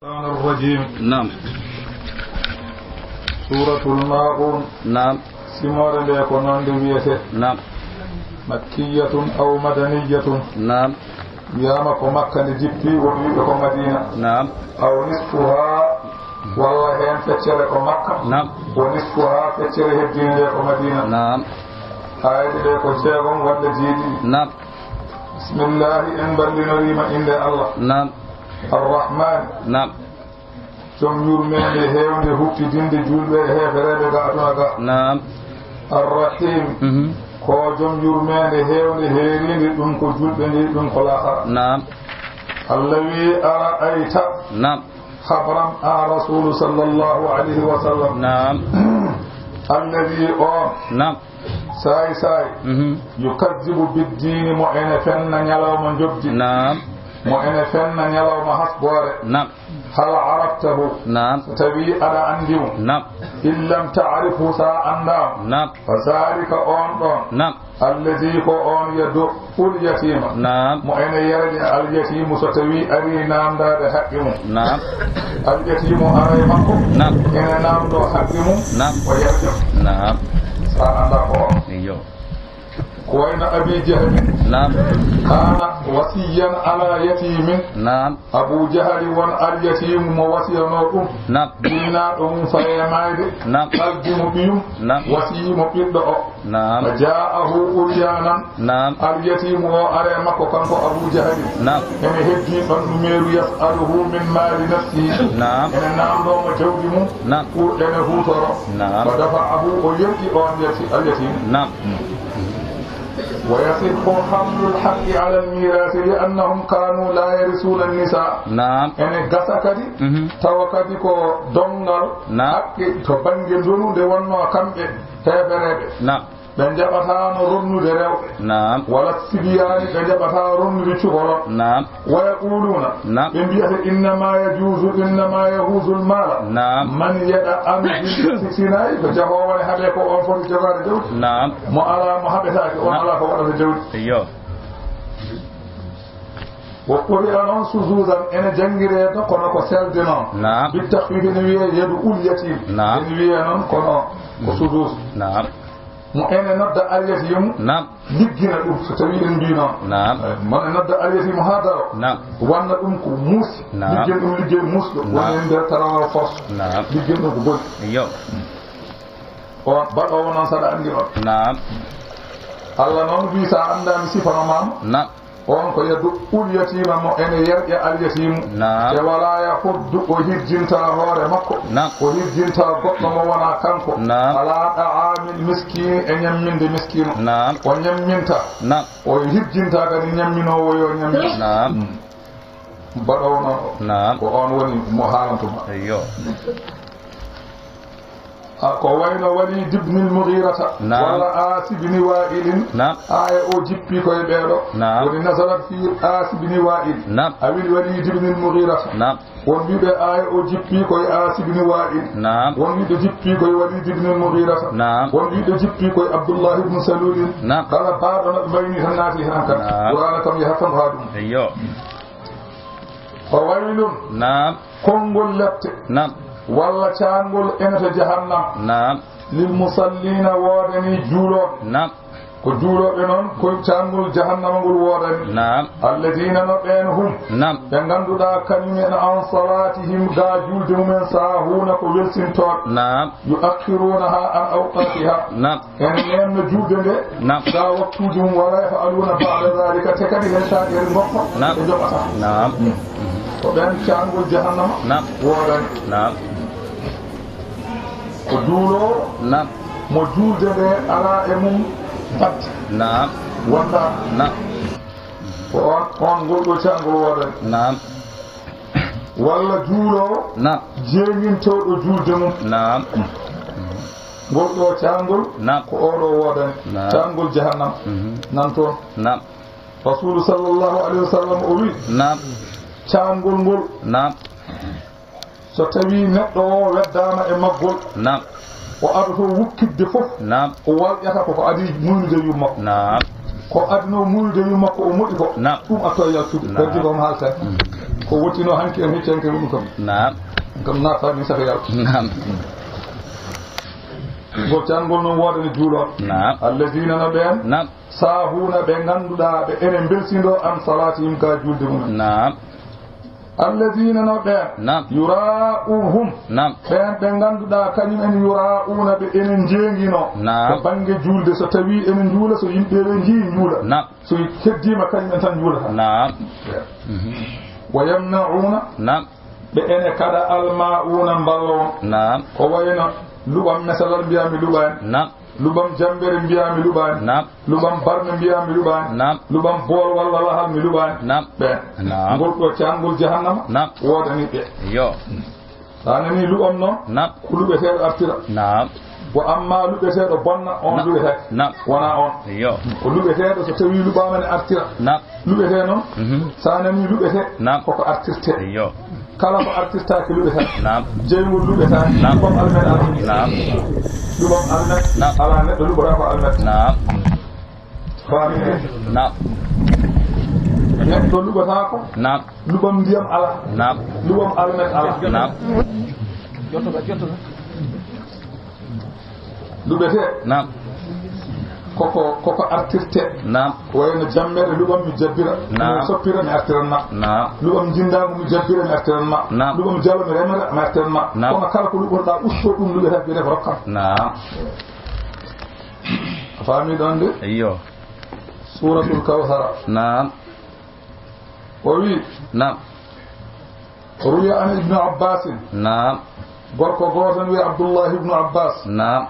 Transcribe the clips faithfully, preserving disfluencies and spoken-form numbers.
الشيطان الرجيم. Naam. سورة الماعون. Naam. Simoore nde ko noon nde wiyetee. Naam. مكية أو مدنية. Naam. Wiyaama ko Makka nde jippi, woɓɓe wiɓe ko Madiina. Naam. أو نصفها, walla heen feccere ko Makka. Naam. ونصفها, feccere heddiinde nde ko Madiina. Naam. Aayaaje ɗe ko jeegom walla jeeɗiɗi. Naam. Bismillaahi, en mballinorii ma innde Allah. Naam. Arrahmaani. Naam. Jom yurmeende heewnde huɓtidinde juulɓe e heefereeɓe ga aduna ga. Naam. Arrahiim. Mhm. Ko jom yurmeende heewnde heeriinde, ɗum ko juulɓe ndi, ɗum ko laakara. Naam. Allah wi, "Ara'ayta." Naam. Habram an Rasuulu sallallaahu alayhi wa sallam. Naam. Alladhi, on. Naam. Saay saay. Mhm. Yukazzibu biddiini, mo ene fenna ñalawma njoɓdi. Naam. Mo ene fenna ñalawma hasboore. Naam. Hal araftahu? Naam. So tawi aɗa anndi mo. Naam. In lam ta'rifhu, so a anndaa mo. Naam. Fa zaalika, on ɗon. Naam. Alladhi, ko on, yadu'ul yatiima. Naam. Mo ene yerƴa al yatiimu so tawi ari naamndaade haqqe mum. Naam. Al yatiimu ara e makko. Naam. Ene naamndoo haqqe mum. Naam. O yerƴa. Naam. So a anndaa ko on. Iyo. Ko wayno Abi Jahli. Naam. Kaana wasiyyan ala yatiimin. Naam. Abu Jahali won alyatiimu mo wasiyanoo ɗum. Naam. Jinnaaɗo mum faye maayde. Naam. Kaldi mo ɓiyum. Naam. Wasiyii mo ɓiɗɗo o. Naam. Fa jaa'ahu uryaanan. Naam. Alyatiimu o are makko kanko Abu Jahali. Naam. Ene heddii ɓanndu meeru yas'aluhu min maali nafsihi. Naam. Ene naamndoo mo jawdi mum. Naam. Pour ene huutoro. Naam. Fa dafa'ahu, o yerƴi on yati-, alyatiimu. Naam. Wa yasihhu hamlul haqqi alal miiraasi li annahum kaanu laa yarisuuna nisaa. Naam. Ene gasa kadi, mhm, tawa kadi ko donngal, naam, haqqe to bannge ndonu nde wonnoo kamɓe heefereeɓe. Naam. Ɓe njaɓataano ronnude rewɓe. Naam. Wala sibiyaani, ɓe njaɓataa ronnude cukalon. Naam. Wa yaquluuna, naam, ɓe mbiyata, "Innama yajuuzu, innama yahuuzul maala." Naam. Man yaɗa an bil sinaay, ko jahoowo ne haɓe ko on foti jogaade jawdi. Naam. Mo alaa mo haɓetaake, on, naam, alaa ko waɗata jawdi. Iyo. Wa quri'a noon suzuzan, ene janngiree to, kono ko selde noon. Naam. Bi takhfiif ene wiyee yadu ul yatiim. Naam. Ene wiyee noon kono ko suzuz. Naam. Mo ene nodda al yatiimu. Naam. Liggina ɗum, so tawi en mbii noon. Naam. Eh, mon en nodda al yatiimu haa daro. Naam. Wanna ɗum ko muus. Naam. Liggen ɗum liggey muusɗo. Naam. Woni e nder tarawa force. Naam. Liggen ɗum ko boni. Iyo. On baɗoowo noon, saɗa anndi on. Naam. Allah noon wi, sa anndaani sifa no maama. Naam. On ko yadu ul yatiima, mo ene yerƴa al yatiimu. Naam. E wala yahuddu, o hirjinta hoore makko. Naam. O hirjinta goɗɗo mo wona kanko. Naam. Ala da'aamil miskiin, e ñamminde miskiino. Naam. O ñamminta. Naam. O hirjinta kadi ñamminoowo yo ñammin. Naam. Mm. Baɗoowo noon o. Naam. Ko on woni mo haalantuma. Eyyo. A, ko wayno Waliid ibn al-Mughirata. Naam. Walla Aas ibn Waa'ilin. Naam. Aaya o jippi koye ɓeeɗo. Naam. Woni nazalat fi Aas ibn Waa'il. Naam. Awil Waliid ibn al-Mughirata. Naam. Won wiɓe aaya o jippi koye Aas ibn Waa'il. Naam. Won wiɓe jippi koye Waliid ibn al-Mughirata. Naam. Won wiɓe jippi koye Abdullah ibn Salulin. Naam. Kala baaɗo no ɓe mbayni tan naati hen kan. Naam. Qur'aana kam yahat tan haa ɗum. Eyyo. Fa waylun. Naam. Konngol lepte. Naam. Walla caangol ene to jahannam. Naam. Lil musalliina, woodani juulooɓe. Naam. Ko juulooɓe noon, ko caangol jahannama ngol woodani. Naam. Alladiina, no ɓeen hum. Naam. Ɓe ngannduɗaa kañum en an salaatihim, gaa juulde mum en, saahuuna, ko welsintooɓe. Naam. Yu'akhiruunahaa an awqaatihaa. Naam. Ene neenna juulde nde, naam, gaa waktuuji mum, wala yaf'aluuna ba'da zaalika, te kadi hay saagere ngokko, naam, ɓe njoɓataa. Naam. Mm. Ko ɓeen caangol jahannama, naam, woodani. Naam. Ko juuloowo, naam, mo juulde nde alaa e mum batte. Naam. Wondaa. Naam. Ko on, on ngol ɗo caangol woodani. Naam. Walla juuloowo, naam, jeeŋintooɗo juulde mum. Naam. Ngol ɗo caangol, naam, ko oo ɗo woodani. Naam. Caangol jahannama. Mhm. Nan toon. Naam. Rasuulu sallallahu alayhi wa sallam o wi, naam, caangol ngol, naam, so tawi neɗɗo o weddaama e maggol, naam, o adoto wukkitde fof, naam, o walƴata ko, ko adii muynude yumma ko. Naam. Ko adinoo muynude yumma ko o moɗi ko, naam, ɗum atto e yaltude. Naam. Heddi ko mo haalten. Mm. Ko wottinoo hanki en hecci hanki ɗum kam. Naam. Kam naataani saka yalta. Naam. Ngol cangol noon woodani juulooɓe. Naam. Allazina no ɓeen. Naam. Saahuuna ɓe ngannduɗaa ɓe ene mbeltindoo an salaatihim ka juulde mum. Naam. Allazina no ɓeen. Naam. Yuraa'uhum. Naam. Ɓeen ɓe ngannduɗaa kañum en yuraa'uuna ɓe ene njeenginoo. Naam. To bannge juulde so tawii ene njuula so yimɓe ɓe njii njuula. Naam. So heddiima kañum en tan njuulata. Naam. Wa yamna'uuna. Naam. Ɓe ene kaɗa alma'uuna mballo on. Naam. Ko wayno luɓam mesalal mbiyaa mi luɓaani. Naam. Luɓam jammbere mbiyaa mi luɓaani. Naam. Luɓam barme mbiyaa mi luɓaani. Naam. Luɓam bool walla lahal mi luɓaani. Naam. Ɓeen. Naam. Ngol ɗo caangol jahannama. Naam. Woodani ɓe. Yo. So a nanii luɓam noon, naam, ko luɓeteeɗo artira. Naam. Ko amma luɓeteeɗo bonna, on, naam, luɓetaake. Naam. Wonaa on. Iyo. Ko luɓeteeɗo so tawii luɓaama ne artira. Naam. Luɓetee noon, mhm, so a nanii luɓetee, naam, koko artirtee. Iyo. Kala ko artirtaake luɓetaake. Naam. Jeyngol luɓetaake. Naam. Luɓam almet alaa. Naam. Luɓam almet, naam, alaa, neɗɗo luɓata ko almet. Naam. Faami? Naam. Neɗɗo luɓataako. Naam. Luɓam ndiyam alaa. Naam. Luɓam almet alaa. Naam. Luɓetee. Naam. Koko, koko artirtee. Naam. Ko wayno jammere luɓam mi jabbira. Naam. Mi soppira mi artiran ma. Naam. Luɓam njindaangu mi jabbira mi artiran ma. Naam. Luɓam jalo mi remata mi artiran ma. Naam. Kono kala ko luɓotoɗaa usto ɗum luɓetee biyetee ko rokkam. Naam. A faami ɗon de? Iyo. Suuratul Kawsara. Naam. O wi. Naam. Ruwiya an Ibnu Abbaasin. Naam. Gorko gooto ne wiya Abdullahi Ibnu Abbaas. Naam.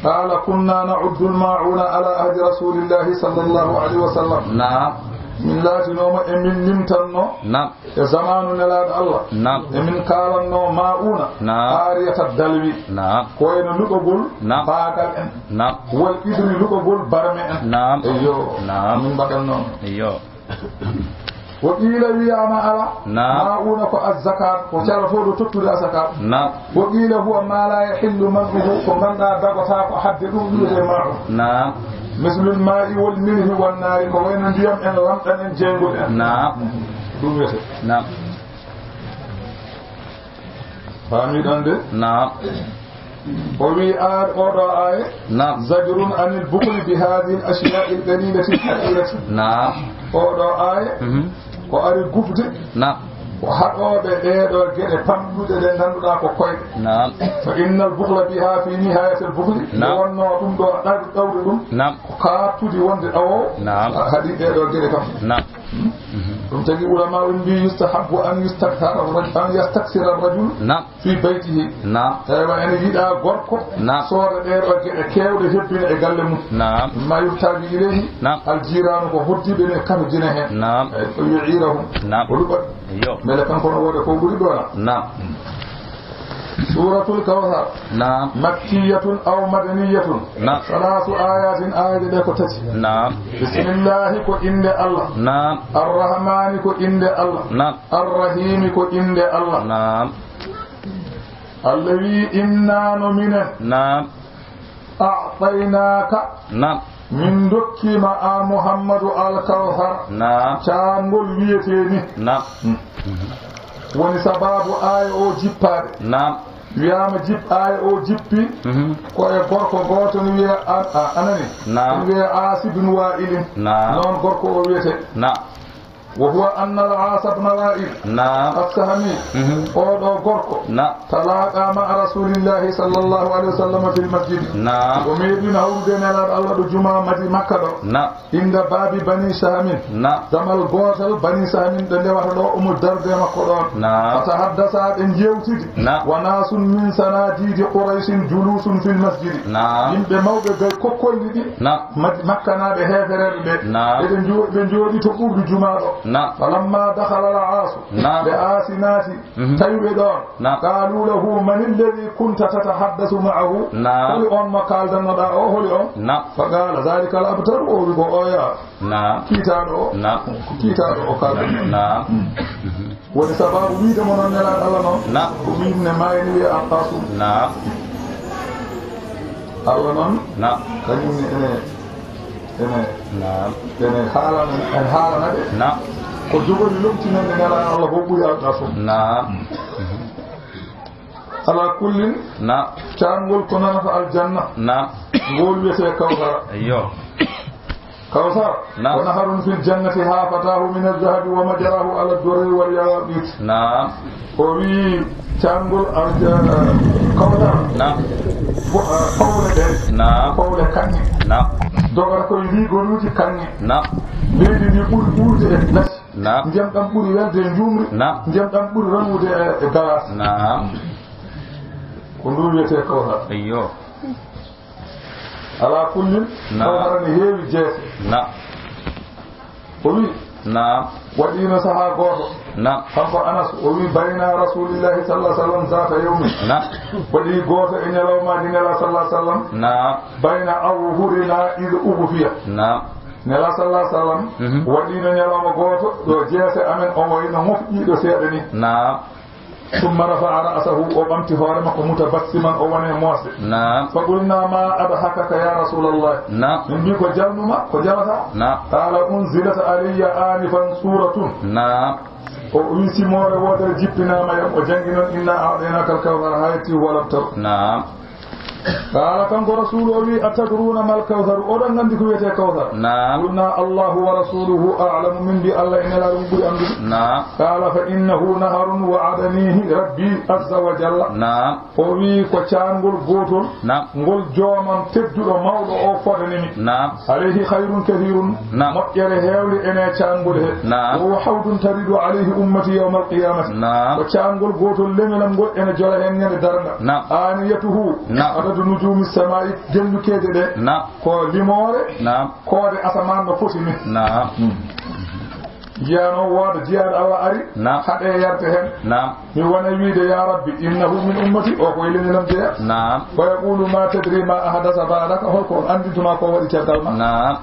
Qaala, "Kunna na'uddu al-maa'uuna ala ahdi Rasuulillahi sallallahu alayhi wa sallam." Naam. Min laatinooma e min limtanno. Naam. E zamaanu Nelaaɗo Allah. Naam. E min kaalanno maa'uuna. Naam. Aariyata dalwi. Naam. Ko wayno luɓagol, naam, baagal en. Naam. Wal idri luɓagol barme en. Naam. Eyyo. Naam. Min mbaɗan noon. Eyyo. Wa qiila wiyaama ala. Naam. Maa'uuna ko azzakat, ko calatooɗo tottude azakat. Naam. Wa qiila huwa ma la yahillu man'uhu, ko ngannduɗaa dagotaako hadde ɗum ɗum wiyetee maa'uun. Naam. Mislul maa'i wal milhi wan naari, ko wayno ndiyam en, lamɗam en, jeyngol en. Naam. Ɗum wiyetee. Naam. Faami ɗon de? Naam. O wi a-, oɗo aaye. Naam. Zajrun anil bukhli bi hadhihi al ashiya'i al qalilati al haqirati. Naam. Oɗo aaye. Mhm. Ko ari gufde. Naam. Ko haɗooɓe ɗeeɗo geɗe pamɗuɗe ɗe ngannduɗaa ko koyɗe. Naam. Fa innal bukhla biha fi nihayatil bukhli. Naam. Nde wonnoo ɗum ɗo ɗaw-, ɗawde ɗum. Naam. Ko kaartudi wonde ɗawo. Naam. Haɗi ɗeeɗo geɗe kam. Naam. Ɗum tagi ulama on mbi yustahabbu an yustakthara raj-, an yastaksira rajul. Naam. Fi baytihi. Naam. Eywa, ene yiɗaa gorko, naam, sooda ɗee ɗoo geɗe keewɗe hebbina e galle mum. Naam. Ma yuhtaaju ilayhi. Naam. Al jiiraanu ko hoddiiɓe ne katojina heen. Naam. Eywa, yu'iirahum. Naam. O luɓa. Yo. Mbele kanko no wooda ko ɓuri ɗo na. Naam. Suuratul Kawsar. Naam. Makkiyatun aw madaniyatun. Naam. Salaasu aayaatin, aayeeje ɗe ko tati. Naam. Bismillaahi ko innde Allah. Naam. Arrahmaani ko innde Allah. Naam. Arrahiimi ko innde Allah. Naam. Allah wi, "Innaa no minen." Naam. "A'taynaaka." Naam. Min ndokkiima an Muhammadu Al Kawsar. Naam. Caangol wiyetee ni. Naam. Hmm. Woni sabaabu aaya o jippaade. Naam. Wiyaama jip-, aaya o jippi, mhm, ko e gorko gooto ne wiya a-, a-, anani. Naam. Ne wiya Aas ibn Waa'ilin. Naam. Noon gorko o wiyetee. Naam. Wa huwa anna al-Aas ibn Waa'il, naam, as-Sahmi, mhm, oo ɗoo gorko, naam, talaaqa ma'a Rasuulillahi sallallahu alayhi wa sallam fil masjidi. Naam. O meeɗiino hawrude e Nelaaɗo Allah ɗo jumaa Madi-, Makka ɗo. Naam. Inda baabi Bani Sahmin. Naam. Damal gootal Bani Sahmin ɓe ndewata ɗo, omo darde makko ɗoon. Naam. Fatahaddasa ɓe njeewtidi. Naam. Wa naasun min sanadiidi Quraysin juluusun fil masjidi. Naam. Yimɓe mawɓe gay kokkolli ɗi. Naam. Mad-, Makkanaaɓe heefereeɓe ɓe. Naam. Eɓe njo-, ɓe njooɗi to ɓuuɓri jumaa ɗo. Naam. Falamma dakhala al-Aasu. Naam. Nde Aasi naati, mhm, tawi ɓe ɗoon. Naam. Qaalu lahu, "Man alladhi kunta tatahaddasu ma'ahu?" Naam. Holi on mo kaaldannoɗaa o, holi on? Naam. Fa qaala, "Dhalika al-abtaru," o wi ko oya. Naam. Kiitaaɗo o. Naam. Ko kiitaaɗo o kaaldanno. Naam. Hmm. Woni sabaabu wiide mo noon Nelaaɗo Allah noon. Naam. Ko wiide ne maayni wiye Al-Qaasum. Naam. Allah noon. Naam. Kañum ne ene Ene, naam, ene haalana, ene haalana ɓe. Naam. Ko O jogori lomtinande Nelaaɗo Allah ko ɓuri alɗa fof. Naam. Ala kullin. Naam. Caangol ko nanata aljanna. Naam. Ngol wiyetee Kawsara. Eyyo. Kawsara. Naam. Wa naharun fil jannati hafatahu min adh-dhahabi wa majrahu ala ad-durri wal yaqut. Naam. O wi caangol alja-, Kawsara. Naam. Bo-, ah, fawle ɗe. Naam. Fawle kaŋŋe. Naam. Dogata koye rigoluuji kaŋŋe. Naam. Leydi ndi ɓuri ɓurde e lasi. Naam. Ndiyam ɗam ɓuri welde e njuumri. Naam. Ndiyam ɗam ɓuri ranude e, e galas. Naam. Ko ndu wiyetee Kawsara. Eyyo. Ala kullin, naam, Kawsara ne heewi jeese. Naam. O wi, naam, waɗiino sahaa gooto. Naam. Kanko Anas, o wi, bayna Rasulillahi sallallahu alaihi wasallam zata yawmin. Naam. Waɗi gooto e ñalawmaaji Nela sallallahu alaihi wasallam. Naam. Bayna azhurina idh ughfiya. Naam. Nela sallallahu alaihi wasallam, mhm, waɗiino ñalawma gooto ɗo jeese amen o wayno mofƴiiɗo seeɗa ni. Naam. Summa rafa'a ra'sahu, o ɓamti hoore makko, mutabassiman, o woni e moosde. Naam. Fa qulna, ma adhakaka ya Rasulallah? Naam. Min mbi ko jalnuma, ko jalata? Naam. Qala, unzilat alayya anifan suratun. Naam. O wi simoore wootere jippinaama yam, o jangi noon, inna a'taynaka al-kawthar, hayati wa lam tar. Naam. Qaala, kanko Rasuulu o wi, atadruuna mal kawtharu? Oɗon nganndi ko wiyetee kawthar? Naam. Qulnaa, Allaahu wa rasuuluhu a'lamu, min mbi Allah e Nelaaɗo mum ɓuri anndude. Naam. Qaala, fa innahu naharun wa'adaniihi rabbi azza wa jalla. Naam. O wi ko caangol gootol, naam, ngol joomam tedduɗo mawɗo o fodani mi. Naam. Alayhi khayrun kathirun. Naam. Moƴƴere heewde ene caangol he. Naam. Wa huwa hawdun taridu alayhi ummati yawmal qiyamati. Naam. Ko caangol gootol leñol am ngol ene jola heen ñande darnga. Naam. Aniyatuhu. Naam. Adadu nujumi samaa'i, gellukeeje ɗe. Naam. Ko limoore. Naam. Koode asamaan no foti ni. Naam. Njiyaano wooda jiyaaɗo Allah ari. Naam. Haɗe yarte heen. Naam. Mi wona wiide, ya Rabbi, innahu min ummati, o ko e leñol am jeya. Naam. Fa yaqulu, ma tadri ma ahdasa ba'daka, holko on anndintuma ko waɗi caggal ma? Naam.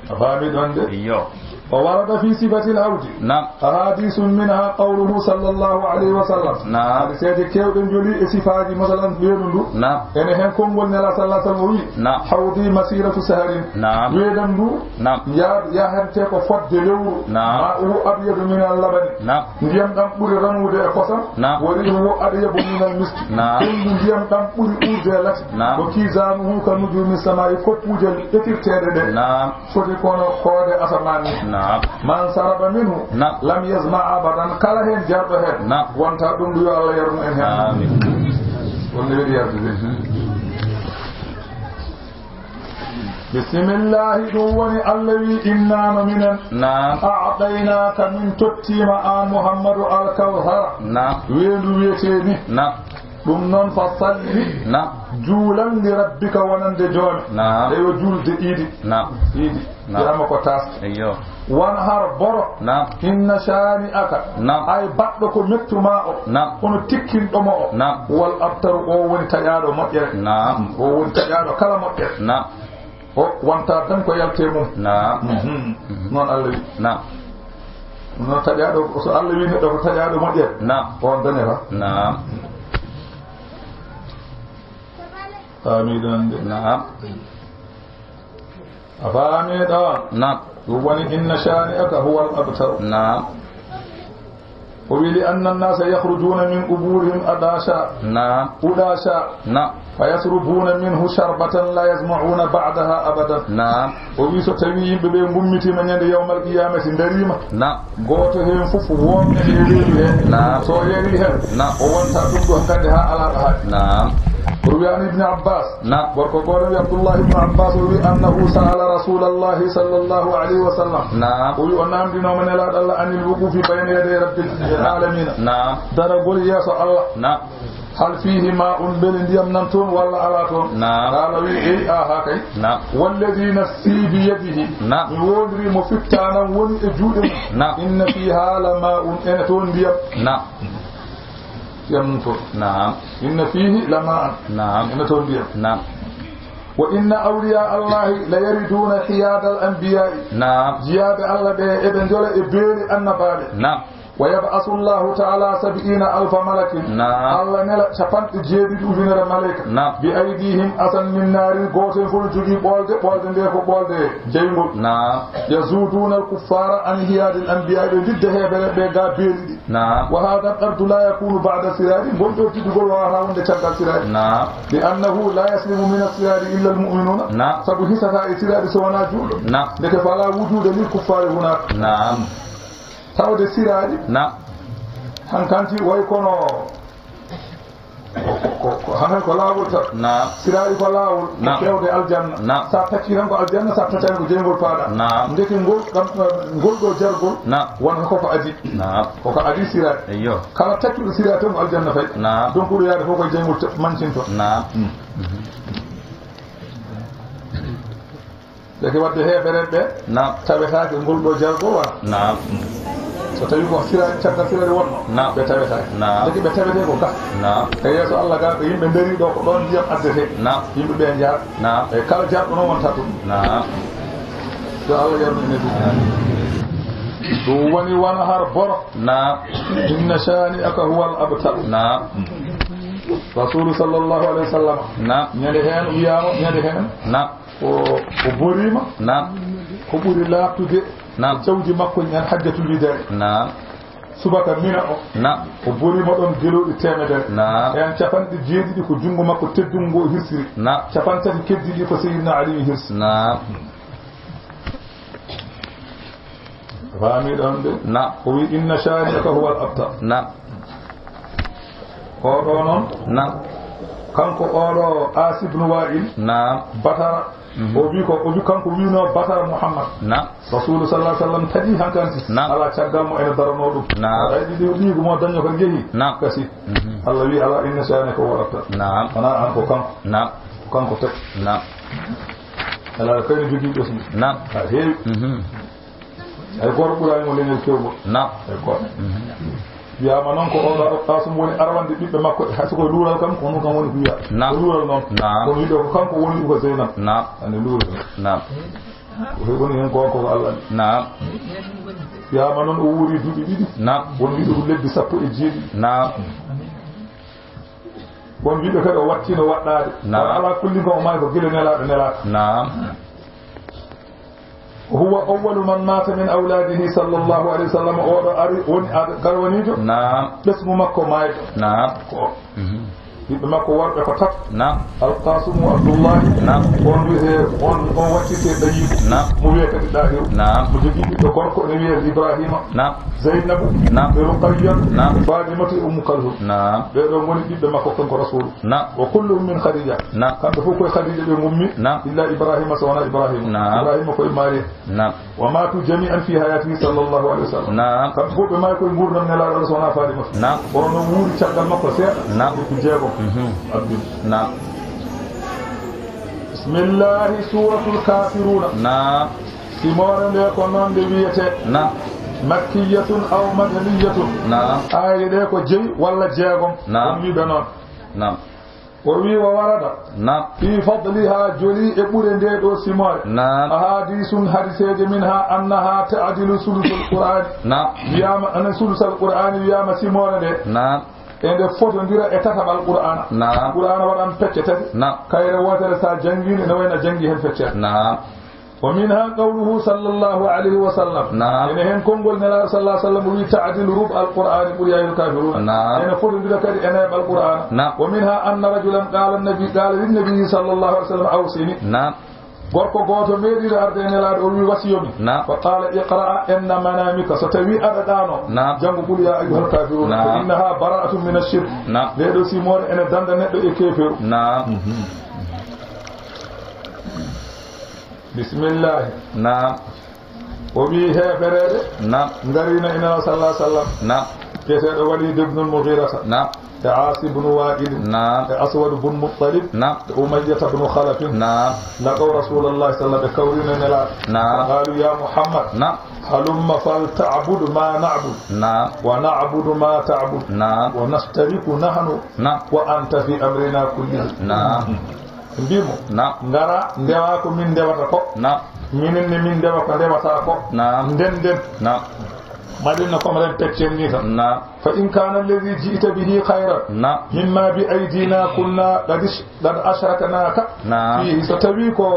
A faami ɗon de? Iyo. O warada fi sifatil hawdi. Naam. Ahadisun minha qawluhu sallallahu alayhi wa sallam. Naam. Hadiseeje keewɗe njoli e sifaaji, masalan, weedu ndu. Naam. Ene heen konngol Nela sallallahu alayhi wa sallam o wi, naam, hawdi masiratu saharin. Naam. Weedam ndu, naam, ya-, yahante ko fodde lewru. Naam. Ma'uhu abyadu min al-labani. Naam. Ndiyam ɗam ɓuri ranude e kosam. Naam. Wa riihuhu atyabu min al-miski. Naam. Henndu ndiyam ɗam ɓuri uurde e lati. Naam. Wa kizanuhu ka nujumi samaa'i, koppuuje ɓetirteeɗe ɗe. Naam. Foti kono koode asamaan ni. Naam. Man saraba minhu, naam, lam yazma abadan. Kala heen jarɗo heen, naam, wonta ɗum ɗo, yo Allah yarnu en heen. Amin. Wonde weɗi yardude. Bisimillahi, ɗum woni Allah wi, inna no minen. Naam. A'taynaka, min tottiima aan Muhammadu al-kawthara. Naam. Weendu wiyetee ni. Naam. Ɗum noon, fa salli. Naam. Juulan li rabbika, wonande joome. Naam. Eyo juulde iidi. Naam. Iidi. Naam. Wiyama ko taas. Eyyo. Wanhar, boro. Naam. Inna shani'aka. Naam. Ay baɗɗo ko mettu ma o. Naam. Kono tikkinɗo mo o. Naam. Huwal abtaru, o woni taƴaaɗo moƴƴere. Naam. O woni taƴaaɗo kala moƴƴere. Naam. O wonta tan ko yalte mum. Naam. Mhm. Mhm. Noon Allah wi. Naam. Noon taƴaaɗo, so Allah wi neɗɗo ko taƴaaɗo moƴƴere. Naam. On dañata. Naam. Faami ɗon de. Naam. A faami ɗon? Naam. Ɗum woni, inna shani'aka huwal abtar. Naam. O wi, li anna annasa yakhrujuna min quburihim adasha. Naam. Udasha. Naam. Fa yashrabuna minhu sharbatan la yazma'una ba'daha abadan. Naam. O wi, so tawi yimɓe ɓe ngummitiima ñande yawmal qiyamati, ndariima. Naam. Gooto heen fof wonde e reedu he. Naam. So yari heen. Naam. O wonta ɗum ɗo hannde haa alaa ɗo haɗi. Naam. O wi an Ibn Abbas. Naam. Gorko gooto wi Abdullah ibn Abbas, o wi annahu sa'ala Rasulallahi sallallahu alayhi wa sallam. Naam. O wi o namdinooma Nelaaɗo Allah anil wuqufi bayna yaday Rabbil alamina. Naam. Daragol yeeso Allah. Naam. Hal fihi ma'un, mbele ndiyam nan toon walla alaa toon? Naam. Qaala wi, eey, aha kay. Naam. Walladhi nafsi bi yadihi. Naam. Mi wondiri mo fittanam woni e juuɗe mum. Naam. Inna fiha la ma'un, ene toon ndiyam. Naam. Ndiyam nan toon. Naam. Inna fihi la ma'an. Naam. Ene toon ndiyam. Naam. Wa inna awliya Allahi la yariduna hiyadal anbiya'i. Naam. Jiyaaɓe Allah ɓe eɓe njola e beeli annabaaɓe. Naam. ويبعث الله تعالى سبعين ألف ملك. Naam. Allah nela capanɗe jeeɗiɗi ujunere maleyka. Naam. بأيديهم عصا من نار, gooto heen fof no jogii ɓoolde, ɓoolde nde ko ɓoolde jeyngol. Naam. يصدون الكفار عن حياد الأنبياء, ɓe ndidda heefereɓe ɓe ga beeli ɗi. Naam. وهذا الطرد لا يكون بعد الصراط, ngol ɗo diddugol wawata wonde caggal siraati. Naam. لأنه لا يسلم من الصراط إلا المؤمنون. Naam. Sabu hisata e siraati so wonaa juulɗo. Naam. Ndeke فلا وجود للكفار هناك. Naam. Tawde siraati. Naam. Hankanti way kono ko, ko, ko, hankadi ko laawol tan. Naam. Siraati ko laawol, ko Naam. Fewde aljanna. Naam. Sa tacci tan ko aljanna, sa taccaani ko jeyngol paaɗa. Naam. Ndeke ngol, kam, ngol ɗo jargol, Naam. Wonata koko adii. Naam. Koko adii siraati. Eyyo. Kala taccuɗo siraati tan ko aljanna fay. Naam. Donc ɗo yaade fof ko jeyngol te-, mancinto. Naam. Mm. Ndeke wadde heefereɓe ɓe Naam. Tawetaake ngol ɗo jargol wona. Naam. So tawi ko siraji, caggal siraji wonno, Naam. Ɓe tawetaake. Naam. Ndeke ɓe tawete ko ga. Naam. E yeeso Allah ga ko yimɓe ndari ɗo ko ɗon ndiyam addete. Naam. Yimɓe ɓe njaha. Naam. E kala jarɗo noon wonta ɗum. Naam. Yo Allah yarnu ene ɗum. Ɗum woni wona har boro. Naam. Inna shani'aka huwal abtar. Naam. Rasulu sallallahu alayhi wa sallam. Naam. Ñande heen wiyama, ñande heen. Naam. O, o boriima. Naam. Ko ɓuri laaɓtude. Naam. Jawdi makko ñan hajjatul wida'i. Naam. Subaka Mina o. Naam. O boriima ɗon gelooɗi teemedere. Naam. Heen capanɗe jeeɗiɗi ko junngo makko teddungo o hirsiri. Naam. Capanɗe tati keddiiɗi ko Seydina Aliyu hirsi. Naam. Faami ɗon de. Naam. O wi, "Inna shani'aka huwal abtar." Naam. Oɗo noon. Naam. Kanko oɗo As ibn Wa'il. Naam. Batara. Mhm. O wi ko, o wi kanko wino Batara Muhammad. Naam. Rasulu sallallahu alaihi wasallam taƴi hankanti. Naam. Ala caggal mo ene darano ɗum. Naam. Ay ɗiɗi ɗigu mo daño ko jehi. Naam. Kasi. Mhm. Allah wi, "Ala inna shani'aka huwal abtar." Naam. Wona an ko kanko. Naam. Ko kanko tati. Naam. Ala kayno jogii ɓesngu. Naam. Ha heewi. Mhm. Hay gooto ɓuraani mo leñol fewngol. Naam. Hay gooto. Mhm. Wiyaama noon ko oɗo Al Qasum woni arwande ɓiɓɓe makko, hay so ko luural kam, ko noon kam woni ko wiyaa. Naam. Ko luural noon. Naam. Kono wiɗo ko kanko woni ko Zeynab. Naam. Ande luural. Naam. Ko woni heen goonga ko Allah. Naam. Wiyaama noon o wuuri duuɓi ɗiɗi. Naam. Won wiɗo ko lebbi sappo e jeeɗiɗi. Naam. Won wiɓe kadi o wattino waɗɗaade. Naam. Kono ala kulli ko o maayi ko gila nelaaɗo nelaaka. Naam. Huwa awwalu man maata min awlaadihi sallallahu alayhi wa sallam. Oɗo ari woni ad-, garwaniijo. Naam. Ɓesngu makko maayɗo. Naam. Ko mhm. Ɓiɓɓe makko worɓe ko tato. Naam. Al Qasum wa Abdullahi. Naam. On wiyetee, on, on wattitee Ɗayibu. Naam. Mo wiyee kadi Ɗahiru. Naam. Mo jogii ɓiɗɗo gorko ene wiyee Ibrahima. Naam. Zeynabu, Naam. E Ruqayya, Naam. Fatimatu e Ummu Kalhum. Naam. Ɓee ɗoo ngoni ɓiɓɓe makko kanko Rasulu. Naam. Wa kulluhum min Khadija. Naam. Kamɓe fof koye Khadija ɓe ngummi. Naam. Illa Ibrahima so wonaa Ibrahima. Naam. Ibrahima koye Mariya. Naam. Wa matu jami'an fi hayatihi sallallahu alaihi wasallam. Naam. Kamɓe fof ɓe maayi koye nguurndam Nelaaɗo Allah so wonaa Fatimatu. Naam. Kono noon wuuri caggal makko seeɗa. Naam. Ko jeegom. Mhm. Abdul. Naam. Bismillahi suratul kafiruna. Naam. Simoore nde ko noon nde wiyetee. Naam. Makkiyatun aw madaniyatun. Naam. Aaye ɗe ko jeyi walla jeegom. Naam. On wiɓe noon. Naam. O wi wa warada. Naam. Fi fadliha joli e ɓure nde ɗo simoore. Naam. Ahadisun hadiseeje minha annaha ta'dilu sulusul Qur'ani. Naam. Wiyama ana sulusal Qur'ani wiyama simoore nde. Naam. E nde fotondira e tataɓal Qur'ana. Naam. Qur'ana waɗan pecce tati. Naam. Kayre wootere sa jangini ne wayna jangi hen feccere. Naam. Wa minha qawluhu sallallahu alayhi wa sallam. Naam. Ene hen konngol Nelaaɗo sallallahu alayhi wa sallam o wi ta'dilu rub'a al-Qur'ani qul ya ayyuhal kafirun. Naam. Ene fotondira kadi e neeɓal Qur'ana. Naam. Wa minha anna rajulan qala an-nabi, qala lin-nabi sallallahu alayhi wa sallam awsini. Naam. Gorko gooto meeɗiiɗo arde e Nelaaɗo o wi wasiyomi. Naam. Fa qala iqra inda manamika, so tawi aɗa ɗaano. Naam. Janngu qul ya ayyuhal kafirun. Naam. Fa innaha bara'atun min ash-shirk. Naam. Nde ɗo simoore ene danda neɗɗo e keeferu. Naam. Mhm. Bismillahi. Naam. O wi heefereeɓe. Naam. Ngarino e Nelaaɗo sallallahu alayhi wa sallam. Naam. Biyeteeɗo Walid ibn al-Mughirata. Naam. E As ibn Wa'il. Naam. E Aswad ibn Muttalib. Naam. E Umayyata ibn Khalaf. Naam. Laqaw Rasulallahi sallallahu alayhi wa sallam, ɓe kawrino e Nelaaɗo. Naam. Qalu ya Muhammad. Naam. Halumma fal ta'bud ma na'bud. Naam. Wa na'budu ma ta'bud. Naam. Wa nashtariku nahnu. Naam. Wa anta fi amrina kullihi. Naam. Mbimo. Naam. Ngara, ndewa ko min ndewata ko. Naam. Minen ne min ndewa ko ndewata ko. Naam. Nden nden. Naam. Madina comme ren peccen ni tan. Naam. Fa in kana alladhi ji'ta bihi khayran Naam. mimma bi aydina kunna qad ish-, qad ashraknaka Naam. fihi. So tawi ko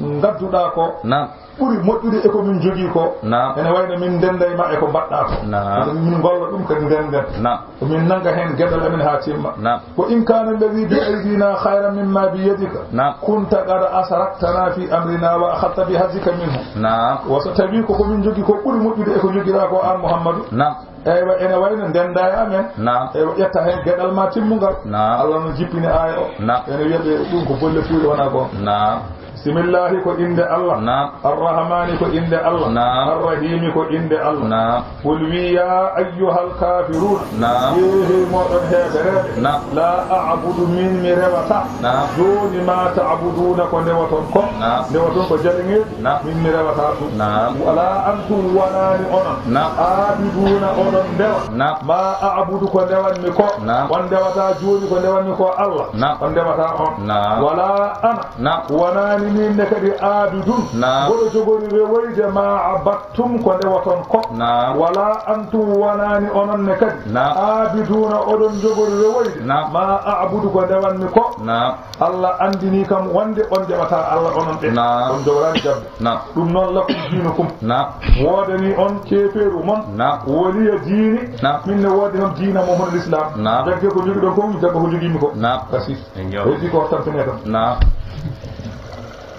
ngadduɗa ko Naam. ɓuri moƴƴude e ko min jogii ko. Naam. Ene wayno min ndenda e ma e ko mbaɗɗa ko. Naam. Min ngolla ɗum kadi ndenden. Naam. Ko min nanga heen geɗal amin haa timma. Naam. Wa in kana alladhi bi aydina khayran mimma bi yadika Naam. kunta qad ashraktana fi amrina wa akhadta bi hazika minhu. Naam. Wa so tawi ko ko min jogii ko ɓuri moƴƴude e ko jogiɗa ko an Muhammadu. Naam. Eywa, ene wayno ndenda e amen. Naam. Eywa, ƴetta heen geɗal ma timmungal. Naam. Allah no jippini aaya o. Naam. Ene wiya ɓe ɗum ko bolle puyɗe wona goonga. Naam. Bismillahi ko innde Allah. Naam. Arrahmani ko innde Allah. Naam. Arrahimi ko innde Allah. Naam. Qul wi ya ayyuhal kafiruna. Naam. Yeehe moɗon heefereɓe. Naam. La a'budu min mi rewata. Naam. Joni ma ta'buduna ko ndewoton ko. Naam. Ndewoton ko jaleŋeeji. Naam. Min mi rewata ɗum. Naam. Wala antum wonani onon. Naam. Abiduna oɗon ndewa. Naam. Ma a'budu ko ndewanmi ko. Naam. On ndewata joni ko ndewanmi ko Allah. Naam. On ndewata on. Naam. Wala ana. Naam. Wonani min ne kadi abidun. Naam. Mboɗo jogori rewoyde ma abattum ko ndewoton ko. Naam. Wala antum wonani onon ne kadi. Naam. Abiduna oɗon jogori rewoyde. Naam. Ma a'budu ko ndewanmi ko. Naam. Allah anndini kam wonde on ndewataa Allah onon ɓe. Naam. On njogoraani jabbe. Naam. Ɗum noon lakum diinukum. Naam. Woodani on keefeeru mon. Naam. Woliya diini. Naam. Min ne woodi noon diina mo hono l'islam. Naam. Jagge ko njogiɗon ko, jagga ko njogiimi ko. Naam. Kasi. Eyyo. Heddi ko tampine kam. Naam.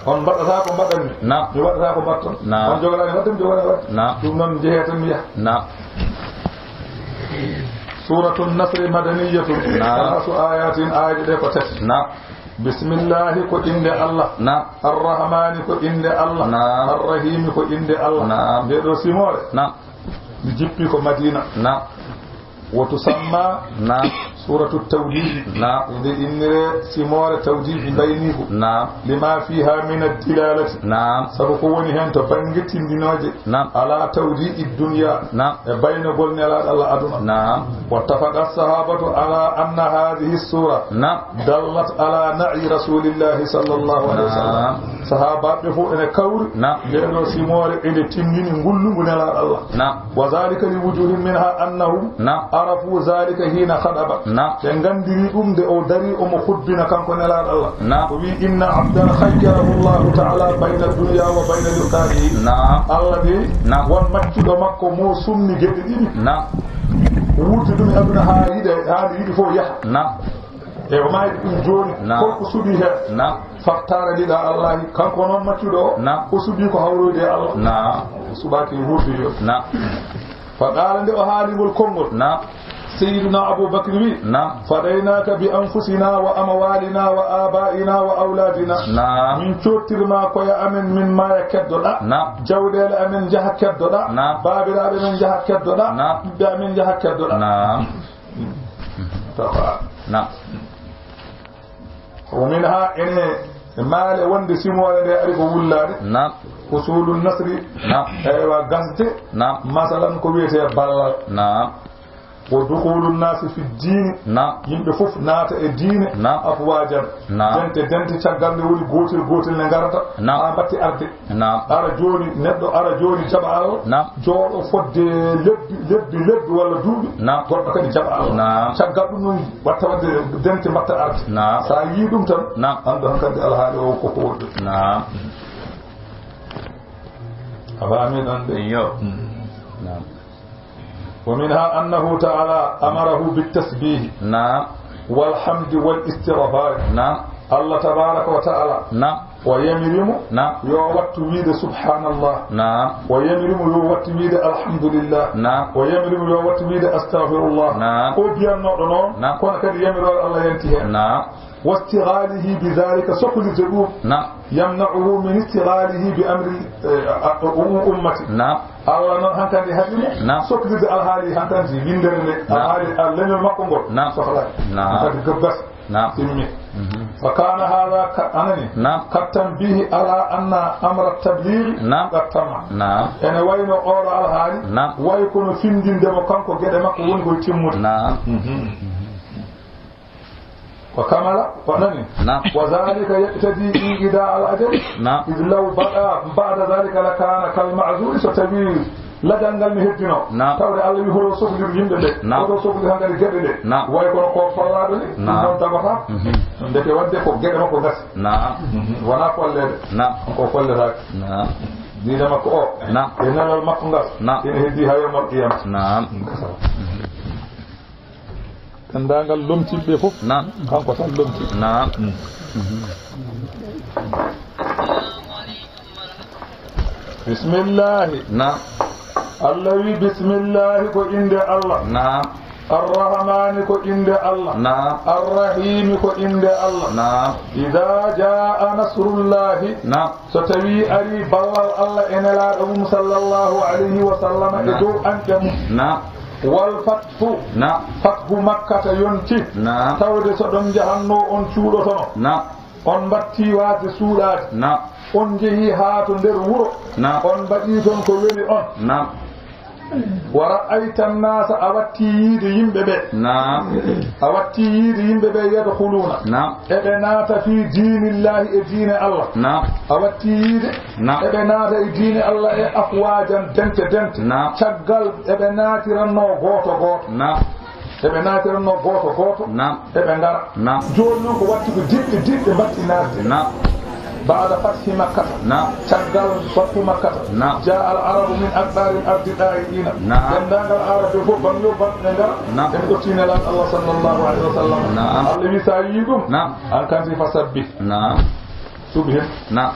On mbaɗataa ko mbaɗanmi. Naam. Mi waɗataa ko mbaɗton. Naam. On njogoraani waɗde, mi njogoraani waɗde. Naam. Ɗum noon njehee tan mi yaha. Naam. Suuratul Nasri madaniyatun. Naam. Salaasu ayatin, aaje ɗe ko tati. Naam. Bismillahi ko innde Allah. Naam. Arrahmani ko innde Allah. Naam. Arrahimi ko innde Allah. Naam. Nde ɗo simoore. Naam. Mi jippi ko Madina. Naam. Wo tusamma Naam. Suuratu Tawdihi. Naam. Nde innire simoore Tawdihi mbayniigu. Naam. Lima fiha min ad-dilalati. Naam. Sabu ko woni heen to bannge tindinooje. Naam. Ala tawdi'i dunya. Naam. E baynagol Nelaaɗo Allah aduna. Naam. Wattafaqa as-sahabatu ala anna hadhihi as-sura Naam. dallat ala na'i rasulillahi sallallahu alayhi wa sallam. Naam. Sahabaaɓe fof ene kawri. Naam. Ndee ɗo simoore ene tindini ngullungu Nelaaɗo Allah. Naam. Wa dhalika li wujuhin minha annahum Naam. arafu dhalika hina khadaba. Naam. Ɓe nganndiri ɗum nde o dari omo hubbina kanko Nelaaɗo Allah. Naam. O wi, "Inna abdan khayyarahu Allahu ta'ala bayna dunya wa bayna liqa'ihi." Naam. Allah de Naam. won maccuɗo makko mo sumni geɗe ɗiɗi. Naam. Wuurdi ɗum e aduna haa yiɗe, haa nde yiɗi fof yaha. Naam. E o maayi ɗum jooni, Naam. holko suɓi heen? Naam. Fattaare ɗiɗa Allah, kanko noon maccuɗo o, Naam. o suɓi ko hawroyde e Allah. Naam. O suɓaaki wuurdi yo. Naam. Fa qaala, nde o haali ngol konngol. Naam. Sayyiduna Abu Bakr wi, Naam. "Fadaynaka bi anfusina wa amwalina wa abaina wa awladina." Naam. Min coottirma koye amen, min maaya keddoɗa. Naam. Jawɗeele amen njaha keddoɗa. Naam. Baabiraaɓe men njaha keddoɗa. Naam. Ɓiɓɓe amen njaha keddoɗa. Naam. Tafa. Naam. Wa minha, ene maale wonde simoore nde ari ko wullaade. Naam. Husulu nasri. Naam. Eywa, gasde. Naam. Masalan, ko wiyetee ballal. Naam. Wa dukhulu nasi fi diini. Naam. Yimɓe fof naata e diine. Naam. Afwajan. Naam. Dente, dente, caggal nde woni gootel, gootel ne ngarata. Naam. Haa mbatti arde. Naam. Ara jooni, neɗɗo ara jooni jaɓa Allah. Naam. Jooɗo fodde lebbi, lebbi, lebbi walla duuɓi. Naam. Goɗɗo kadi jaɓa Allah. Naam. Caggal ɗum noon watta wadde dente mbatta arde. Naam. So a yii ɗum tan, Naam. anndu hankadi alhaali o ko ko woɗɗi. Naam. A faami ɗon de? Iyo. Mm. Naam. Wa minha annahu ta'ala amarahu bit tasbihi Naam. wal hamdi wal istighfar. Naam. Allah tabaraka wa ta'ala Naam. o yamiri mo Naam. yo wattu wiide subhanallah. Naam. O yamiri mo yo wattu wiide alhamdulillah. Naam. O yamiri mo yo wattu wiide astaghfirullah. Naam. O biyannooɗo noon, Naam. kono kadi yamiroore Allah yanti heen. Naam. Wastighalihi bi dhalika, soklirde ɗum. Naam. Yamna'uhu min istighalihi bi amri, eh, a-, a-, um-, ummati. Naam. Allah noon hankadi haɗi mo Naam. soklirde alhaali hankadi winndere nde. Naam. Alhaali a leñol makko ngol. Naam. Sohlaaki. Naam. Hankadi gabgas. Naam. Timmi. Mhm. Fa kana hadha ka, anani. Naam. Ka tanbihi ala anna amra tablighi Naam. qad tamma. Naam. Ene wayno oɗo alhaali. Naam. Way kono findinde mo kanko geɗe makko woni koye timmude. Naam. Mhm. Wa kamala, o nani? Naam. Wa dhalika yaqtadi inqida al ajal. Naam. Id law baqa ba'da dhalika lakana kal ma'zur, so tawi Lajal ngal ne heddino. Naam. Tawde Allah wi hoto soklir yimɓe ɓe. Naam. Hoto soklir hankadi geɗe ɗe. Naam. Way kono ko fallaaɗo ni, ɗum Naam. noon tagotaako. Mhm. Ndeke waɗde ko geɗe makko gasi. Naam. Mhm. Wonaa kolleede. Naam. Ko kolletaake. Naam. Diine makko o. Naam. E nelal makko ngal. Naam. Ene heddi haa yawmal qiyama. Naam. Denndaangal lomtiiɓe ɓe fof. Naam. Kanko tan lomtii. Naam. Mhm. Bismillahi. Naam. Allah wi, bismillahi ko innde Allah. Naam. Arrahmani ko innde Allah. Naam. Arrahimi ko innde Allah. Naam. Idaa jaa nasrullahi. Naam. So tawi ari ballal Allah e nelaaɗo mum sallallahu alayhi wa sallam e Naam. dow anɗe mum. Naam. Wal fathu. Naam. Fathu Makkata yonti. Naam. Tawde so ɗon njahanno on cuuɗotono. Naam. On mbattii waasde suuɗaade. Naam. On njehii haa to nder wuro. Naam. On mbaɗii toon ko weli on. Naam. Wa ra'ayta nnaasa, a wattii yiide yimɓe ɓe. Naam. A wattii yiide yimɓe ɓe yadkhuluuna. Naam. Eɓe naata fii diinillaahi e diine Allah. Naam. A wattii yiide Naam. eɓe naata e diine Allah e afwaajan dente dente. Naam. Caggal eɓe naatiranno gooto gooto. Naam. Eɓe naatiranno gooto gooto. Naam. Eɓe ngara. Naam. Jooni noon ko watti ko diɗɗe diɗɗe mbatti naatde. Naam. Ba'da fathi Makkata. Naam. Caggal fathu Makkata. Naam. Jaa al arabu min aqdaril ardi daa'iina. Naam. Denndaangal Arab ɓe fof, bannge yo bannge ngara. Naam. Eɓe ƴetti Nelaaɗo Allah sallallahu alayhi wa sallam. Naam. Allah wi, so a yii ɗum, Naam. aan kanti fasabbih. Naam. Subhin. Naam.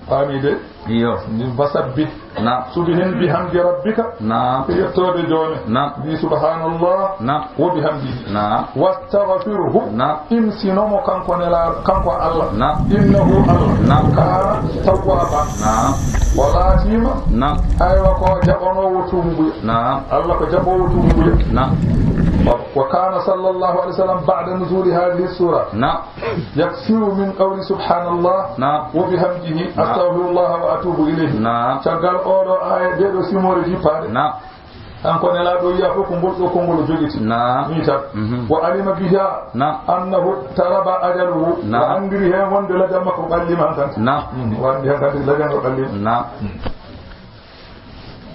Faami de? Iyo. Min fasabbih. Naam. Subhin bihamdi rabbika. Naam. Ko yettoode joome. Naam. Mbi subhanallah. Naam. Wa bihamdihi. Naam. Wastaghfirhu. Naam. Imsinomo kanko Nelaaɗo, kanko Allah. Naam. Innahu Allah. Naam. Kaana tawwaaba. Naam. O laatiima. Naam. Aywa ko jaɓanoowo tuubuya. Naam. Allah ko jaɓoowo tuubuya. Naam. Wa, wa kaana sallallahu alayhi wa sallam ba'da nuzuli hadhihi sura. Naam. Yaksiru min qawli subhanallah Naam. wa bihamdihi Naam. astaghfirullah wa atubu ilayhi. Naam. Caggal oɗo aaya, ɗeɗo simoore jippaade. Naam. Kanko Nelaaɗo wiya fof ko ngol ɗo konngol o jogiti. Naam. Ni tan. Mhm. Wa alima biha Naam. annahu taraba ajaluhu. Naam. O anndiri heen wonde lajal makko ɓallima han tan. Naam. Mm. O anndi han kadi lajal ngal ɓallima. Naam.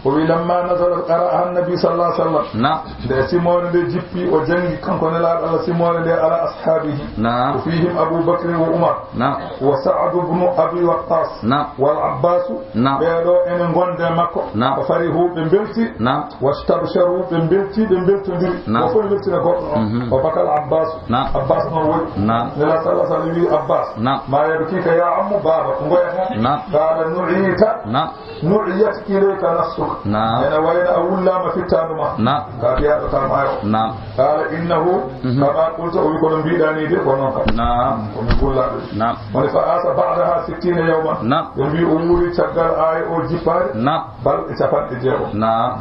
O wi, lamma nazalat qara'aha annabi sallallahu alaihi wasallam. Naam. Nde simoore nde jippi, o jangi kanko Nelaaɗo Allah simoore nde ala ashaabihi. Naam. Wa fihim Abu Bakr wa Umar. Naam. Wa Sa'd ibn Abi Waqqas. Naam. Wal Abbas. Naam. Ɓeeɗo ene ngonde makko. Naam. Wa farihu, ɓe mbelti. Naam. Wastabsharu, ɓe mbelti, ɓe mbeltondiri. Naam. Ko fof weltina goɗɗo on. Mhm. O bakal Abbas. Naam. Abbas noon woy. Naam. Nelaaɗo sallallahu alaihi wasallam wi Abbas. Naam. Ma yabkika ya ammu, baaba, ko ngoyata? Naam. Qala nu'ita. Naam. Nu'iyat ilayka nafsuka. Naam. Ene wayno a wullaama fittaandu ma. Naam. Ka biyaaɗo ka maayo. Naam. Qala innahu Mhm. kama qulta, o wi kono mbiɗa ni de, ko noon kam. Naam. Ko min wullaaɓe. Naam. Woni fa asa ba'daha sittina yawman. Naam. Ɓe mbi o wuuri caggal aaya o jippaade. Naam. Balɗe capanɗe jeego. Naam.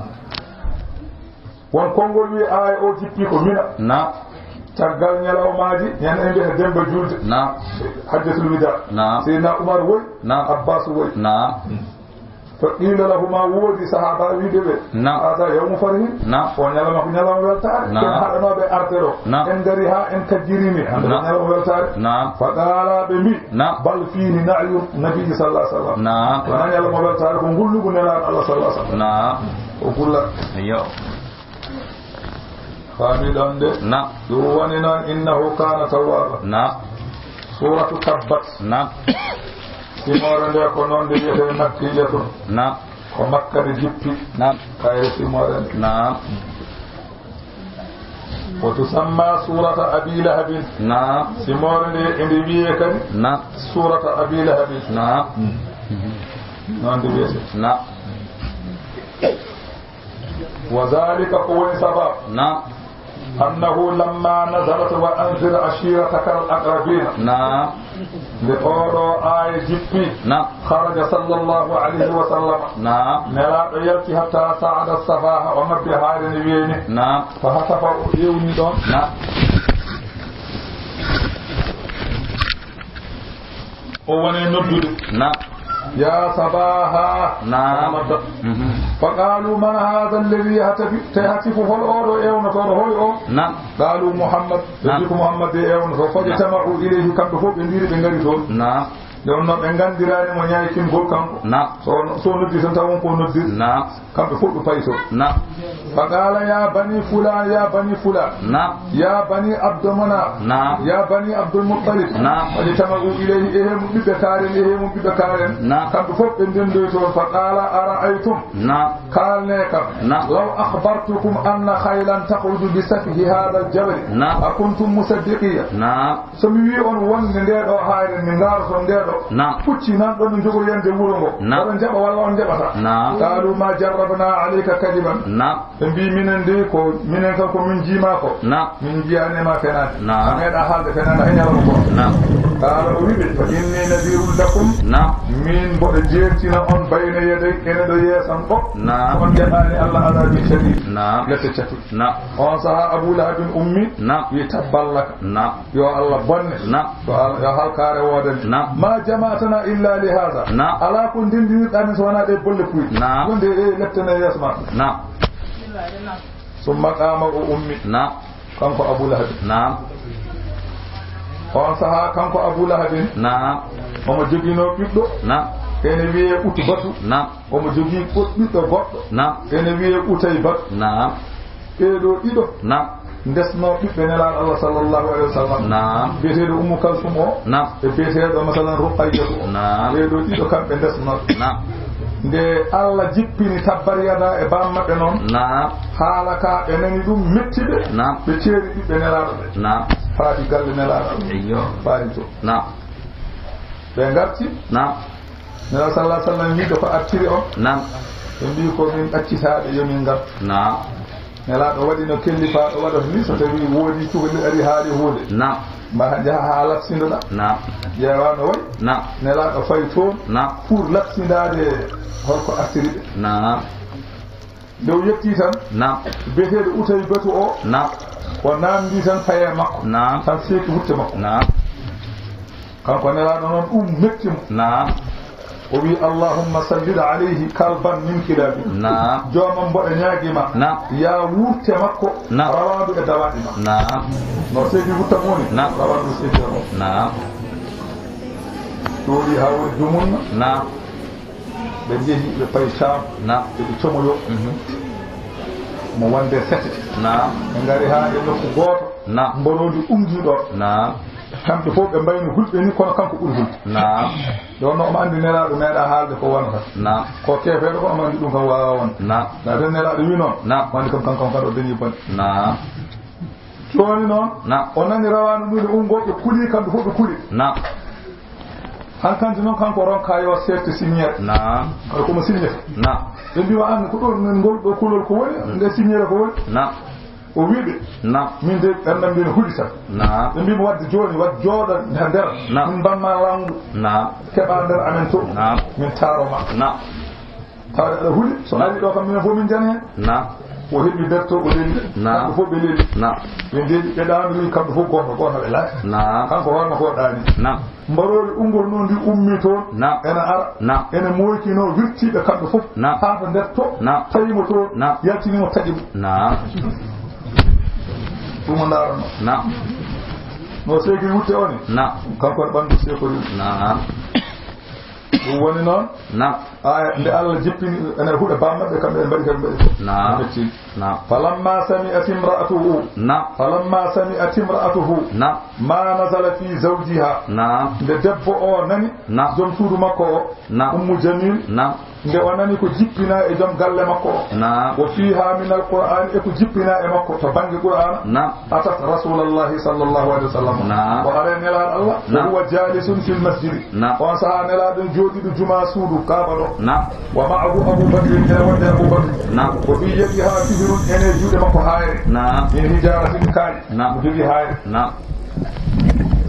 Won konngol wi aaya o jippi ko Mina. Naam. Caggal ñalawmaaji, ñande en mbiyata Demba Julde. Naam. Hajjatul Wida. Naam. Seydina Umar woy, Naam. Abbas woy. Naam. Fa qila lahuma, woodi sahaaba wiide ɓe, Naam. Hada yawmu farhin. Naam. O ñalawma ko ñalawma weltaare. Naam. Ken haɗanooɓe arde ɗo. Naam. En ngari haa en kajjirimi. Hande Naam. Ñalawma weltaare. Naam. Fa qala, ɓe mbi, Naam. Bal fihi na'yu nabi sallallahu alaihi wasallam. Naam. Wona ñalawma weltaare, ko ngullugu Nelaaɗo Allah sallallahu alaihi wasallam. Naam. O gulla. Iyo. Faami ɗon de? Naam. Ɗum woni noon, innahu kana tawwaba. Naam. Suratu Tabbat. Naam. Simoore nde ko noon nde wiyetee Makkiyatun. Naam. Ko Makka nde jippi. Naam. Kayre simoore nde. Naam. Wa tusamma surata Abi Lahabin. Naam. Simoore nde ende wiyee kadi Naam. Surata Abi Lahabin. Naam. Noon nde wiyetee. Naam. Wa zalika, ko woni sabab. Naam. Annahu lamma nazalat wa anzir ashirataka al aqrabina. Naam. Nde oɗo aaya jippi. Naam. Kharaja sallallahu alayhi wa sallam. Naam. Nelaaɗo yalti hatta sa'ada safaha, o ngabbi haade ne weeni. Naam. Fa hatafa, o ewni ɗon. Naam. O woni noddude. Naam. Ya sabaha. Naam. Nodda. Mhm. Fa qalu man hadha alladhi yahtafi, te hatifu hol oɗo ewnotooɗo, hol o? Naam. Qalu Muhammad. Naam. Ɓe mbi ko Muhammad de ewnoto. Fa Naam. jama'u ilayhi, kamɓe fof ɓe ndiri ɓe ngari toon. Naam. Nde wonnoo ɓe nganndiraani mo ñaykingol kanko. Naam. So, so noddi tan taw won ko noddir. Naam. Kamɓe fof ɓe payi toon. Naam. Fa qaala, "Ya bani fulaan, ya bani fulaan." Naam. "Ya bani Abdu Manaf." Naam. "Ya bani Abdul Muttalib." Naam. Fajtama'u ilayhi, e he mum ɓiɓɓe kaaren, e he mum ɓiɓɓe kaaren. Naam. Kamɓe fof ɓe ndenndoyi toon. Fa qaala, "Ara'aytum." Naam. Kaalnee kam. Naam. "Law akhbartukum anna khaylan takhruju bi safhi haadhal jabali. Naam. Akuntum musaddiqiyya?" Naam. So mi wii on wonde ndee ɗoo haayre, mi ndaaroto ndee ɗoo. Naam. Pucci nan ɗon no njogori yande wuro ngo. Naam. Oɗon njaɓa walla on njaɓata? Naam. Qaalu ma jarrabna alayka kadiban. Naam. Ɓe mbii minen de ko, minen kam ko min njiima ko. Naam. Min njiyaani ma fenaande. Naam. A meeɗa haalde fenaande hay ñalawma ko. Naam. Qaala o wii ɓe, fa inni nadirun lakum. Naam. Min mboɗo jeertina on bayna yaday, ene ɗo yeesan ɗo. Naam. On jaɓaani Allah adabin shadid. Naam. Lette catu. Naam. On sahaa Abu Lahabin ummi. Naam. Wi tabballaka. Naam. Yo Allah bonne. Naam. Yo Al-, yo halkaare woodani. Naam. Ma jama'tana illa li haza. Naam. Alaa ko ndenndinirɗaa min so wonaa ɗee bolle puyɗe. Naam. Wonde e leptene yeeso ma. Naam. Summa qaama o ummi. Naam. Kanko Abu Lahabin. Naam. On sahaa kanko Abu Lahabin. Naam. Omo joginoo ɓiɗɗo. Naam. Ene wiyee Utbatu. Naam. Omo jogii ɓiɗɗo goɗɗo. Naam. Ene wiyee Utaybatu. Naam. Ɓee ɗoo ɗiɗo. Naam. Ndesnoo ɓiɓɓe Nelaaɗo Allah sallallahu alayhi wa sallam. Naam. Biyeteeɗo Ummu Kalsum o. Naam. E biyeteeɗo, masalan, Ruqayyatu o. Naam. Ɓee ɗoo ɗiɗo kamɓe ndesnoo. Naam. Nde Allah jippini tabbar yada e baam maɓɓe noon. Naam. Haala ka ɓe nani ɗum metti ɓe. Naam. Ɓe ceeri ɓiɓɓe Nelaaɗo ɓe. Naam. Faati galle Nelaaɗo. Eyyo. Faati to. Naam. Ɓe ngarti. Naam. Nelaaɗo sallallahu alayhi wa sallam wiide ko artiri on. Naam. Ɓe mbii ko min ɗaccitaaɓe, yo min ngar. Naam. Nelaaɗo waɗi no kellifaaɗo waɗata ni, so tawi woodi cukalel ari haali huunde. Naam. Mbaɗa njaha haa latsindoɗa. Naam. Ƴeewa no wayi. Naam. Nelaaɗo fayi toon. Naam. Pour latsindaade holko artiri ɓe. Naam. Nde o yettii tan, naam, biyeteeɗo Utaybatu o, naam, o naamndii tan paye makko. Naam. Tan seeki wutte makko. Naam. Kanko Nelaaɗo noon, ɗum metti mo. Naam. O wii, "Allahumma sallit alayhi kalban min kilabi." Naam. Joomam, mboɗo ñaagii ma. Naam. Yaa wutte makko, naam, rawaandu e dawaaɗi ma. Naam. No seeki wuttam woni? Naam. Rawaandu seeki makko. Naam. Ɗoori haa woni dumunna. Naam. Ɓe njehi, ɓe payi Caam. Naam. Ɓe comoyo. Mhm. Mo wonde sete. Naam. Ɓe ngari haa e nokku gooto. Naam. Mboroondi umdii ɗo. Naam. Kamɓe fof ɓe mbayno hulɓe ni, kono kanko ɓuri hulɓe. Naam. Nde wonno omo anndi Nelaaɗo meeɗa haalde ko wonata. Naam. Ko keefeeɗo ko omo anndi ɗum kam waawaa wonde. Naam. Na den Nelaaɗo wii noon. Naam. Wonde kam kanko on kadi o dañii bonde. Naam. Jooni noon, naam, o nani rawaandu ndu ne unngoo, ɓe kuli, kamɓe fof ɓe kuli. Naam. Hankanti noon kanko ronka yo seefte siññeere. Naam. Kala ko mo siññata. Naam. Ɓe mbiwa, "Aan ko ɗo min ngol ɗo kulol ko woni, nde siññeere ko woni?" Naam. O wii ɓe, naam, "Min de ɓenɗam mbiɗa huɗi tan." Naam. Ɓe mbii mo, "Wadde jooni, wad jooɗa ha nder. Naam. Min mbamma lawngu. Naam. Keɓa nder amen to. Naam. Min taaro ma." Naam. Tawde aɗa huli, so ari ɗo kam, minen fof min njana heen. Naam. O heɓi berto, o leli. Naam. Kamɓe fof ɓe leli. Naam. Ɓe ndeeƴi, ɓe ɗaanori, kamɓe fof gooto, gooto ɓe laaci. Naam. Kanko hoorno ko ɗaani. Naam. Mbaroori unngol noon ndi ummii toon. Naam. Ena ara. Naam. Ene mooykinoo wirtiiɓe kamɓe fof. Naam. Haa to nder to. Naam. Tawi mo toon. Naam. Yaltini mo, taƴi mo. Naam. Ɗum o ndaarano. Naam. No seeki wutte o ni? Naam. Kanko e ɓanndu seekori. Naam. Ɗum woni noon. Naam. Aya, nde Allah jippini, ene huɗa bamma ɓe, kamɓe ɓe mbaɗi, kamɓe mbaɗi. Naam. Ɓe metti. Naam. Falamma sami'at imra'atuhu. Naam. Falamma sami'at imra'atuhu. Naam. Ma nazala fi zawjiha. Naam. Nde debbo o nani, naam, joom suudu makko o, naam, Ummu Jamil. Naam. Nde o nani ko jippina e joom galle makko o. Naam. Wa fiha min al-Qur'an, e ko jippina e makko to bannge Qur'ana. Naam. Atat Rasulallahi sallallahu alayhi wa sallam. Naam. O ari e Nelaaɗo Allah. Naam. Wa huwa jalisun fil masjidi. Naam. On sahaa Nelaaɗo jooɗiiɗo juma suudu Kaaba ɗo. Naam. Wa ma'ahu Abu Bakr, ene wonde Abu Bakr. Naam. Wa fi yadiha sihrun, ene juuɗe makko haayre. Naam. Min hijaratin, kaari. Naam. Mo jogii haayre. Naam.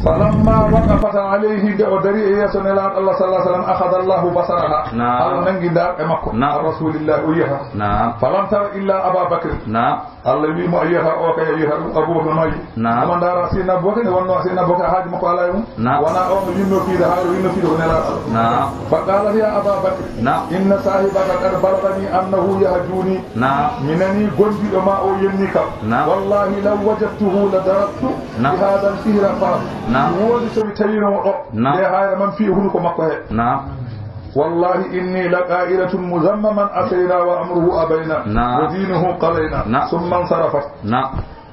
Falamma waqafat alayhi, nde o dari e yeeso Nelaaɗo Allah sallallahu alayhi wa sallam, akhadha Allahu basaraha. Naam. Allah nanngi ndaarɗe makko. Naam. An Rasulillah, o yiyata. Naam. Falam tara illa Aba Bakr. Naam. Allah wii mo, a yiyata o kay, a yiyata ɗum Abu Bakr maayi. Naam. Omo ndaara Seydina Abu Bakr, nde wonnoo Seydina Abu Bakr haaji makko alaa e mum. Naam. Wonaa o mo yinnoo fiide haayre, o yinnoo fiide ko Nelaaɗo Allah. Naam. Fa qalat ya Aba Bakr. Naam. Inna sahibaka qad balagani annahu yahjuni. Naam. Mi nanii gondiiɗo ma o yennii kam. Naam. Wallahi law wajadtuhu la darabtu, naam, bi hadha al-fihra fa. Naam. Woodi so mi tawino mo ɗo. Naam. Nde hayra man fii hunuko makko he. Naam. Wallahi inni la qa'ilatun muzammaman asayna wa amruhu abayna. Naam. Wa dinuhu qalayna. Naam. Summa nsarafat. Naam.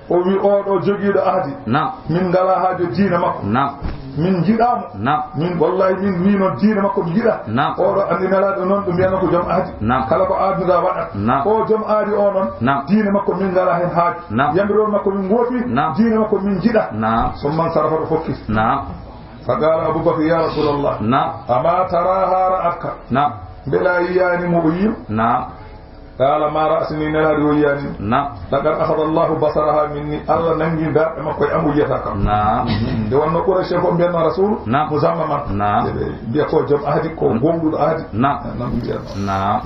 O wi oɗo jogiiɗo ahdi. Naam. Min ngala haajo diina makko. Naam. Min njiɗa mo. Naam. Min wallahi min wi noon diina makko mi njiɗa. Naam. Oɗo andi nelaɗo noon ɗum mbiyana ko joom ahdi. Naam. Kala ko adduda waɗat. Naam. O joom ahdi o noon. Naam. Diina makko min ngala hen haaju. Naam. Yamiroore makko min goofi. Naam. Diina makko min njiɗa. Naam. Summa nsarafa o fokkiti. Naam. Fa qala Abu Bakr, ya Rasulallah. Naam. Ama taraha ra'atka. Naam. Mbela yiyaani mo o yiima? Naam. Qala ma ra'sini, nelaɗo o yiyaani. Naam. Laqad akhadha Allahu basaraha minni. Allah nangi darɗe makko e am o yiyata kam. Naam. Nde wonno Quraysh ko mbiyatno Rasul. Naam. Muzammaman. Naam. Ɓe mbiya ko joom ahdi, ko gomɗuɗo ahdi. Naam. Nan mbiyatno. Naam.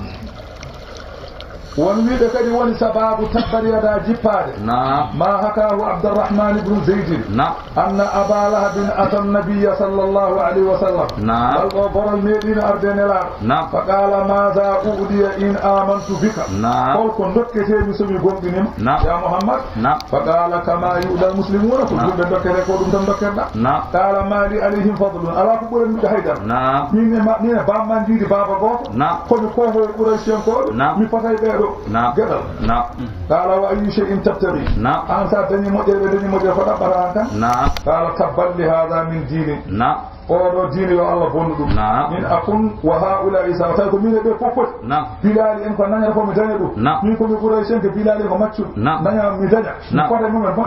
Won wiiɓe kadi woni sababu tabbat yada jippaade. Naam. Ma hakahu Abdurrahman ibn Zaydin. Naam. Anna Aba Lahabin ata Nabiyya sallallahu alayhi wa sallam. Naam. Ngal ɗo boral meeɗino arde Nelaaɗo. Naam. Fa qala, maza u'diya in amantu bika? Naam. Hol ko dokketemi so mi gomɗinima? Naam. Ya Muhammad? Naam. Fa qala, kama yu'da al muslimuna, ko Naam. Julɓe dokkete ko ɗum tan dokketeɗa. Naam. Qala, ma li alayhim fadlun, ala ko ɓuranmi ɓe haydara. Naam. Min e ma-, min e bamman jiidi baaba gooto. Naam. Komi koko e Qurayshiyankooɓe. Naam. Mi fotay ɓeeɗo Naam. Geɗal. Naam. Qala, wa ayyu shay'in tabtaghi? Naam. An sa dañi moƴƴere, ɓe dañi moƴƴere, ko ɗaɓɓata an tan? Naam. Qala, tabban li hadha min dini. Naam. Oɗo diine yo Allah bonnu ɗum. Naam. In akun wa haula'i sawa. Tawi ko min e ɓe fof foti. Naam. Bilali en ko nañata ko mi daña ɗum. Naam. Min ko mi Quraysh en, ko Bilali en ko maccuɗo. Naam. Naña mi daña. Naam. Kote mumen fof.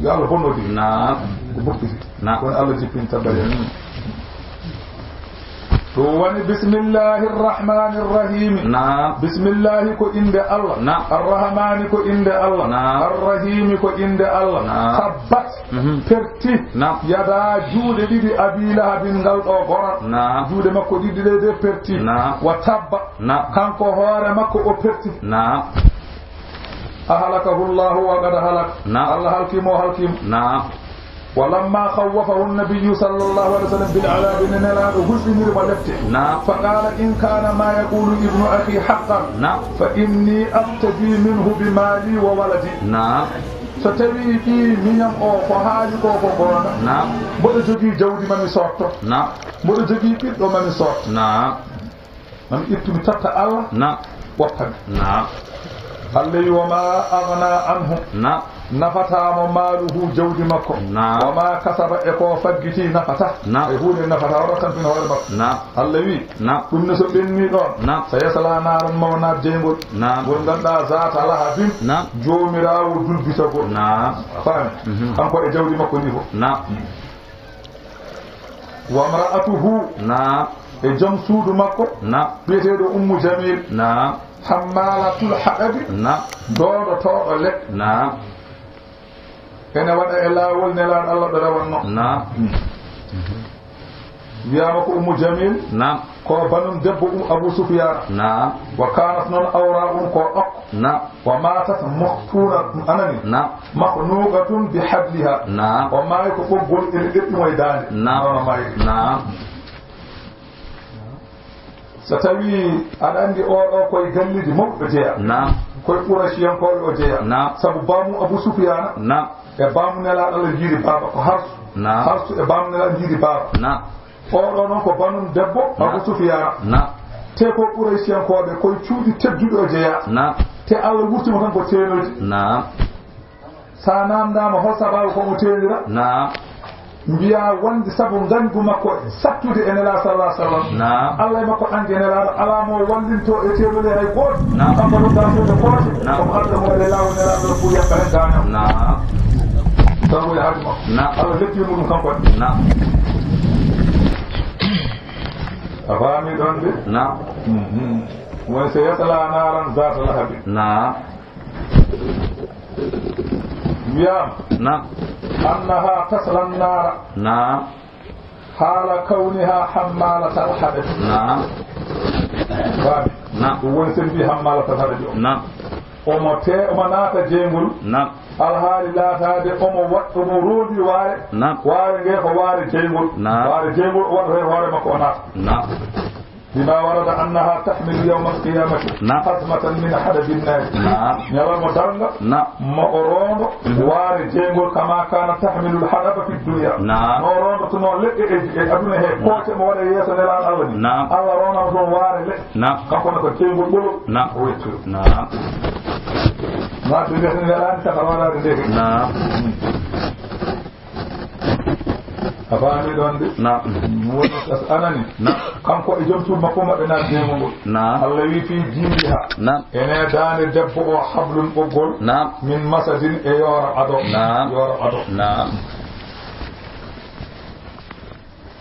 Yo Allah bonno ɗum. Naam. Ko bokkiti. Naam. Kono Allah jippin tabbat yada. Ɗum woni bismillahi rrahmani rrahimi. Naam. Bismillahi ko innde Allah. Naam. Arrahmani ko innde Allah. Naam. Arrahimi ko innde Allah. Naam. Tabbat. Mhm. Perti. Naam. Yada juuɗe ɗiɗi Abi Lahabin ngal ɗo goral. Naam. Juuɗe makko ɗiɗi ɗe de perti. Naam. Wa tabba. Naam. Kanko hoore makko o perti. Naam. Ahlakahu Allahu wa qad halak. Naam. Allah halki mo, halki mo. Naam. Wa lamma khawwafahu an-nabiyyu sallallahu alayhi wa sallam bil adhabi, ne Nelaaɗo hulɓiniri mo lepte. Naam. Fa qala, in kana ma yaqulu ibnu akhi haqqan, Naam. Fa inni abtadi minhu bi mali wa waladi. Naam. So tawi ɓii miñam o ko haali ko ko goonga, Naam. Mboɗo jogii jawdi ma mi sootto. Naam. Mboɗo jogii ɓiɗɗo ma mi sootto. Naam. Mami ittu mi totta Allah. Naam. Watta mi. Naam. Allah wi, wa ma aghna anhu. Naam. Nafata mo maluhu, jawdi makko. Naam. Wa ma kasaba, e ko faggiti nafata. Naam. E huunde nafata, o rokkantin hoore makko. Naam. Allah wi, Naam. Ɗum ne so ɓenni ɗon. Naam. Sa yasla naran, maw naat jeyngol. Naam. Ngol ganduɗa zata lahabin. Naam. Joomiraawo dulbitagol. Naam. Faami. Mhm. Kanko e jawdi makko ndi fof. Naam. Wa mra'atuhu. Naam. E joom suudu makko. Naam. Biyeteeɗo Ummu Jamil. Naam. Hammalatul haɗabi. Naam. Doodotooɗo leɗɗe. Naam. Ene waɗa e laawol Nelaaɗo Allah ɗo rewanno. Naam. Wiyaama ko Ummu Jamil. Naam. Ko banum debbo um Abu Sufyaan. Naam. Wa kanat noon awra um ko ɗokko. Naam. Wa matat makhtuuna, ɗum anani. Naam. Makhnuqatun bi habliha. Naam. O maayi ko ɓoggol ene ɗeɓɓi mo e daande. Naam. Noon o maayi. Naam. So tawi aɗa anndi oɗo koye galleeji mawɗi o jeya. Naam. Koye Quraysiyankooɓe o jeya. Naam. Sabu baamu Abu Sufyaana. Naam. E baamu Nelaaɗo Allah njiiri baaba ko harsu. Naam. Harsu e baamu Nelaaɗo njiiri baaba. Naam. Oɗo noon ko banum debbo Naam. Abu Sufyaana. Naam. Te ko Quraysiyankooɓe koye cuuɗi tedduɗi o jeya. Naam. Te Allah wurti mo tan ko teenoyde. Naam. Sa namdama hol sababu ko mo teenira? Naam. Mbiya wonde sabu gandu makko sattude e Nela sallallahu alaihi wasallam. Naam. Allah e makko andi e Nela ala mo wallinto e teerude hay gooto. Naam. Kanko ɗum ɗa fewde gooto. Naam. Ko Allah mo e laawol Nela ɗo pour yakka hen dañam. Naam. Tawi e haaju makko. Naam. Allah leppi mo ɗum kanko waɗi. Naam. A faami ɗon de? Naam. Mhm. Woni so yasla naran zata lahabi. Naam. Wiyam. Naam. Annaha tasla nara. Naam. Hala kawniha hammalatal hadabi. Naam. Faami. Naam. Ɗum woni sen mbi hammalatal hadabi o. Naam. Omo te, omo naata jeyngol. Naam. Alhaali laataade omo waɗ-, omo roondi waare. Naam. Waare nge ko waare jeyngol. Naam. Waare jeyngol o waɗata e hoore makko o naata. Naam. بما ورد أنها تحمل يوم القيامة نعم. حزمة من حدب النار. نعم. Ñalawma darnga, نعم. Mo o roondo, Mhm. waare jeygol, كما كانت تحمل الحطب في الدنيا. نعم. No o roondotonoo leɗɗe e, e aduna he, نعم. Pooce mo waɗa yeeso Nelaaɗo Allah ni. نعم. Allah roonana toon waare leɗɗe. نعم. Kanko ne ko jeygol ɓolo. نعم. O wettoyi. نعم. Ma to mbiyata Nelaaɗo, saka waɗaade nde. نعم. A faami ɗoon de? Naam. Woni tas anani. Naam. Kanko e joom suudu makko maɓɓe naati deemal ngol. Naam. Allah wi fii jiidiha. Naam. Ene daande debbo o hablun ɓoggol. Naam. Min masadin e yoora ado. Naam. Yoora ado. Naam.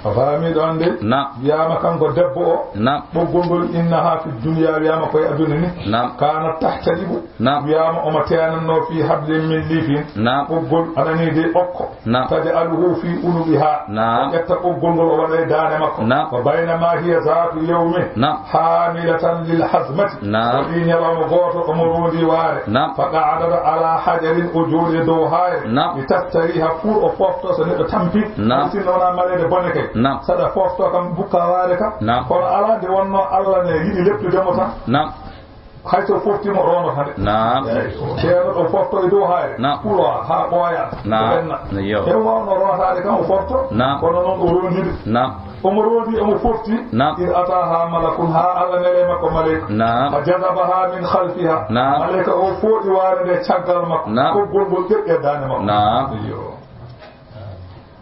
A faami ɗoon de? Naam. Wiyaama kanko debbo o. Naam. Ɓoggol ngol innaha fi dunya wiyaama koye aduna ni. Naam. Kaana tahtalibu. Naam. Wiyaama omo teenannoo fii hablin min liifin. Naam. Ɓoggol anani de okko. Naam. Taj'aluhu fii unuqiha. Naam. O ƴetta ɓoggol ngol o waɗa e daande makko. Naam. Wa baynama hiya zaatu yawmin. Naam. Haamilatan lil hazmati. Naam. Waɗi ñalawma gooto omo roondi waare. Naam. Fa qa'adat ala hajarin o jooɗi e dow haayre. Naam. Li tastariha pour o foofto so neɗɗo tampi. Naam. Sinno wonaa maleede bone kay. Naam. Saɗa foofto kam bukka waare kam. Naam. Kono alaa nde wonnoo Allah ne yiɗi leptude mo tan. Naam. Hay so foftiima o roondata nde. Naam. Eey, ceerno ɗo fofto e dow haayre. Naam. Pour o haa ɓooya. Naam. Ɓenna. Yo. Heɓ waawno rootaade kam o fofto. Naam. Kono noon o roondiri. Naam. Omo roondi, omo fofti. Naam. Id ataha malakun, haa Allah neli e makko maleyka. Naam. Fa jazabaha min khalfiha. Naam. Maleyka o fooɗi waare nde caggal makko. Naam. Ɓoggol ngol ƴeɓɓi e daande makko. Naam. Yo.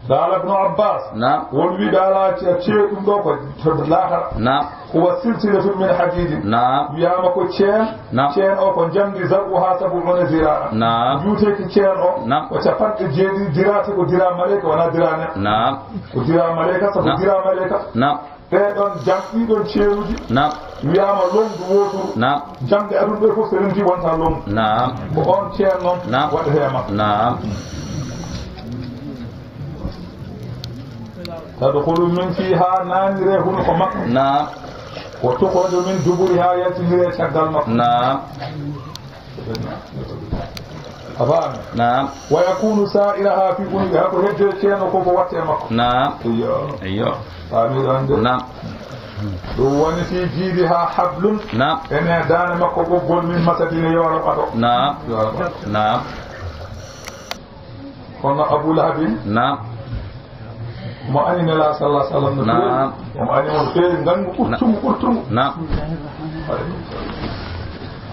Qaala Ibnu Abbaas. Naam. Won wiɓe alaa ce-, ceeɗum ɗo ko to laakara. Naam. Huwa silsilatun min hadiidin. Naam. Wiyaama ko ceen. Naam. Ceen o ko njamndi zar'uha sab'una ziraa'a. Naam. Juuteeki ceen o. Naam. Ko capanɗe jeeɗiɗi diraa, te ko diraa maleyka, wonaa diraa neɗɗo. Naam. Ko diraa maleyka, sabu Naam. Diraa maleyka. Naam. Ɓee ɗoon jam-, ɗii ɗoon ceenuji. Naam. Wiyaama lomdu wooturu. Naam. Jamɗe aduna ɗe fof so renndii wonta lomdu. Naam. Ko oon ceen noon Naam. Waɗetee e makko. Naam. Tadkhulu min fiiha, naaniree hunuko makko. Naam. Wa tukhraju min duburiha, yaltiniree caggal makko. Naam. A faami? Naam. Wa yakunu sa'iraha fi unuqiha, ko hedde ceen o ko ko watte makko. Naam. Iyo. Iyo. Faami ɗoon de? Naam. Ɗum woni fi jiidiha hablun. Naam. Ene daande makko ɓoggol min masadin e yooro ɓato. Naam. Yooro ɓato. Naam. Kono Abu Lahabin. Naam. Mo ani Nelaaɗo sallallahu alaihi wasallam no feewi. Naam. Omo ani mo no feewi, ngañgu ɓurtungu, ɓurtungu. Naam.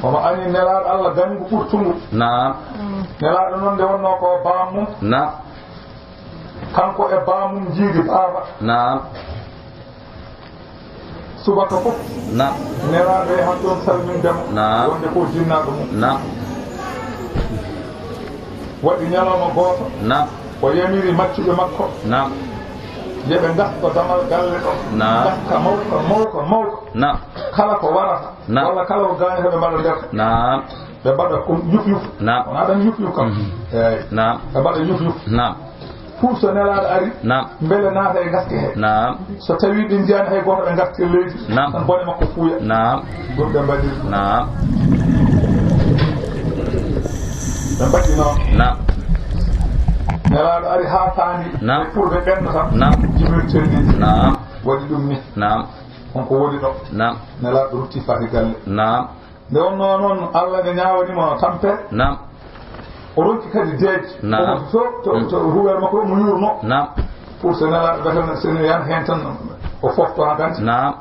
Omo ani Nelaaɗo Allah ngañgu ɓurtungu. Naam. Nelaaɗo noon nde wonnoo ko baamum. Naam. Kanko e baamum njiidi baaba. Naam. Subaka fof. Naam. Nelaaɗo e han ɗoon salminde mo. Naam. Wonde ko jinnaaɗo mum. Naam. Waɗi ñalawma gooto. Naam. O yamiri maccuɓe makko. Naam. Yo ɓe ngasto damal galle ɗo. Naam. Ngaska mawka, mawka, mawka. Naam. Kala ko warata. Naam. Walla kala ko gaañata ɓe mbaɗa nder. Naam. Ɓe mbaɗa ko yuf yuf. Naam. Wonaa tan yuf yuf kam. Mhm. Eey. Naam. Ɓe mbaɗa yuf yuf. Naam. Pour so Nelaaɗo ari, Naam. Mbele naata e ngaske he. Naam. So tawii ɓe njiyaani hay gooto ɓe ngaske leydi, Naam. Tan bone makko fuuya. Naam. Ɗum ɓe mbaɗiri. Naam. Ɓe mbaɗi noon. Naam. Nelaaɗo ari haa faandi. Naam. E pour ɓe ɓenna tan. Naam. Jibril telli. Naam. Waɗi ɗum ni. Naam. On ko woni ɗo. Naam. Nelaaɗo rutti faati galle. Naam. Nde wonnoo noon, Allah ne ñaawani mo tampere. Naam. O ronki kadi deeƴi. Naam. Omo to, to, to ruweer makko o mo yuurno. Naam. Pour so Nelaaɗo gatana, so ne yan heen tan, o fofto haa ganti. Naam.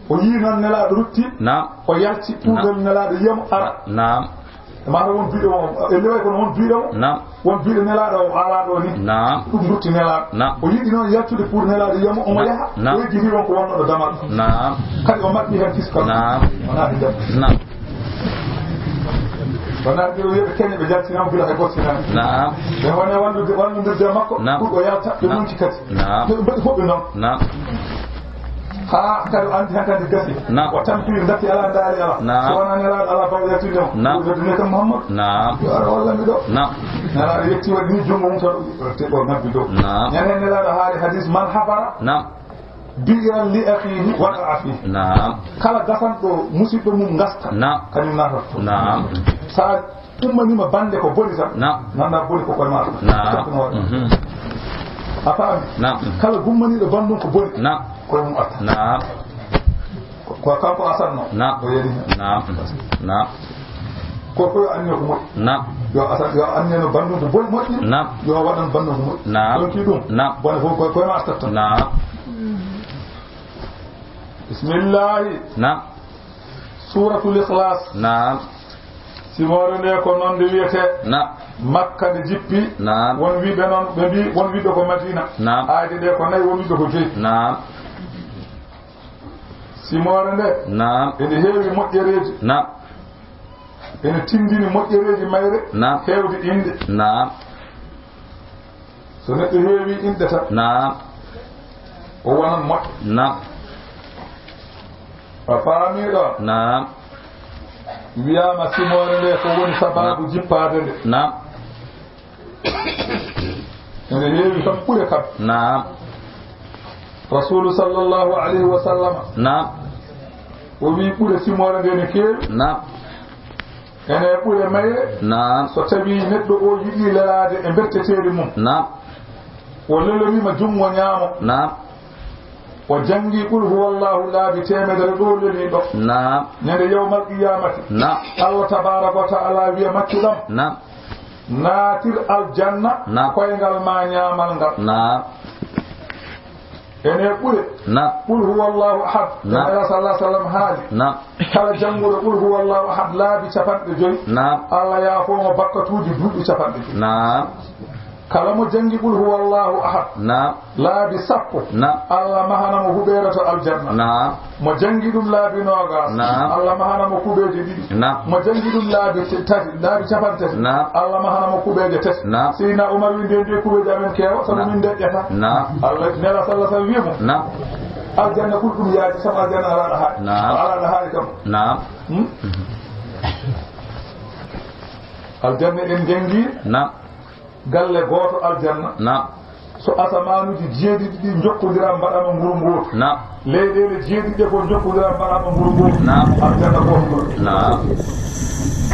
O yii noon Nelaaɗo rutti. Naam. O yalti, Naam. Puudol Nelaaɗo yiyam ara. Naam. E maa won biɗo mo, e leway kono won biɗo mo. Naam. Won biɗo Nelaaɗo o alaa ɗo ni. Naam. Ɗum rutti Nelaaɗo. Naam. O yiɗi noon yaltude pour Nelaaɗo yiyam omo Naam. Yaha. Naam. O yejjiti on ko wonnoo ɗo damal. Naam. Kadi o maɓɓi heen fiskal. Naam. Wonaa ɗi jam. Naam. Wonaa ɗi o wiya ɓe keñe ɓe jaltinama gila hay gottinaani. Naam. Ɓe wone wallude, walludirde makko. Naam. Pour o yalta, ɓe Naam. Nunci kadi. Naam. Ɓe mbaɗi fof ɓe noon. Naam. Haa kadi o anndi han kadi gasi. Naam. O tampiri datti alaa ndaari alaa. Naam. So wonaa Nelaaɗo alaa baw yaltinde mo. Naam. Yo dune kam Muhammad. Naam. Yo ara walla mi ɗo. Naam. Nelaaɗo yetti waɗi ni junngo mum tan o te o nabbi dow. Naam. Ñande Nelaaɗo haali hadis man hafara. Naam. Bi'ran li akhihi waqa'a fihi. Naam. Kala gasanɗo musiɗɗo mum ngaska. Naam. Kañum naatata. Naam. Sa ummaniima bannde ko boni tan. Naam. Nannda boni ko koye maa. Naam. Tokkuno waɗa. Mhm. A faami? Naam. Kala gummaniiɗo banndum ko boni. Naam. Koye mum arta. Naam. Ko kanko Asan no. Naam. O yeɗi. Naam. Naam. Ko ko yo anniya ko moƴƴi. Naam. Yo Asan, yo anniya no banndum ko boni moƴƴi. Naam. Yo waɗan banndum ko moƴƴi. Naam. Donc ɗum. Naam. Bone fof ko, ko no artata. Naam. Bismillahi. Naam. Suuratul Ikhlaas. Naam. Simoore nde ko noon nde wiyetee. Naam. Makka nde jippi. Naam. Won wiɓe noon, ɓe mbi, won wiɓe ko Madina. Naam. Aayde ɗe ko nayi, won wiɓe ko joyi. Naam. Simoore nde. Naam. Ene heewi moƴƴereeji. Naam. Ene tindini moƴƴereeji mayre. Naam. Heewde innde. Naam. So neɗɗo heewi inɗe tan, naam, o wonan moƴƴo. Naam. A faamii ɗo? Naam. Wiyaama simoore nde ko woni sabaabu, naam, jippaade nde. Naam. Ene heewi kam ɓure kam. Naam. Rasuulu sallallahu alayhi wa sallam, naam, o wii ɓure simoore nde ne keewi. Naam. Ene ɓure mayre. Naam. So tawii neɗɗo o yiɗi lelaade e mberteteeri mum. Naam. O leloriima junngo ñaamo. Naam. O janngi Qul huwallahu laabi teemedere ɗo lelii ɗo. Naam. Ñande yawmal qiyamati. Naam. Allah tabaaraka wa ta'ala wiya maccuɗam. Naam. Naatir aljanna. Naam. Koyngal ma ñaamal ngal. Naam. Ene ɓure. Naam. Qul huwallahu ahad. Naam. Nela sallallahu alaihi wasallam haali. Naam. Kala jannguɗo Qul huwallahu ahad laabi capanɗe joyi. Naam. Allah yaafoo mo bakkatuuji duuɓi capanɗe joyi. Naam. Kala mo janngi Qul huwallahu ahad. Naam. Laabi sappo. Naam. Allah mahana mo huɓeere to aljanna. Naam. Mo janngi ɗum laabi noogas. Naam. Allah mahana mo kuɓeeje ɗiɗi. Naam. Mo janngi ɗum laabi te-, tati, laabi capanɗe tati. Naam. Allah mahana mo kuɓeeje tati. Naam. Seydina Umar wi, "Nde, nde kuɓeeje amen keewa, sabu, naam, min ndeƴƴata." Naam. Allah, Nela sallallahu alaihi wasallam wi mo. Naam. Aljanna ɓuri ɗum yaade, sabu aljanna alaa ɗo haaɗi. Naam. Alaa ɗo haaɗi kam. Naam. Hmm? Aljanna en janngi. Naam. Galle gooto aljanna. Naam. So asamaanuuji jeeɗiɗi ɗi njokkondira mbaɗaama nguru ngootu. Naam. Leyɗeele jeeɗiɗi ɗe fof njokkondira mbaɗaama nguru ngootu. Naam. Aljanna gooto nguru. Naam.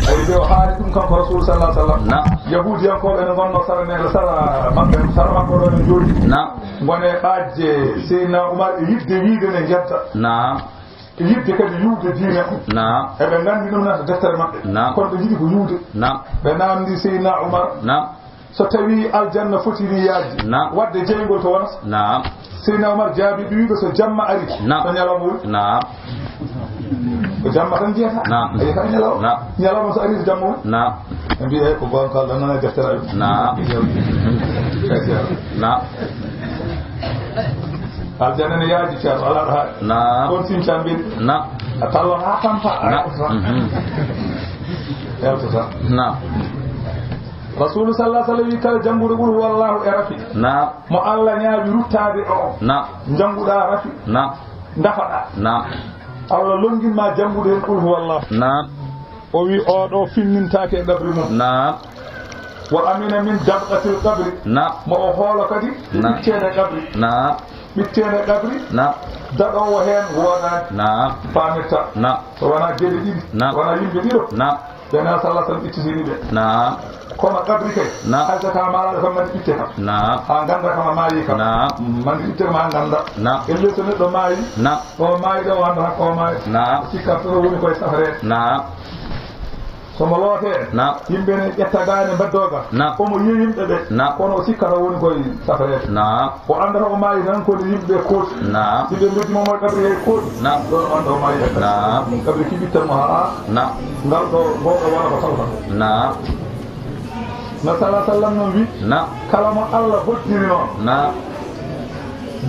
Eyi, nde o haali ɗum kanko Rasuulu sallallahu alaihi wasallam. Naam. Yahuudiyankooɓe ne ngonnoo sara ne, sara maɓɓe, sara makko ɗo ne jooɗi. Naam. Ngone ɓaajje Seydina Umar e yiɗde wiide ne njedda. Naam. Yiɗde kadi yuwde diine o. Naam. Eɓe nganndi ɗum nata deftere maɓɓe. Naam. Kono ɓe njiɗi ko yuwde. Naam. Ɓe naamndi Seydina Umar. Naam. So tawii aljanna foti ni yaajde. Naam. Waɗde jeyngol to wonata. Naam. Seydina Umar jaabi ɓe, wiɓe so jamma ari. Naam. Ko ñalawma woni. Naam. Ko jamma tan jeyata. Naam. A yiyata ñalawma. Naam. Ñalawma so ari ko jamma woni. Naam. Ɓe mbiya, "Eyi, ko goonga, Allah nana deftere amen." Naam. Naam. Aljanna ne yaaji, ceerno, alaa ɗo haaɗi. Naam. On sin cambiɗi. Naam. A tawat haa tampa, a, naam, yaltata. Mhm. Yaltata. Naam. Rasuulu sallallahu alaihi wasallam wi, kala jannguɗo Qul huwallahu e rafi. Naam. Mo Allah ñaawi ruttaade o. Naam. Jannguɗaa rafi. Naam. Ndafaɗaa. Naam. Allah lonngin ma janngude heen Qul huwallahu. Naam. O wi, "Oo ɗo finnintaake e qabri mum." Naam. "Wa amina min dabqatil qabri." Naam. Mo o hoolo kadi, naam, ɓitteende qabri. Naam. Ɓitteende qabri. Naam. Daɗoowo heen woodaani. Naam. Faamirta. Naam. So wonaa geɗe ɗiɗi. Naam. Wonaa yimɓe ɗiɗo. Naam. Ɓe na sallallahu alaihi wasallam ittitini ɓe. Naam. Kono qabri kay. Naam. Hay so ka maalaɗo kam mandi ɓitte kam. Naam. Haa ngannda kam a maayi kam. Naam. Mandi ɓitte kam haa ngannda. Naam. Ellee so neɗɗo maayi. Naam. O maayi ɗo, o annda hannde o maayi. Naam. Sikka to woni koye safreede. Naam. So mo lootee. Naam. Yimɓe ne ƴetta gaane mbaddooga. Naam. Omo yiya yimɓe ɓe. Naam. Kono o sikkata woni koye safreede. Naam. O anndata o maayi tan ko nde yimɓe kooti. Naam. Si ɓe mbeddi mo mo qabri hay kooti. Naam. Ɗon o annda o maayi hay. Naam. Qabri ki ɓittan mo haa. Naam. Ngal ɗo, ngal ɗo wona ko tawata. Naam. No sallallahu alaihi wasallam noon wi. Naam. Kala mo Allah hoddiri noon. Naam.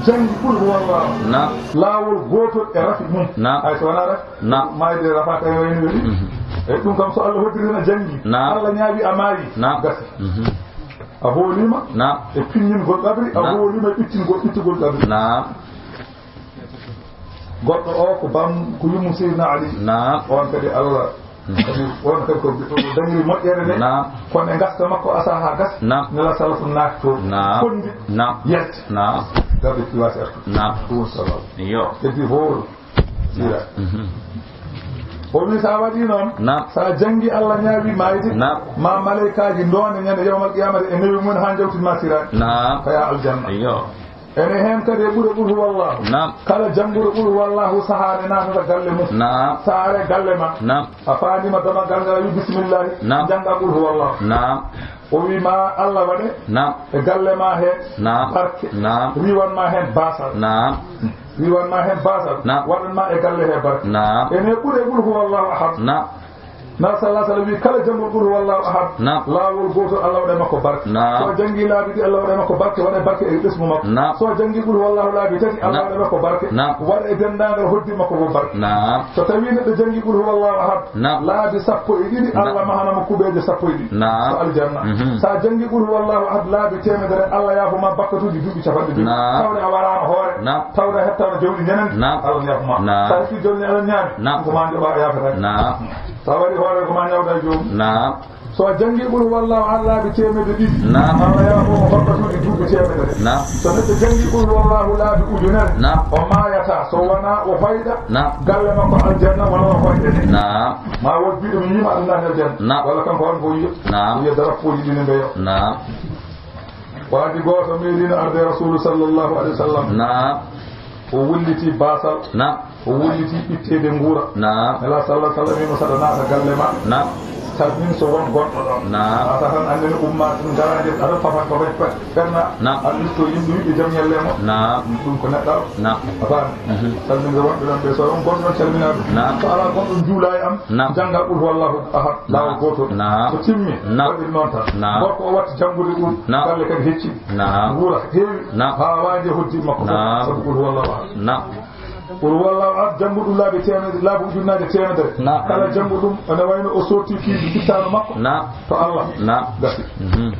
Janngi Qul huwallahu. Naam. Laawol gootol e rafi mum. Naam. Hay so wonaa rafi. Naam. Maayde rafaaka e wayno weli. Mhm. E ɗum kam so Allah hoddiri tan a janngi. Naam. Allah ñaawi a maayi. Naam. Gasi. Mhm. A hooliima. Naam. E pinñingol qabri, a, naam, hooliima e ɓittingol, ɓittugol qabri. Naam. Goɗɗo o ko bam, ko yummu Seydina Ali. Naam. On kadi Allah. Mhm. Kadi on kadi ko, ko dañiri moƴƴere nde. Naam. Kono e gasta makko asa haa gasa. Naam. Nela salatu naati to. Naam. Kondi. Naam. Yalti. Naam. Gabe ki wasi artu. Naam. Ɗum salam. Iyo. Heddi horo. Sira. Mhm. O wi sa waɗi noon. Naam. Sa janngi Allah ñaawi maayde. Naam. Ma malaykaaji ndoone ñande yawmal qiyamata e newi mum haa njawtin ma siraat. Naam. Faya aljanna. Iyo. Ene heen kadi e ɓure qul huwallahu. Naam. Kala jannguɗo qul huwallahu sahaa ne naatata galle mum. Naam. Saare galle ma. Naam. A faandima dama galngal a wi bismillahi. Naam. Jannga qul huwallahu. Naam. O wi ma Allah waɗe. Naam. E galle ma he. Naam. Barke. Naam. Riwan ma heen basal. Naam. Riwan ma heen basal. Naam. Waɗan ma e galle he barke. Naam. Ene ɓure qul huwallahu ahad. Naam. Na sallallahu alaihi wasallam wi kala jannguɗo qul huwallahu ahad. Naam. Laawol gootol Allah waɗa makko barke. Naam. So janngi laabi ɗi Allah waɗa makko barke, waɗa barke e ɓesngu makko. Naam. So janngi qul huwallahu laabi tati Allah Naam. Waɗa makko barke. Naam. Waɗa e denndaangal hoddi makko fof barke. Naam. So tawi neɗɗo janngi qul huwallahu ahad. Naam. Laabi sappo e ɗiɗi Naam. Allah mahana mo kuɓeeje sappo e ɗiɗi. Naam. Ko aljanna. Mhm. Sa janngi qul huwallahu ahad laabi teemedere Allah yaafo ma bakkatuuji duuɓi capanɗe jowi. Naam. Tawde a waraano hoore. Naam. Tawde a hettaano jawdi njanandi. Naam. Allah yaafo ma. Naam. Sa hetti jawdi Allah ñaami. Naam. Ko ma njoɓa a yaafata. Naam. Sa waɗi hoore ko ma ñawda e joomum. Naam. So a janngi qul huwallahu ahad laabi teemedde ɗiɗi. Naam. Allah yaafo mo bakkatuuji duuɓi teemedere. Naam. So neɗɗo janngi qul huwallahu laabi ujunere. Naam. O maayata so wonaa o hoyɗa. Naam. Galle makko aljanna walla o hoyɗe ne. Naam. Ma won biɗo mi yima Allah aljanna. Naam. Walla kanko on ko yiyo. Naam. Yiyo darappuuji ɗi ne mbeyo. Naam. Waadi gooto meeɗino arde Rasuulu sallallahu alaihi wasallam. Naam. O wulliti baasal. Naam. O wulliti itteede nguura. Naam. Nela sallallahu alaihi wasallam wimo saɗa naata galle ma. Naam. Salmin so won gonɗo ɗon. Naam. Naata tan annene umma ɗum ngara nde aɗa fafan ko ɓe ɓe ɓerna. Naam. Aɗa lutto yimɓe wiɓe jam ñalle mo. Naam. Ɗum ko neɗɗo. Naam. A faami? Mhm. Salmin so wonɓe ɗon ɓe so won gonɗo ɗon calmina ɗum. Naam. So alaa gonɗo juula e am. Naam. Jannga qul huwallahu ahad. Laawol Naam. Gootol. Naam. So timmi. Naam. Waɗir noon tan. Naam. Gorko o watti janngude ɗum. Naam. Galle kadi hecci. Naam. Nguura heewi. Naam. Haa waaji e hoddi makko fof. Naam. Sabu qul huwallahu ahad. Naam. Qul huwallahu ahad janngu ɗum laabi teemedere, laabi ujunnaaje teemedere. Naam. Kala janngu ɗum ene wayno o sotti piiji kittaano makko. Naam. To Allah. Naam. Gasi. Mhm.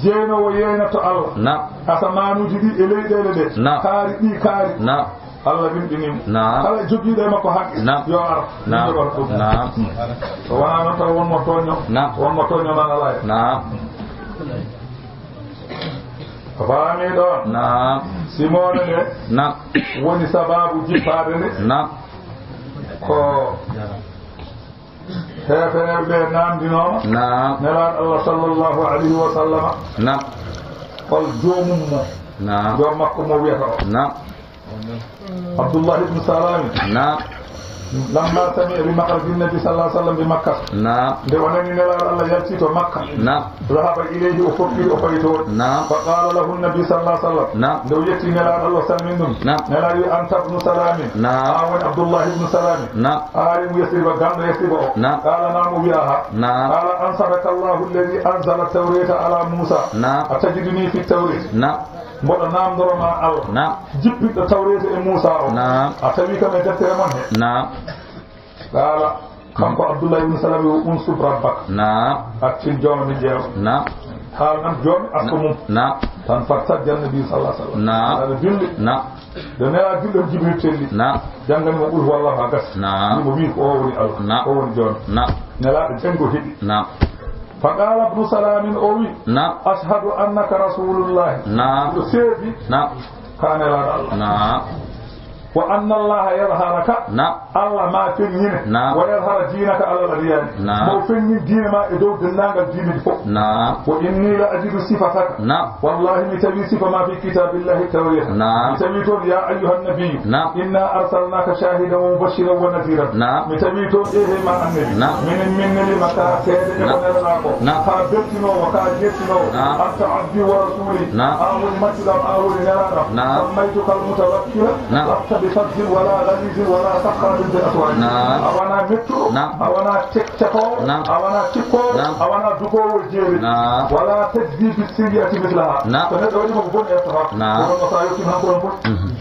Jeynowo yeeyna to Allah. Naam. Asamaanuuji ɗi e leyɗeele ɗe. Naam. Kaari ɗi kaari. Naam. Allah rimɗini mo. Naam. Kala jogiiɗo e makko haqqe. Naam. Yo ar. Naam. Yo ar ɗum. Naam. So wonaa noon taw won mo tooño. Naam. Won mo tooño man alaa e. Naam. A faami ɗoon? Naam. Simoore nde Naam. Woni sabaabu jippaade nde. Naam. Ko heefereeɓe ɓe naamndinooma. Naam. Nelaaɗo Allah sallallahu alayhi wa sallama. Naam. Hol joomum mo? Naam. Joom makko mo wiyata o. Naam. Abdullah ibn Salami. Naam. Lamma sami'a bi makhraji nabi sallallahu alaihi wasallam bi Makkah. Naam. Nde o nani Nelaaɗo Allah yalti to Makka. Naam. Dhahaba ilayhi, o fokkiri, o fawi toon. Naam. Fa qala lahu nabi sallallahu alaihi wasallam. Naam. Nde o yetti Nelaaɗo Allah salmin ɗum. Naam. Nelaaɗo wi, anta ibnu Salamin. Naam. An woni Abdullah ibn Salamin. Naam. Aalimu Yasriba, ganndo Yasriba o. Naam. Qala naam, o wi aha. Naam. Qala ansabaka Allahu alladhi anzala tawrata ala Musa. Naam. Atajiduni fi tawrati. Naam. Mboɗo naamndoro ma Allah. Naam. Jippinɗo tawreeta e Muusa o. Naam. A tawi kam e deftere mon he. Naam. Qaala, kanko Abdullah ibn Salami o, unsub rabbak. Naam. Accin jooma mi ƴeewa. Naam. Haalnam jooma asko mum. Naam. Tan fa sajja Nabi sallallahu alaihi wasallam. Naam. Aɗa julli. Naam. Nde Nelaaɗo julli, Jibril telli. Naam. Janngani mo qul huwallahu ha gasi. Naam. Mo wi ko o woni Allah. Naam. O woni jooma. Naam. Nelaaɗo janngo heɓi. Naam. Fa qala ibnu Salamin, o wi, Naam. Ashhadu annaka rasulullahi. Naam. Miɗo seedi Naam. Ka Nelaaɗo Allah. Naam. Wa anna Allaha yadharaka. Naam. Allah ma feññine. Naam. Wa yadhara dinaka alal adyani. Naam. Mo feññin diine ma e dow denndaangal diineeji fof. Naam. Wa inni la ajidu sifataka. Naam. Wallahi, mi tawi sifa ma fi kitabillahi tawreta. Naam. Mi tawi toon, ya ayyuhan nabiyyu. Naam. Inna arsalnaka shahidan wa mubashiran wa nadhiran. Naam. Mi tawi toon, ehe ma annabi. Naam. Minen min neli ma ka seede e ko Naam. Nelɗaa ko. Naam. Ka beltinoowo, ka jettinowo. Naam. Anta abdi wa rasuli. Naam. An woni maccuɗo am, an woni nelaaɗo am. Naam. Sammaytuka al mutawakkila. Naam. Lasta bi fazzin wala ghalizin wala sakhabin bil aswaq. Naam. A wona mettuɗo. Naam. A wona cek-, cekoowo. Naam. A wona cikkoowo. Naam. A wona dugoowo jeeri. Naam. Wala tajzi bis sayyi'ati mislaha. Naam. So neɗɗo waɗi ma ko boni, ƴetta tan. Naam. Ko ɗon o sa yottima han ko ɗon fof. Mhm.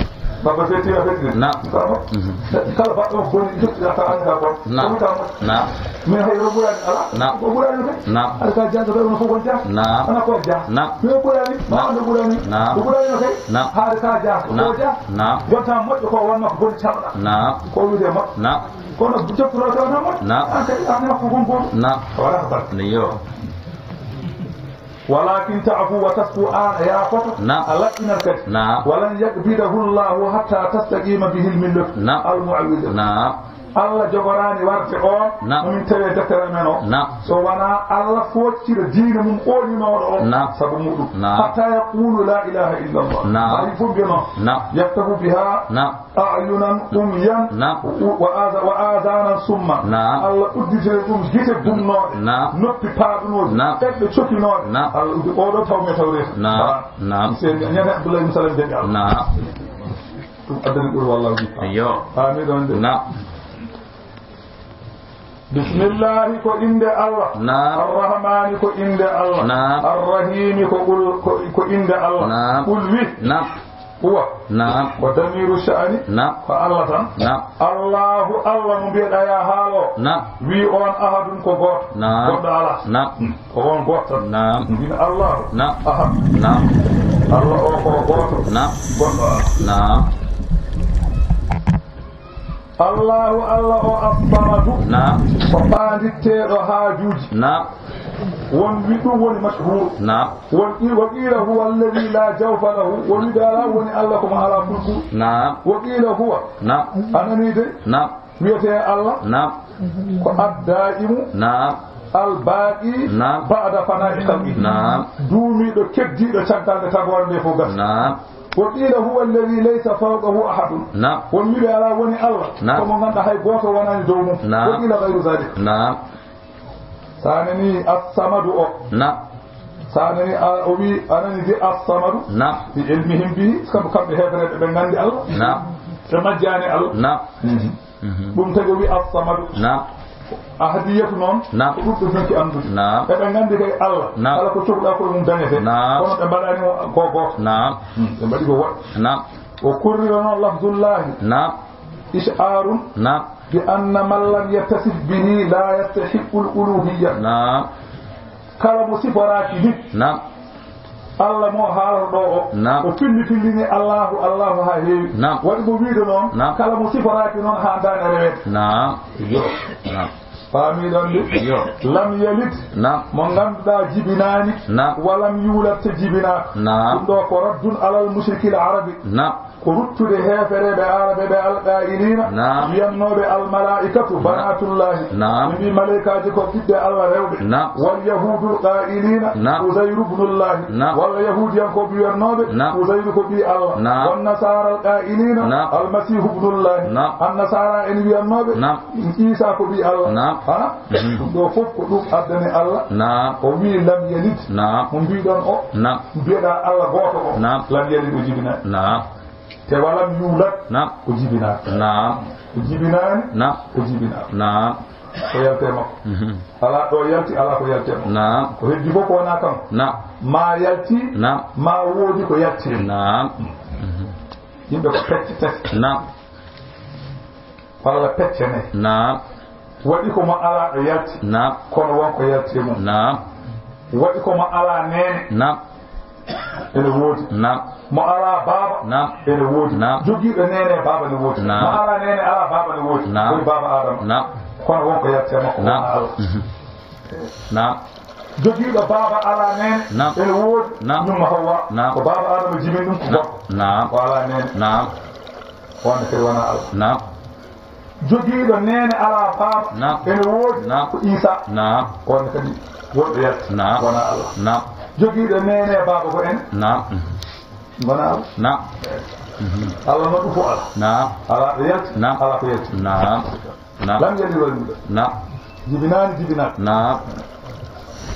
Baba fetti a fetti. Naam. Sama. Mhm. Kala baɗɗo boni, jotti a ka an ka bon. Naam. Ko ka mo. Naam. Min hay ro ɓurani ala. Naam. Ko ɓurani kay. Naam. Ala ka jaaga ɓe on fof on jaaga. Naam. Ana ko jaaga. Naam. Min ɓurani. Naam. Ɓaɗɗo ɓurani. Naam. Ko ɓurani kay. Naam. Haade ka jaaga. Ko Naam. Jaaga. Naam. Wonta moƴƴo ko wonno ko boni caɗɗa. Naam. Ko wiyde moƴƴo. Naam. Kono jottoro ko wonno moƴƴo. Naam. An kay an makko gon gon. Naam. Wala ko barke. Yo. Walakin ta'fu wa tasfu, an a yaafoto, Naam. A laɓɓinat kadi. Naam. Walan yaqbidahu Allahu hatta tastaqima bihi al-millatu Naam. Al-mu'awwidah. Naam. Allah jogoraani warde o, Naam. Mo min tawi e deftere men o. Naam. So wonaa Allah foccira diine mum ooninooɗo o, Naam. Sabu muɗum. Naam. Hatta yaqulu la ilaha illa Allah. Naam. Hay fof mbiya noon. Naam. Yaftahu biha Naam. A'yunan umyan Naam. Wa aza-, wa azanan summa. Naam. Allah udditira ɗum gite gumnooɗe. Naam. Noppi paaɗunooɗe. Naam. Ɓerɗe cokinooɗe. Naam. Allah uddi oɗo taw mi tawreeta. Naam. Naam. Seydi Ñande Abdoulaye Moussa Lam Jabi Allah. Naam. Ɗum addani ɓuri wallahu jiɗɗo. Iyo. Amin ɗon de. Naam. Bismillahi ko innde Allah. Naam. Arrahmani ko innde Allah. Naam. Arrahimi ko ɓul-, ko, ko innde Allah. Naam. Qul wi. Naam. Huwa. Naam. Ko damiru sha'ani. Naam. Ko Allah tan. Naam. Allahu, Allah mo mbiyeɗa ya haalo. Naam. Wi on ahadun ko gooto. Naam. Goɗɗo alaa. Naam. Hmm. Ko on gooto tan. Naam. Mbin Allahu. Naam. Ahad. Naam. Allah o ko gooto. Naam. Goɗɗo alaa. Naam. Allahu, Allah o As-Samadu. Naam. Ko paanditteeɗo haajuuji. Naam. Won wi ɗum woni mashhur. Naam. Won i-, wa qiila huwa alladhi la jawfa lahu. Won wi dala woni Allah ko mo alaa kulkul. Naam. Wa qiila huwa. Naam. A nanii de? Naam. Wiyetee Allah. Naam. Ko ad-daimu. Naam. Al-baqi. Naam. Ba'da fana'i khalqihi. Naam. Duumiiɗo keddiiɗo caggal nde tagoore nde fof gasi. Naam. Wa qiila huwa alladhi laysa fawqahu ahadun. Naam. Won wiɓe alaa woni Allah. Naam. Ko mo ngannduɗaa hay gooto wonaani dow mum. Naam. Wa qiila ghayru dhalik. Naam. Sa nani As-Samadu o. Naam. Sa nani a, o wi, a nani de As-Samadu. Naam. Bi ilmihim bihi, sabu kamɓe heefereɓe ɓe nganndi Allah. Naam. Ɓe majjaani Allah. Naam. Mhm. Mhm. Ɗum tagi o wi As-Samadu. Naam. Ahadiyatu noon, Naam. Ko ɗuɗɗo jonki anndude. Naam. Eɓe nganndi kay Allah. Naam. Kala ko cohluɗaa koye mum dañete. Naam. Kono ɓe mbaɗaani mo ko gooto. Naam. Hmm, ɓe mbaɗi ko woɗɗi. Naam. O kurrira noon lafzullahi. Naam. Ish'arun Naam. Bi anna man lam yattasif bihi la yastahiqqul uluhiyya. Naam. Kala mo siforaaki nit. Naam. Allah mo haalata ɗo o. Naam. O filli fillini Allahu, Allahu haa heewi. Naam. Waɗi mo wiide noon. Naam. Kala mo siforaaki noon haa daane reweede. Naam. Yo. Naam. Faamiɗon de? Yo. Lam yalid. Naam. Mo ngannduɗaa jibinaani. Naam. Wa lam yulad te jibinaaka. Naam. Ɗum ɗo ko raddun alal mushrikil arabi. Naam. Ko ruttude heefereɓe Aarabe ɓe alqaa'iliina, Naam. Wiyannooɓe almalaa'ikatu Naam. Banaatullaahi. Naam. Ɓe mbii malaykaaji ko ɓiɓɓe Allah rewɓe. Naam. Wal yahuudul qaa'iliina Naam. Uzayru bnullaahi. Naam. Walla yahuudiyankooɓe wiyannooɓe Naam. Uzayru ko ɓii Allah. Naam. Wan nasaaral qaa'iliina Naam. Almasiihu bnullaahi. Naam. Annasaara en wiyannooɓe Naam. Iisaa ko ɓii Allah. Naam. Hana? Mhm. Ɗum ɗo fof ko ɗum addani Allah. Naam. O wii lam yalid. Naam. Mo mbiiɗon o. Naam. Mbiyeɗaa Allah gooto o. Naam. Lam yalid o jibinaani. Naam. Te walam yuulad Naam. O jibinaani. Naam. O jibinaani. Naam. O jibinaani. Naam. Ko yaltee makko. Mhm. Alaa ɗo yalti, alaa ko yaltee makko. Naam. Ko heddi fof ko wonaa kanko. Naam. Maa yalti, Naam. Maa woodi ko yalti. Naam. Mhm. Yimɓe ko pecce tati. Naam. Walla pecce nayi. Naam. Waɗi ko mo alaa ɗo yalti. Naam. Kono won ko yalti e mum. Naam. Waɗi ko mo alaa neene. Naam. Ene woodi. Naam. Mo alaa baaba. Naam. Ene woodi. Naam. Jogiiɗo neene e baaba ne woodi. Naam. Mo alaa neene alaa baaba ne woodi. Naam. Ko baaba Adama. Naam. Kono won ko yalti e makko. Naam. Wona Allah. Mhm. Naam. Jogiiɗo baaba alaa neene. Naam. Ene woodi. Naam. Ɗum mo Hawwa. Naam. Ko baaba Adama jibini ɗum ko Naam. Goɗɗo. Naam. O alaa neene. Naam. Wonde kadi wona Allah. Naam. Jogiiɗo neene alaa baaba. Naam. Ene woodi. Naam. Ko Iisaa. Naam. Wonde kadi wonɓe yalti. Naam. Wona Allah. Naam. Jogiiɗo neene e baaba ko en. Naam. Wona Allah. Naam. Allah noon ɗum fof alaa. Naam. Alaa ɗo yalti. Naam. Alaa ko yalti. Naam. Naam. Lam yalid walam yuulad. Naam. Jibinaani, jibinaaka. Naam.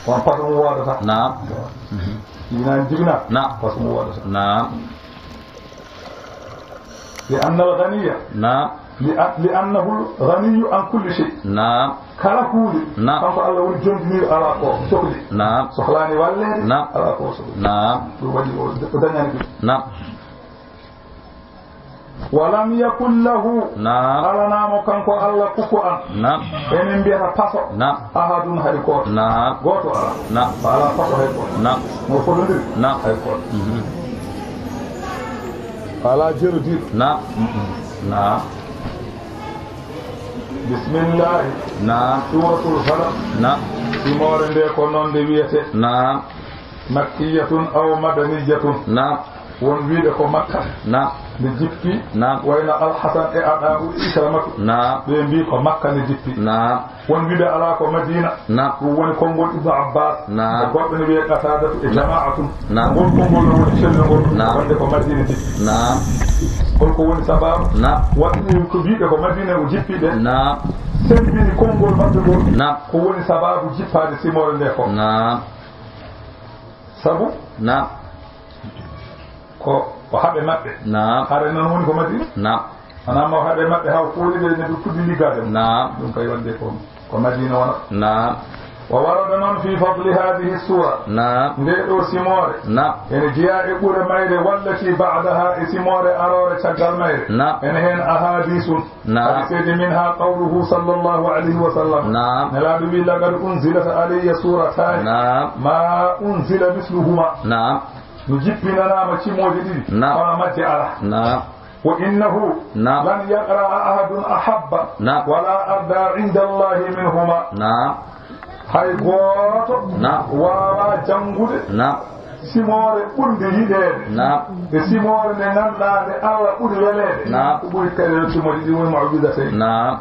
Kono façon mum woodata. Naam. Jibinaani, jibinaaka. Naam. Façon mum woodata. Naam. Li anna al ghaniya. Naam. Li a-, li annahu al ghaniyu an kulli shay. Naam. Kala huunde. Naam. Kanko Allah woni jondiniiɗo alaa ko sohli. Naam. Sohlaani walleede. Naam. Alaa ko sohli. Naam. Ɗum waɗi o, o dañani ɗum. Naam. Walam yakun lahu. Naam. Alanaamo kanko Allah kufuwan. Naam. Enen mbiyata paso. Naam. Ahadun hay gooto. Naam. Gooto alaa. Naam. Alaa paso hay gooto. Naam. Mo fotondiri. Naam. Hay gooto. Mhm. Alaa jerodiiɗo. Naam. Mhm. Naam. Bismillahi. Naam. Suuratul Falaq. Naam. Simoore nde ko noon nde wiyetee. Naam. Makkiyatun aw madaniyatun. Naam. Won wiiɓe ko Makka. Naam. Nde jippi. Naam. Wayno Alhasan e Aɗaa'u e Ikramatu. Naam. Ɓe mbii ko Makka nde jippi. Naam. Won wiiɓe alaa ko Madina. Naam. Ɗum woni konngol Ibnu Abbas. Naam. E goɗɗo ne wiyee Qataadatu e Naam. Jamaa'atun. Naam. Ngol konngol no woni sellungol. Naam. Wonde ko Madina jippi. Naam. Hol ko woni sababu? Naam. Waɗi ko wiiɓe ko Madina o jippi ɓe. Naam. Sembini konngol maɓɓe ngol. Naam. Ko woni sababu jippaade simoore nde ko? Naam. Sabu? Naam. Ko, ko haɓe maɓɓe. Naam. Hare noon woni ko Madina? Naam. Wonaa ma o haɓe maɓɓe haa o fooli ɓe, ne ɓe puɗɗi liggaade mo. Naam. Ɗum kay wonde ko, ko Madina wona. Naam. Wa warada noon fi fadli haadihi suura. Naam. Nde ɗo simoore. Naam. Ene jeyaa e ɓure mayre, wallati ba'daha, e simoore aroore caggal mayre. Naam. Ene heen ahadiisun. Naam. Hadiseeji, minha qawluhu sallallahu alayhi wa sallam. Naam. Nelaaɗo wi, "Laqad unzilat alayya surataani Naam. ma unzila misluhuma." Naam. Mi jippinanaama cimooje ɗiɗi, Naam. kono majje alaa. Naam. Wa innahu Naam. lan yaqra'a ahadun ahabba Naam. wala arda inda Allahi minhuma. Naam. Hay gooto Naam. waawaa janngude Naam. simoore ɓurnde yiɗeede. Naam. E simoore nde ngannduɗaa nde Allah ɓuri weleede. Naam. Ko ɓuri kadi simoore ɗiɗi woni mu'awwidatayn. Naam.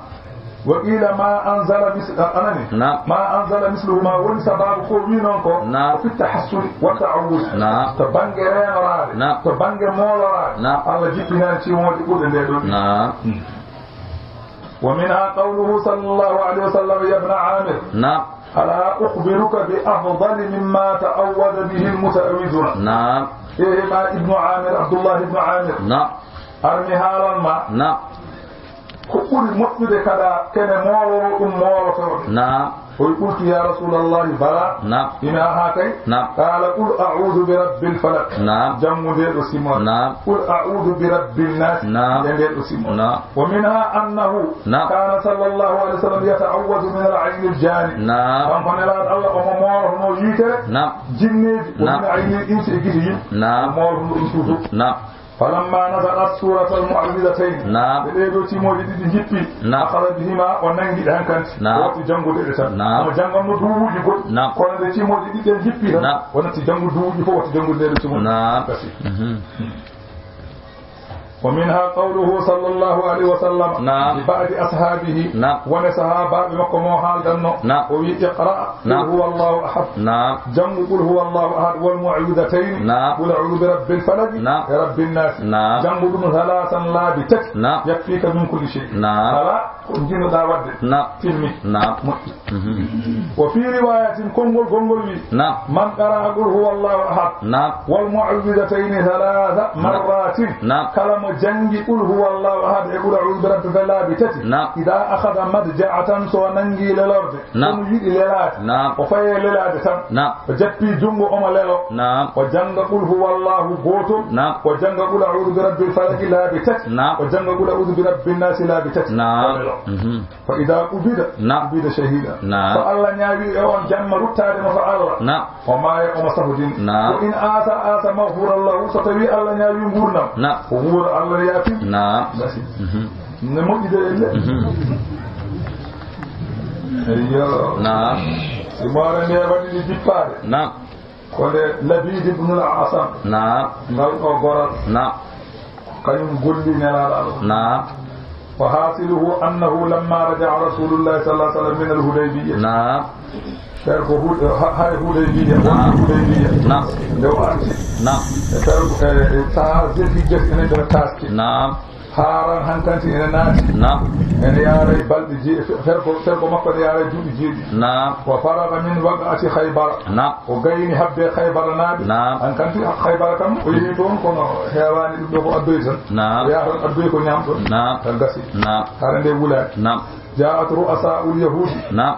Wa qiila ma anzala mis-, a-, anani? Naam. Ma anzala misluhuma, woni sababu ko wi noon ko, Naam. ko fi tahassuni wa ta'awwud. Naam. To bannge reenoraade, Naam. to bannge mooloraade, Naam. Allah jippinaani cimooje ɓurɗe nde ɗo. Naam. Wa minha qawluhu sallallahu alayhi wa sallam, ya ibna Amir. Naam. Ala ukhbiruka bi afdali mimma ta'awwada bihi al-muta'awwidhuna. Naam. Ehe ma Ibnu Amir, Abdullah ibnu Amir. Naam. Ar mi haalan ma. Naam. Ko ɓuri moƴƴude kada kene mooloro ɗum moolotooɓe. Naam. O wi, qultu ya Rasulallahi, bala. Naam. Ina haa kay. Naam. Qala, qul a'udhu bi rabbil falaq. Naam. Janngu nde ɗo simoore. Naam. Qul a'udhu bi rabbin nas. Naam. E nde ɗo simoore. Naam. Wa minha annahu Naam. kana sallallahu alayhi wa sallam yata'awwadu min al-ayni al-jani. Naam. Kanko Nelaaɗo Allah omo moolotono yitere Naam. jinneeji, wa Naam. min ayni al-insi e gite yimɓe. Naam. O moolotono ɗum toujours. Naam. Falamma nazalat suratal mu'awwidhatayn. Naam. Ɓe ɗee ɗo cimooje ɗiɗi jippi. Naam. Akhadha bihima, o nangi ɗe hankanti. Naam. O watti janngude ɗe tan. Naam. Omo jannganno duuɓuuji goɗɗi. Naam. Kono nde cimooje ɗiɗi ɗen jippi tan, Naam. o natti janngu duuɓuuji fof, watti janngude ɗe ɗo cimooje. Naam. Kasi. Mhm. Wa minha qawluhu sallallahu alayhi wa sallam Naam. li ba'di ashabihi. Naam. Wone sahaabaaɓe makko mo haaldanno. Naam. O wi, iqra Naam. qul huwallahu ahad. Naam. Janngu qul huwallahu ahad wal mu'awwidhatayn. Naam. Qul a'udhu bi rabbil falaq Naam. e rabbin nas. Naam. Janngu ɗum thalathan laabi tati. Naam. Yakfika min kulli shay. Naam. Kala ko njiɗnoɗaa waɗde. Naam. Timmi. Naam. Moƴƴi. Mhm. Wa fi riwayatin, konngol gonngol wi. Naam. Man qara'a qul huwallahu ahad. Naam. Wal mu'awwidhatayni thalatha Naam. marratin. Naam. Kala mo janngi qul huwallahu ahad e qul a'udhu bi rabbil falaq laabi tati. Naam. Idha akhadha madja'atan, so o nangi lelorde. Naam. Kono yiɗi lelaade. Naam. O faye lelaade tan. Naam. O jappi junngo omo lelo. Naam. O jannga qul huwallahu gootol. Naam. O jannga qul a'udhu bi rabbil falaq laabi tati. Naam. O jannga qul a'udhu bi rabbin nas laabi tati. Naam. O lelo. Mhm. Fa idha qubida, Naam. qubida shahida. Naam. So Allah ñaawi e on jamma ruttaade mo fa Allah. Naam. O maaya omo safodini. Naam. Wa in aasa, aasa maghfuran lahu. So tawi Allah ñaawi nguurndam. Naam. O wuura Allah yaafin. Naam. Merci. Mhm. Ne moƴƴi de elle. Mhm. Eyyo. Naam. Si moore nde waɗi ɗi jippaade. Naam. Ko nde Labiid ibn al-Asam. Naam. Ngal ɗo goral. Naam. Kañum golli Nelaaɗo Allah. Naam. Wa hasiluhu annahu lamma raja'a Rasulullah sallallahu alaihi wasallam min al-Hudaybiyya. Naam. Fer ko Hud-, ha-, hare Hudaybiyya, Naam. wonde Hudaybiyya. Naam. Nde o arti. Naam. E fer, e, e saha Zilhijja ene nder taski. Naam. Haaran hankanti ene naati. Naam. Ene yaaray balɗe je-, fer ko, fer ko makko ene yaaray duuɓi jeeɗiɗi. Naam. Wa faraga min waqa'ati Khaybara. Naam. O gayni habbe Khaybara naaɓe. Naam. Hankanti Khaybara kam, o yehi toon, kono heewaani ɗum ɗo ko addoyi tan. Naam. O yaha tan addoyi ko ñaam ɗon. Naam. Tan gasi. Naam. Hare nde wulaaki. Naam. Ja'at ru'asa'ul yahudi. Naam.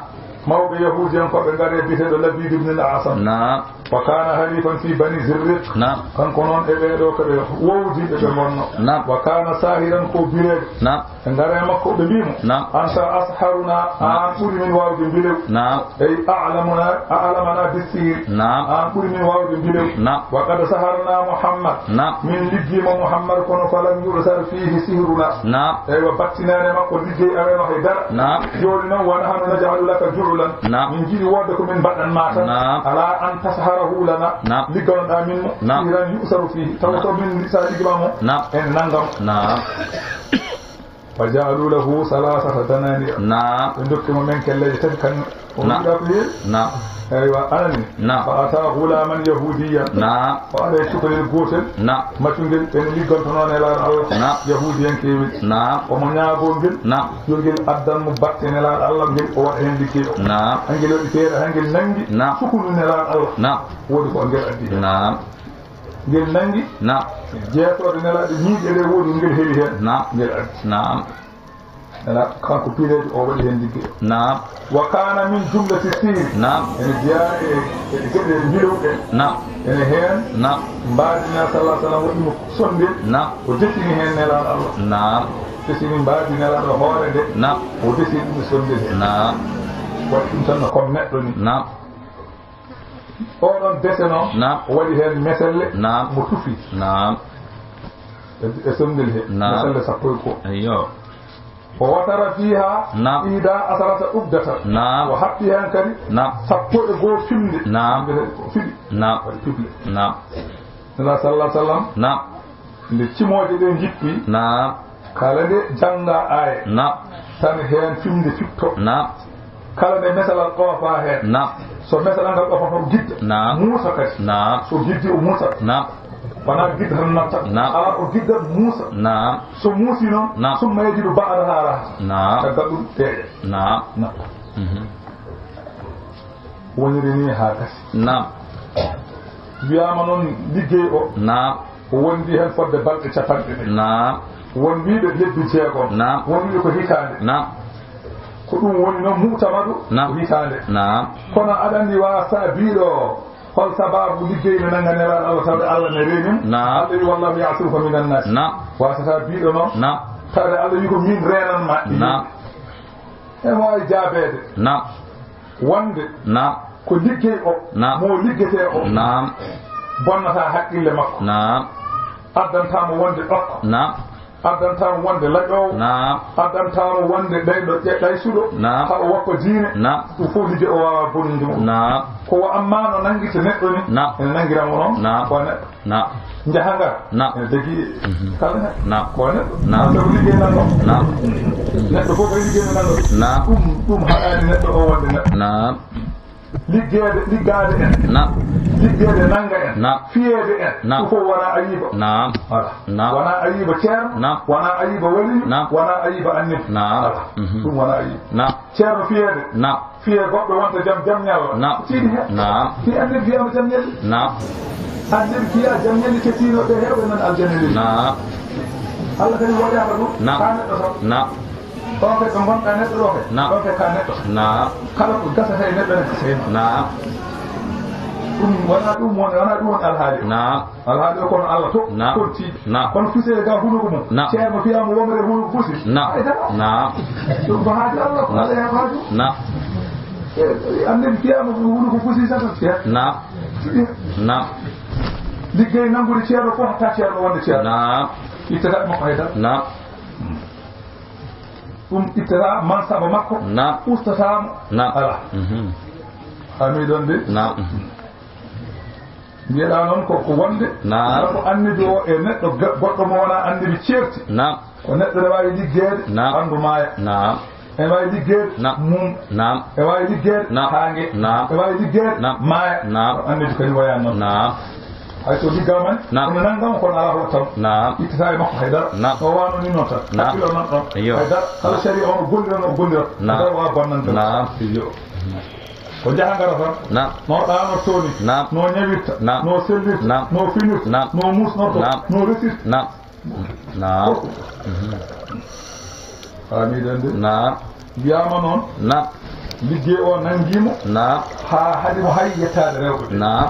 Mawɓe Yahuudiyankooɓe ngari e biyeteeɗo Labiid ibn al-Asam. Naam. Wa kaana halifan fi bani Zirriq. Naam. Kanko noon e ɓee ɗoo ko ɓe wowdiiɓe ɓe ngonno. Naam. Wa kaana saahiran ko bireejo. Naam. Ɓe ngari e makko ɓe mbii mo. Naam. Anta asharuna, Naam. aan ɓuri min waawde mbilew. Naam. Ey a'lamuna, a'lamana bissihir. Naam. Aan ɓuri min waawde mbilew. Naam. Wa qad saharna Muhammad. Naam. Min liggiima Muhammad kono falam yu'sar fiihi sihruna. Naam. Eywa, battinaare makko liggey areeno hay dara. Naam. Jooni noon, wa nahnu naj'alu laka ju'lan Naam. Min njiɗi wooda ko min mbaɗan ma tan. Naam. Ala an tashharahu lana. Naam. Ligganoɗa min mo. Naam. Sihran yu'saru fihi. Tawa to min sa liggima mo. Naam. En nangam. Naam. Fa ja'alu lahu salasata dananira. Naam. Ɓe dokki mo men kelleeje tati kan. O Naam. Wiɗa ko heewi. Naam. Eywa, anani. Naam. Fa ata ghulaman yahudiyan. Naam. O ari e cukalel gootel. Naam. Macungel ene liggantonoo Nelaaɗo Allah. Naam. Yahudiyankeewel. Naam. Omo ñaagoo ngel. Naam. Yo ngel addan mo batte Nelaaɗo Allah, ngel o waɗa heen liggey o. Naam. Haa ngel waɗi feere, haa ngel nanngi. Naam. Sukunu Nelaaɗo Allah. Naam. Woodi ko ngel addi heen. Naam. Ngel nanngi. Naam. Jeetooɗe Nelaaɗo ñiiƴe ɗe woodi ngel heɓi heen. Naam. Ngel addi. Naam. Ena kanko piireejo o waɗi heen liggey. Naam. Wa kana min jumlati sihri. Naam. Ene jeyaa e, e geɗe njilowɗe. Naam. Ene heen. Naam. Mbaadi Nelaaɗo sallallahu alaihi wasallam waɗi mo sonde. Naam. O desini heen Nelaaɗo Allah. Naam. Desini mbaadi Nelaaɗo hoore nde. Naam. O desini ɗum e sonde nde. Naam. Waɗi ɗum tan no comme neɗɗo ni. Naam. Oɗon dese noon, Naam. O waɗi heen meselle, Naam. Mo tufi. Naam. E, e sonndel he, Naam. Meselle sappo e goo. Eyyo. O watara fiha Naam. Ihda asarata ubdata. Naam. O haɓɓi heen kadi Naam. Sappo e goo fimde. Naam. Fimde ko fiɗi. Naam. Waɗi piɓle. Naam. Nela sallallahu alaihi wasallam. Naam. Nde cimooje ɗe njippi, Naam. Kala nde jannga aaya, Naam. Tan heen fimde fitto. Naam. Kala nde mesalal ɗoofa heen. Naam. So mesalal ngal ɗoofa, o gidda. Naam. Muusa kadi. Naam. So giddi, o muusa. Naam. Wonaa gidda tan natta. Naam. Alaa, o gidda muusa. Naam. So muusi noon, Naam. Summa yajidu ba'daha raha. Naam. Caggal ɗum deeƴa. Naam. Natta. Mhm. Woniri ni haa gasi. Naam. Wiyaama noon liggey o. Naam. O wondi heen fodde balɗe capanɗe nayi. Naam. Won wiiɓe lebbi jeegom. Naam. Won wiiɓe ko hitaande. Naam. Ko ɗum woni noon mu'tamadu Naam. Ko hitaande. Naam. Kono aɗa anndi waasa biiɗo hol sababu liggey no nannga Nelaaɗo Allah tawde Allah ne reeni mo? Naam. Allah wi wallahu ya'simuka minan nas. Naam. Waasata biiɗo noon Naam. Tawde Allah wi ko min reenan ma. Naam. Ene waawi jaabeede. Naam. Wonde Naam. Ko liggey o, Naam. Mo liggetee o, Naam. Bonnata haqqille makko. Naam. Addanta mo wonde ɗokko. Naam. Addanta mo wonde laƴoowo. Naam. Addanta mo wonde ɗayɗo, ɗe-, ɗaysuɗo. Naam. Haa o woppa diine. Naam. Ɗum fof liggey o waawaa bonnude mo. Naam. Ko wa amma no nanngirta neɗɗo ni, Naam. Ene nanngira mo noon. Naam. Ko neɗɗo. Naam. Njaha ngar. Naam. Ene dagi Mhm. Kala neɗɗo. Naam. Ko neɗɗo. Naam. Sabu liggey nanɗo. Naam. Neɗɗo fof kay liggey nanɗo. Naam. Ɗum, ɗum haɗaani neɗɗo o wonde neɗɗo. Naam. Liggeede, liggaade en. Naam. Liggeede nannga en. Naam. Fiyeede en. Naam. Ɗum fof wonaa ayiba. Naam. Voilà. Naam. Wonaa ayiba ceerno. Naam. Wonaa ayiba waliyu. Naam. Wonaa ayiba annabi. Naam. Voilà. Mhm. Ɗum wonaa ayiba. Naam. Ceerno fiyeede. Naam. Fiye goɗɗo wonta jam, jam ñalla. Naam. Siidi he. Naam. Fi annabi fiyaama jam ñalli. Naam. Annabi fiyaa jam ñalli, te fiinooɓe heewɓe nan aljanna leydi. Naam. Allah kadi woƴaaka ɗum. Naam. Ka neɗɗo tan. Naam. Ɗo kay ko ngonɗaa neɗɗo ɗo kay. Naam. Ɗo kay ka neɗɗo. Naam. Kala ko gasata e neɗɗo ne gasay ma. Naam. Ɗum wonaa ɗum woni, wonaa ɗum woni alhaali o. Naam. Alhaali o kono Allah to. Naam. Toon tiiɗi. Naam. Kono fusee ga hunuko mum. Naam. Ceerno fiyaama womre hunuko fusi. Naam. Ay dara. Naam. Ɗum ko haaju Allah ko. Naam. Allah yaa haaju. Naam. E, annabi fiyaama ko hunuko fusi sata fiya. Naam. Fiya. Naam. Liggey nanngude ceerno fof hatta ceerno wonde ceerno. Naam. Ittata makko hay dara. Naam. Ɗum ittata mansaba makko. Naam. Ustata mo. Naam. Ala. Mhm. Ami ɗon de. Naam. Mbiyeɗaa noon ko, ko wonde. Naam. Ko annabi o e neɗɗo ga-, goɗɗo mo wonaa annabi ceerti. Naam. Ko neɗɗo ne waawi liggeede. Naam. Ɓanndu maaya. Naam. Ene waawi liggeede. Naam. Mum. Naam. E waawi liggeede. Naam. Haange. Naam. E waawi liggeede. Naam. Maaya. Naam. Ko annabi kadi wayaan noon. Naam. Hay so liggaama ne. Naam. Kono nanngam kono alaa ko watta. Naam. Ittata e makko hay dara. Naam. O waano ni noon tan. Naam. Hakkille o nan ɗon. Iyo. Hay dara. Kala sariya on o gollira no o gollira. Naam. Dara waawa bonnande. Naam. Iyo. Ko njaha ngara tan. Naam. No ɗanortoo ni. Naam. No ñawirta. Naam. No sellirta. Naam. No finirta. Naam. No musnorto. Naam. No resirta. Naam. Naam. Mhm. Faamiɗon de? Naam. Wiyaama noon. Naam. Liggey o nanngi mo. Naam. Haa haɗi mo hay yettaade rewɓe ɓe. Naam.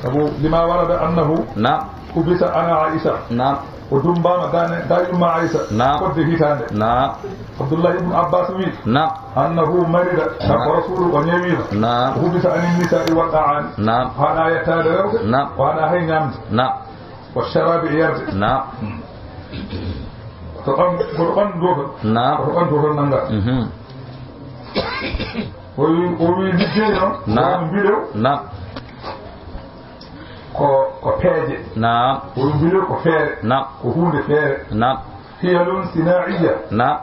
Sabu lima warada annahu. Naam. Hubisa ana Aisha. Naam. O dummbaama ga ne, ga yumma Aisha. Naam. Fodde hitaande. Naam. Abdullah ibn Abbas wi. Naam. Annahu marida. Naam. Kanko Rasulu o ñawiima. Naam. O hubisa anin nisa'i wa ta'ami. Naam. O haɗa yettaade rewɓe. Naam. O haɗa hay ñaamde. Naam. Wa sharabi e yarde. Naam. Hmm. To ɓan-, ko to ɓanndu ɗo tan. Naam. Ko to ɓanndu ɗo tan nanngata. Mhm. O wi, o wi liggey noon, Naam. Wano mbiɗo Naam. Ko, ko peeje. Naam. O wi mbiɗo ko feere. Naam. Ko huunde feere. Naam. Hiyalun sinaiya. Naam.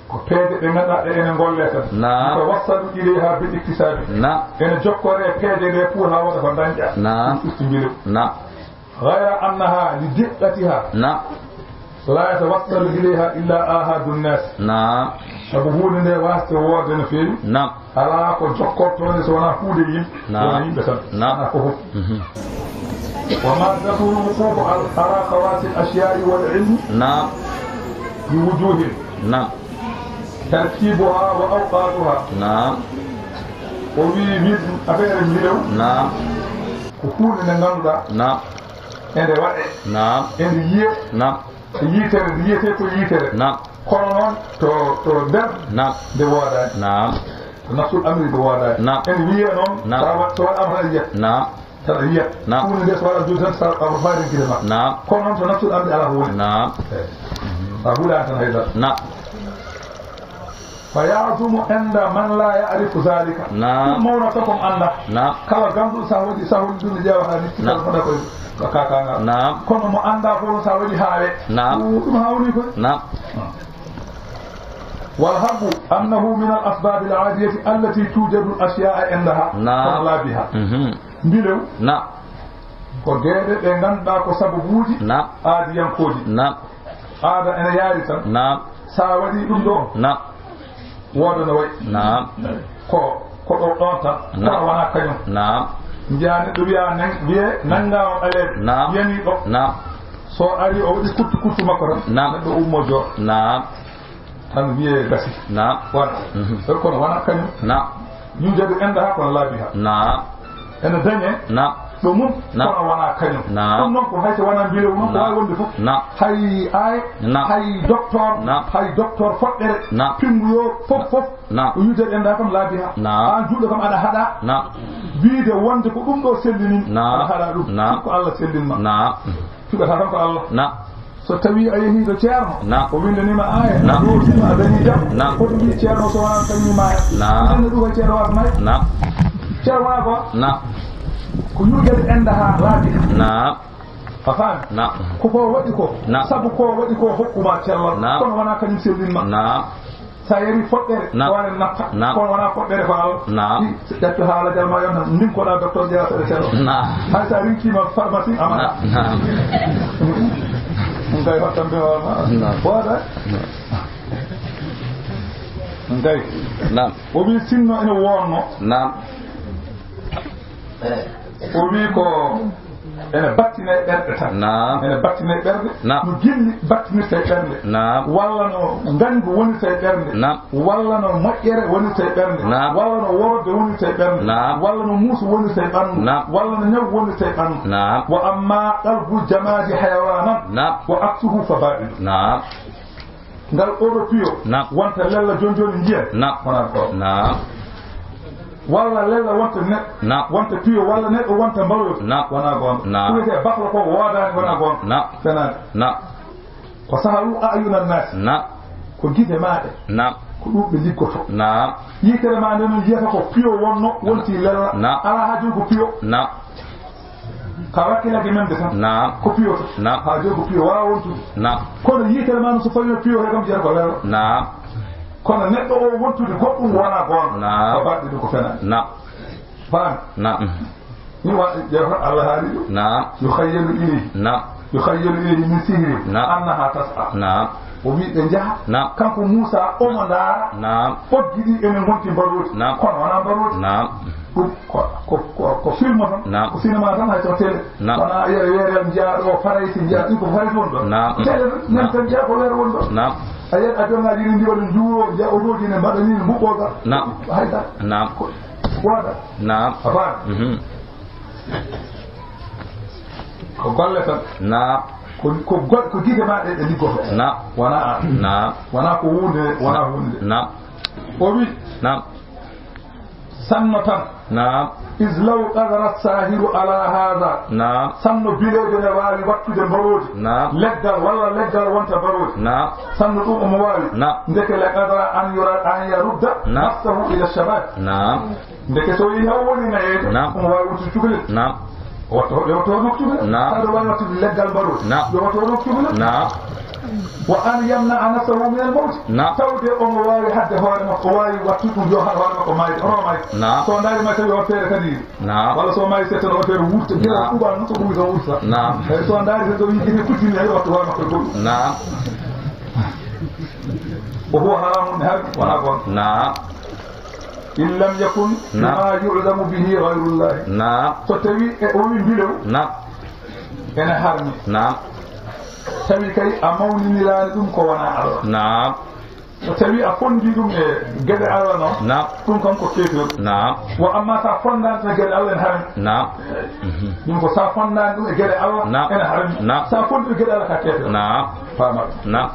Ko peeje ɗe ngannduɗaa ɗe ene ngolle tan. Naam. Yutawassalu ilayha bil iktisabi. Naam. Ene jokkore peeje ɗe pour haa waɗa ko dañƴa. Naam. Ɗum firti mbiɗo. Naam. Ghayra annaha li diqqatiha. Naam. La yatawassalu ilayha illa ahadu nnas. Naam. Sabu huunde nde waasde woorde no feewi. Naam. Alaa ko jokkortoo nde so wonaa huunde yimɓe. Naam. Wona yimɓe tan. Naam. Alaa ko fof. Mhm. Wa ma dafuru wuqufu al-, ala khawasi al-ashya'i wal ilmi. Naam. Bi wujuhin. Naam. Tartibuha wa awqatuha. Naam. O wi min affaire mbiɗo. Naam. Ko huunde nde ngannduɗaa. Naam. Ende waɗe. Naam. Ende yiye. Naam. Yitere, nde yiyetee ko yitere. Naam. Kono noon to, to nder Naam. Nde woodaani. Naam. To nafsul amri nde woodaani. Naam. Ene wiyee noon, Naam. So wa-, so waɗaama tan a yiyat. Naam. Tan a yiyat. Naam. Huunde nde so waɗaama jooni tan, sa-, a faayidan gite ma. Naam. Kono noon to nafsul amri alaa ko woni. Naam. Eey. A huulaani tan hay dara. Naam. Fa ya'zumu inda man la ya'rifu zalika. Naam. Ɗum mawnata ko mo anndaa. Naam. Kala ganduɗo sa waɗi, sa holli ɗum, ƴeewata ni, Naam. Kala koy ko kakangal. Naam. Kono mo anndaa fof sa waɗi haawe. Naam. Ɗum, ɗum hawni koy. Naam. Wal habbu annahu min al asbab al adiyati allati tujadu al ashya'a indaha. Naam. Kono la biha. Mhm. Mbilew. Naam. Ko geɗe ɗe ngannduɗaa ko sababuuji Naam. Aadiyankooji. Naam. Aada ene yaari tan. Naam. Sa waɗi ɗum ɗo. Naam. Wooda no wayi. Naam. Ko, ko ɗo ɗon tan. Naam. Kono wonaa kañum. Naam. Njiyaa neɗɗo wiyaa nan-, wiyee nanngaa o ɓaleeɓe. Naam. Yanii ɗo. Naam. So ari o waɗi kuttu kuttu makko tan. Naam. Neɗɗo ummo joo. Naam. Tan wiyee gasi. Naam. Wona. Mhm. Ɗo kono wonaa kañum. Naam. Yujadu indaha kono la biha. Naam. Ene dañee Naam. Ɗo mum, Naam. Kono wonaa kañum. Naam. Ɗum noon ko hay so wonaa mbilew noon, ko Naam. Waawi wonde fof. Naam. Hay aay, Naam. Hay docteur, Naam. Hay docteur foɗɗere, Naam. Pinngu yo fof, fof. Naam. Ko yujadu indaha kam la biha. Naam. Aan juulɗo kam aɗa haɗa. Naam. Wiide wonde ko ɗum ɗo sellini. Naam. Aɗa haɗa ɗum. Naam. Ko Allah sellinma. Naam. Cuɓataa tan ko Allah. Naam. So tawii a yehii to ceerno, Naam. O winndanii ma aaya, Naam. A ɗoosii ma, a dañii jam, Naam. Hoto mbii ceerno so wonaa kañum maaya. Naam. Ɗum ɗo ko ceerno waas maaya. Naam. Ceerno wonaa ko? Naam. Ko yujadu indaha la biha. Naam. A faami? Naam. Ko ko waɗi ko? Naam. Sabu ko waɗi ko hokkuma cellal. Naam. Kono wonaa kañum sellinma. Naam. Sa yari foɗɗere, Naam. Ko wona nafta. Naam. Kono wonaa foɗɗere ko Allah. Naam. Ɗi, ƴettu haala jalma yon tan, ndin ko ɗa docteur jeya seɗe seɗo. Naam. Hay sa rinkima pharmacie, amana. Naam. Naam. Ɗum kay hottan ɓe hoorema. Naam. Wooda. Naam. Ɗum kay. Naam. O wi sinno ene wonno. Naam. O wi ko ene battina e ɓerɗe tan. Naam. Ene battina e ɓerɗe. Naam. No gilli battinirta e ɓernde. Naam. Walla no ngañgu wonirta e ɓernde. Naam. Walla no moƴƴere wonirta e ɓernde. Naam. Walla no worodde wonirta e ɓernde. Naam. Walla no muusu wonirta e ɓanndu. Naam. Walla no ñaw wonirta e ɓanndu. Naam. Wa amma qalbul jamaadi hayawanan. Naam. Wa aksuhu fa baɗilu. Naam. Ngal oɗo piyo. Naam. Wonta lella jooni jooni njiyan. Naam. Wonaa ko. Naam. Walla lella wonta neɗɗo. Naam. Wonta piyo walla neɗɗo wonta mbalooji. Naam. Wonaa goonga. Naam. Ko wiyetee baklo ko woodaani, wonaa goonga. Naam. Fenaani. Naam. Ko saharu ayunan naas. Naam. Ko gite maa ɗe. Naam. Ko ɗum ɓe liggoto. Naam. Yitere maa nde no yiyata ko piyo wonno, wonti lella. Naam. Alaa haa jooni ko piyo. Naam. Ka wakkilaaji men de tan. Naam. Ko piyo tan. Naam. Haa jooni ko piyo, waawa wontude. Naam. Kono yitere maa no so fawii no piyo he kam jiyata ko lella. Naam. Kono neɗɗo o wontude goɗɗum wonaa goonga. Naam. Ko baɗɗe ɗum ko fenaani. Naam. Faami? Naam. Ni wa-, ƴeewa, Allah haali ɗum. Naam. Yukhayyalu ilayhi. Naam. Yukhayyalu ilayhi min sihri. Naam. Annaha tas'a. Naam. O wi ɓe njaha. Naam. Kanko Muusa omo ndaara. Naam. Ɓoggi ɗi ene ngonti mbaroodi. Naam. Kono wonaa mbaroodi. Naam. Ɗum ko, ko, ko, ko film tan. Naam. Ko cinéma tan, hay so télé. Naam. Wonaa yere weerel njiyaa ɗo Farayse, njiyaa ɗum ko Farayse woni ɗo. Naam. Télé tan, nan tan njiyaa ko weere woni ɗo. Naam. A yiyat avion ŋaaji ɗi mbiya ɗum juuro, njiyaa otooji ne mbaɗa ni, mbuɓɓoga. Naam. Hay dara. Naam. Ko, wooda. Naam. A faami? Mhm. Ko golle tan. Naam. Ko, ko gol-, ko gite maa ɗe, ɗe liggoto. Naam. Wonaa an. Naam. Wonaa ko huunde, wonaa huunde. Naam. O wi. Naam. Sanno tan. Naam. Is law qadara saahiru ala haada. Naam. Sanno bileejo ne waawi wattude mbaroodi. Naam. Leggal walla leggal wonta mbaroodi. Naam. Sanno ɗum omo waawi. Naam. Ndeke la qadara an yura-, an yarudda Naam. nafsahu ila shabab. Naam. Ndeke so yehi haw woni nayeede, Naam. omo waawi wontude cukalel. Naam. O watta, o watta hoore makko cukalel. Naam. Saɗa waawi wattude leggal mbaroodi. Naam. Yo watta hoore makko cukalel. Naam. Wa an yamna nafsahu min al mawt. Naam. Tawde omo waawi haɗde hoore makko, o waawi wattude ɗum yo haɗ hoore makko maayde, hono maayde. Naam. So ndaari ma tawi o feere kadi. Naam. Walla so maayi seeɗa o feere wurta, gila Naam. ɗuɓa noon so ɓuuri tan wurta. Naam. Eyi, so ndaari tan so yii ene kuttini hay wattu hoore makko e goɗɗum. Naam. Wa huwa haramun, ne harmi, wona bon. Naam. In lam yakun Naam. bima yu'lamu bihi ghayrullahi. Naam. So tawi e o wi mbilew Naam. ene harmi. Naam. Tawi kay a mawniniraani ɗum ko wona Allah. Naam. So tawi a fondi ɗum e geɗe Allah noon, Naam. ɗum kam ko keefeeru. Naam. Wa amma sa fondaani ɗum e geɗe Allah ene harmi. Naam. Mhm. Ɗum ko sa fondaani ɗum e geɗe Allah Naam. ene harmi. Naam. Sa fondi ɗum e geɗe Allah ka keefeeru. Naam. Faama ɗum. Naam.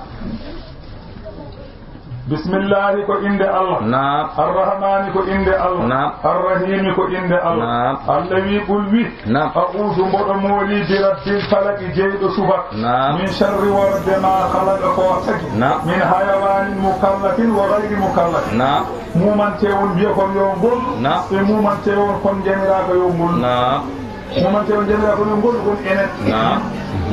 Bismillahi ko innde Allah. Naam. Arrahmani ko innde Allah. Naam. Arrahimi ko innde Allah. Naam. Allah wi, qul wi. Naam. A'uuzu mboɗo mooli bi rabbil falaki jeyɗo subaka. Naam. Min sharri wonde ma khalaqa ko tagi. Naam. Min hayawaanin mukallafin wa ghayri mukallafin. Naam. Mumante on mbiya kon yo ngol. Naam. E mumante on kon njaniraaka yo ngol. Naam. Mumante on njaniraaka yo ngol won enen. Naam.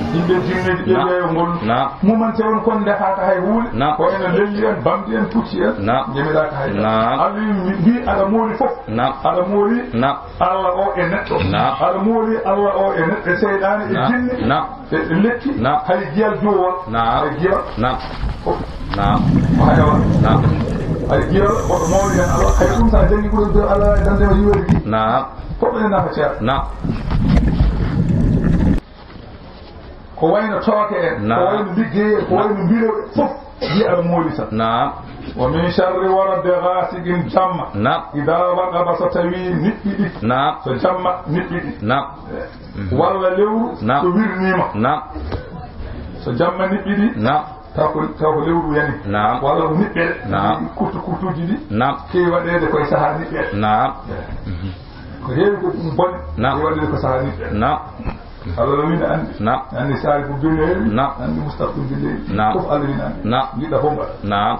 Yimɓe jinneeji ɓe Naam. wiya yo ngol. Naam. Mumante on kon ndefaaka hay huunde. Naam. Ko enen lelli en, bamdi en, pucci en. Naam. Njaniraaka hay. Naam. Allah wi mbi aɗa mooli fof. Naam. Aɗa mooli Naam. Allah o e neɗɗo. Naam. Aɗa mooli Allah o e neɗɗo, e seyɗaane, e Naam. jinne, Naam. e, e lekki, Naam. hay giyal jowol. Naam. Hay giyal. Naam. Fof. Naam. Ko hayawan. Naam. Hay giyal, goɗɗo mawɗo hen Allah. Hay ɗum sa jangi ɓurɗo Allah e dande o yiwere gi. Naam. Fof ene nafa ceer. Naam. Ko wayno tooke en, Naam. ko wayno liggey en, ko Naam. wayno mbilew en, fof wiya aɗa mooli tan. Naam. Wa min sharri warade ghasiqin jamma. Naam. Ida waqaba so tawi niɓɓiɗi. Naam. So jamma niɓɓiɗi. Naam. Walla lewru Naam. so wirnima. Naam. So jamma niɓɓiɗi. Naam. Taw ko, taw ko lewru yani. Naam. Walla ko niɓɓere. Naam. Kurtu kurtuji ɗi. Naam. Kewi waɗede koye saaha niɓɓere. Naam. Ko heewi ko ɗum bone. Naam. Kewi waɗede ko saaha niɓɓere. Naam. Allah no wina andi. Naam. Andi saari ko billeeri. Naam. Andi mustaqbal billeeri. Naam. Fof Allah wina andi. Naam. Jiɗɗa fof mbaɗa. Naam.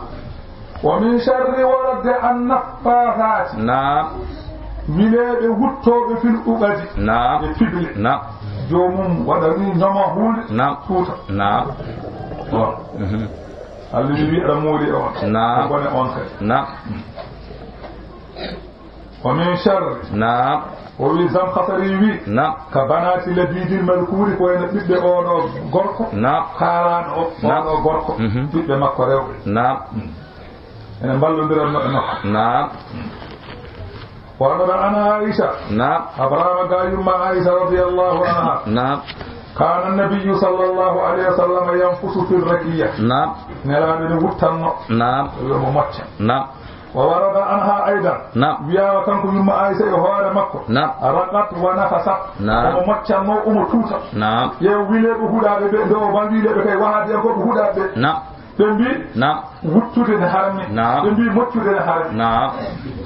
Wa min sharri warade an naffathati. Naam. Wileeɓe wuttooɓe fil uqadi. Naam. E fiɓle. Naam. Joomum waɗa ni ñoma huunde. Naam. Tuuta. Naam. Bon. Mhm. Allah ni wi aɗa mooli e on. Naam. Ko bone on kadi. Naam. Wa min sharri. Naam. O wi Zamkhasari wi. Naam. Ka banati labidil malkuri ko ene ɓiɓɓe oɗo gorko. Naam. Kaaraɗo o, Naam. oɗo gorko. Mhm. Ɓiɓɓe makko rewɓe. Naam. Ene mballondiran no e makko. Naam. Wa qad an Aisha. Naam. Abrahama ga yumma Aisha radiyallahu anha. Naam. Kana nabiyyu sallallahu alayhi wa sallam yanfusu fi rakiya. Naam. Nelaaɗo ne wuttanno. Naam. Yo mo mocca. Naam. Wa warada anha aidan. Naam. Wiyaama kanko yumma Aisha e hoore makko. Naam. Raqat wa nafasat. Naam. Omo moccanno, omo tuuta. Naam. Ƴeew wileeɓe huɗaaɓe ɓe, ndo o ban wileeɓe kay wahaabiyankooɓe huɗaaɓe ɓe. Naam. Ɓe mbi Naam. wuttude ne harmi. Naam. Ɓe mbi moccude ne harmi. Naam.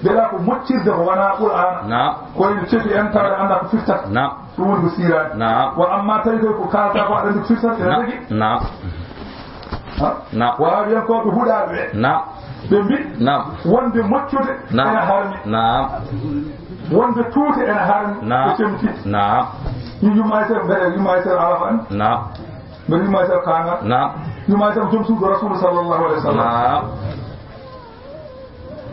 Mbeɗa ko moccirde ko wona Qur'aana. Naam. Ko ene cefi en tawa annda ko firtata. Naam. Ɗum woni ko siiraani. Naam. Wa amma tawi koy ko kaalata ko aɗa anndi ko firtata, ene Naam. regi. Naam. Ha? Naam. Wahaabiyankooɓe huɗaaɓe ɓe. Naam. Ɓe mbi Naam. wonde moccude Naam. ene harmi. Naam. Wonde tuute ene harmi. Naam. Ɓe cemti. Naam. Ni yumma e sere, mbeɗa yumma e sere ala ko anndi. Naam. Mbeɗa yumma e sere kaangal. Naam. Yumma e sere ko joom suudu Rasuulu sallallahu alayhi wa sallam. Naam.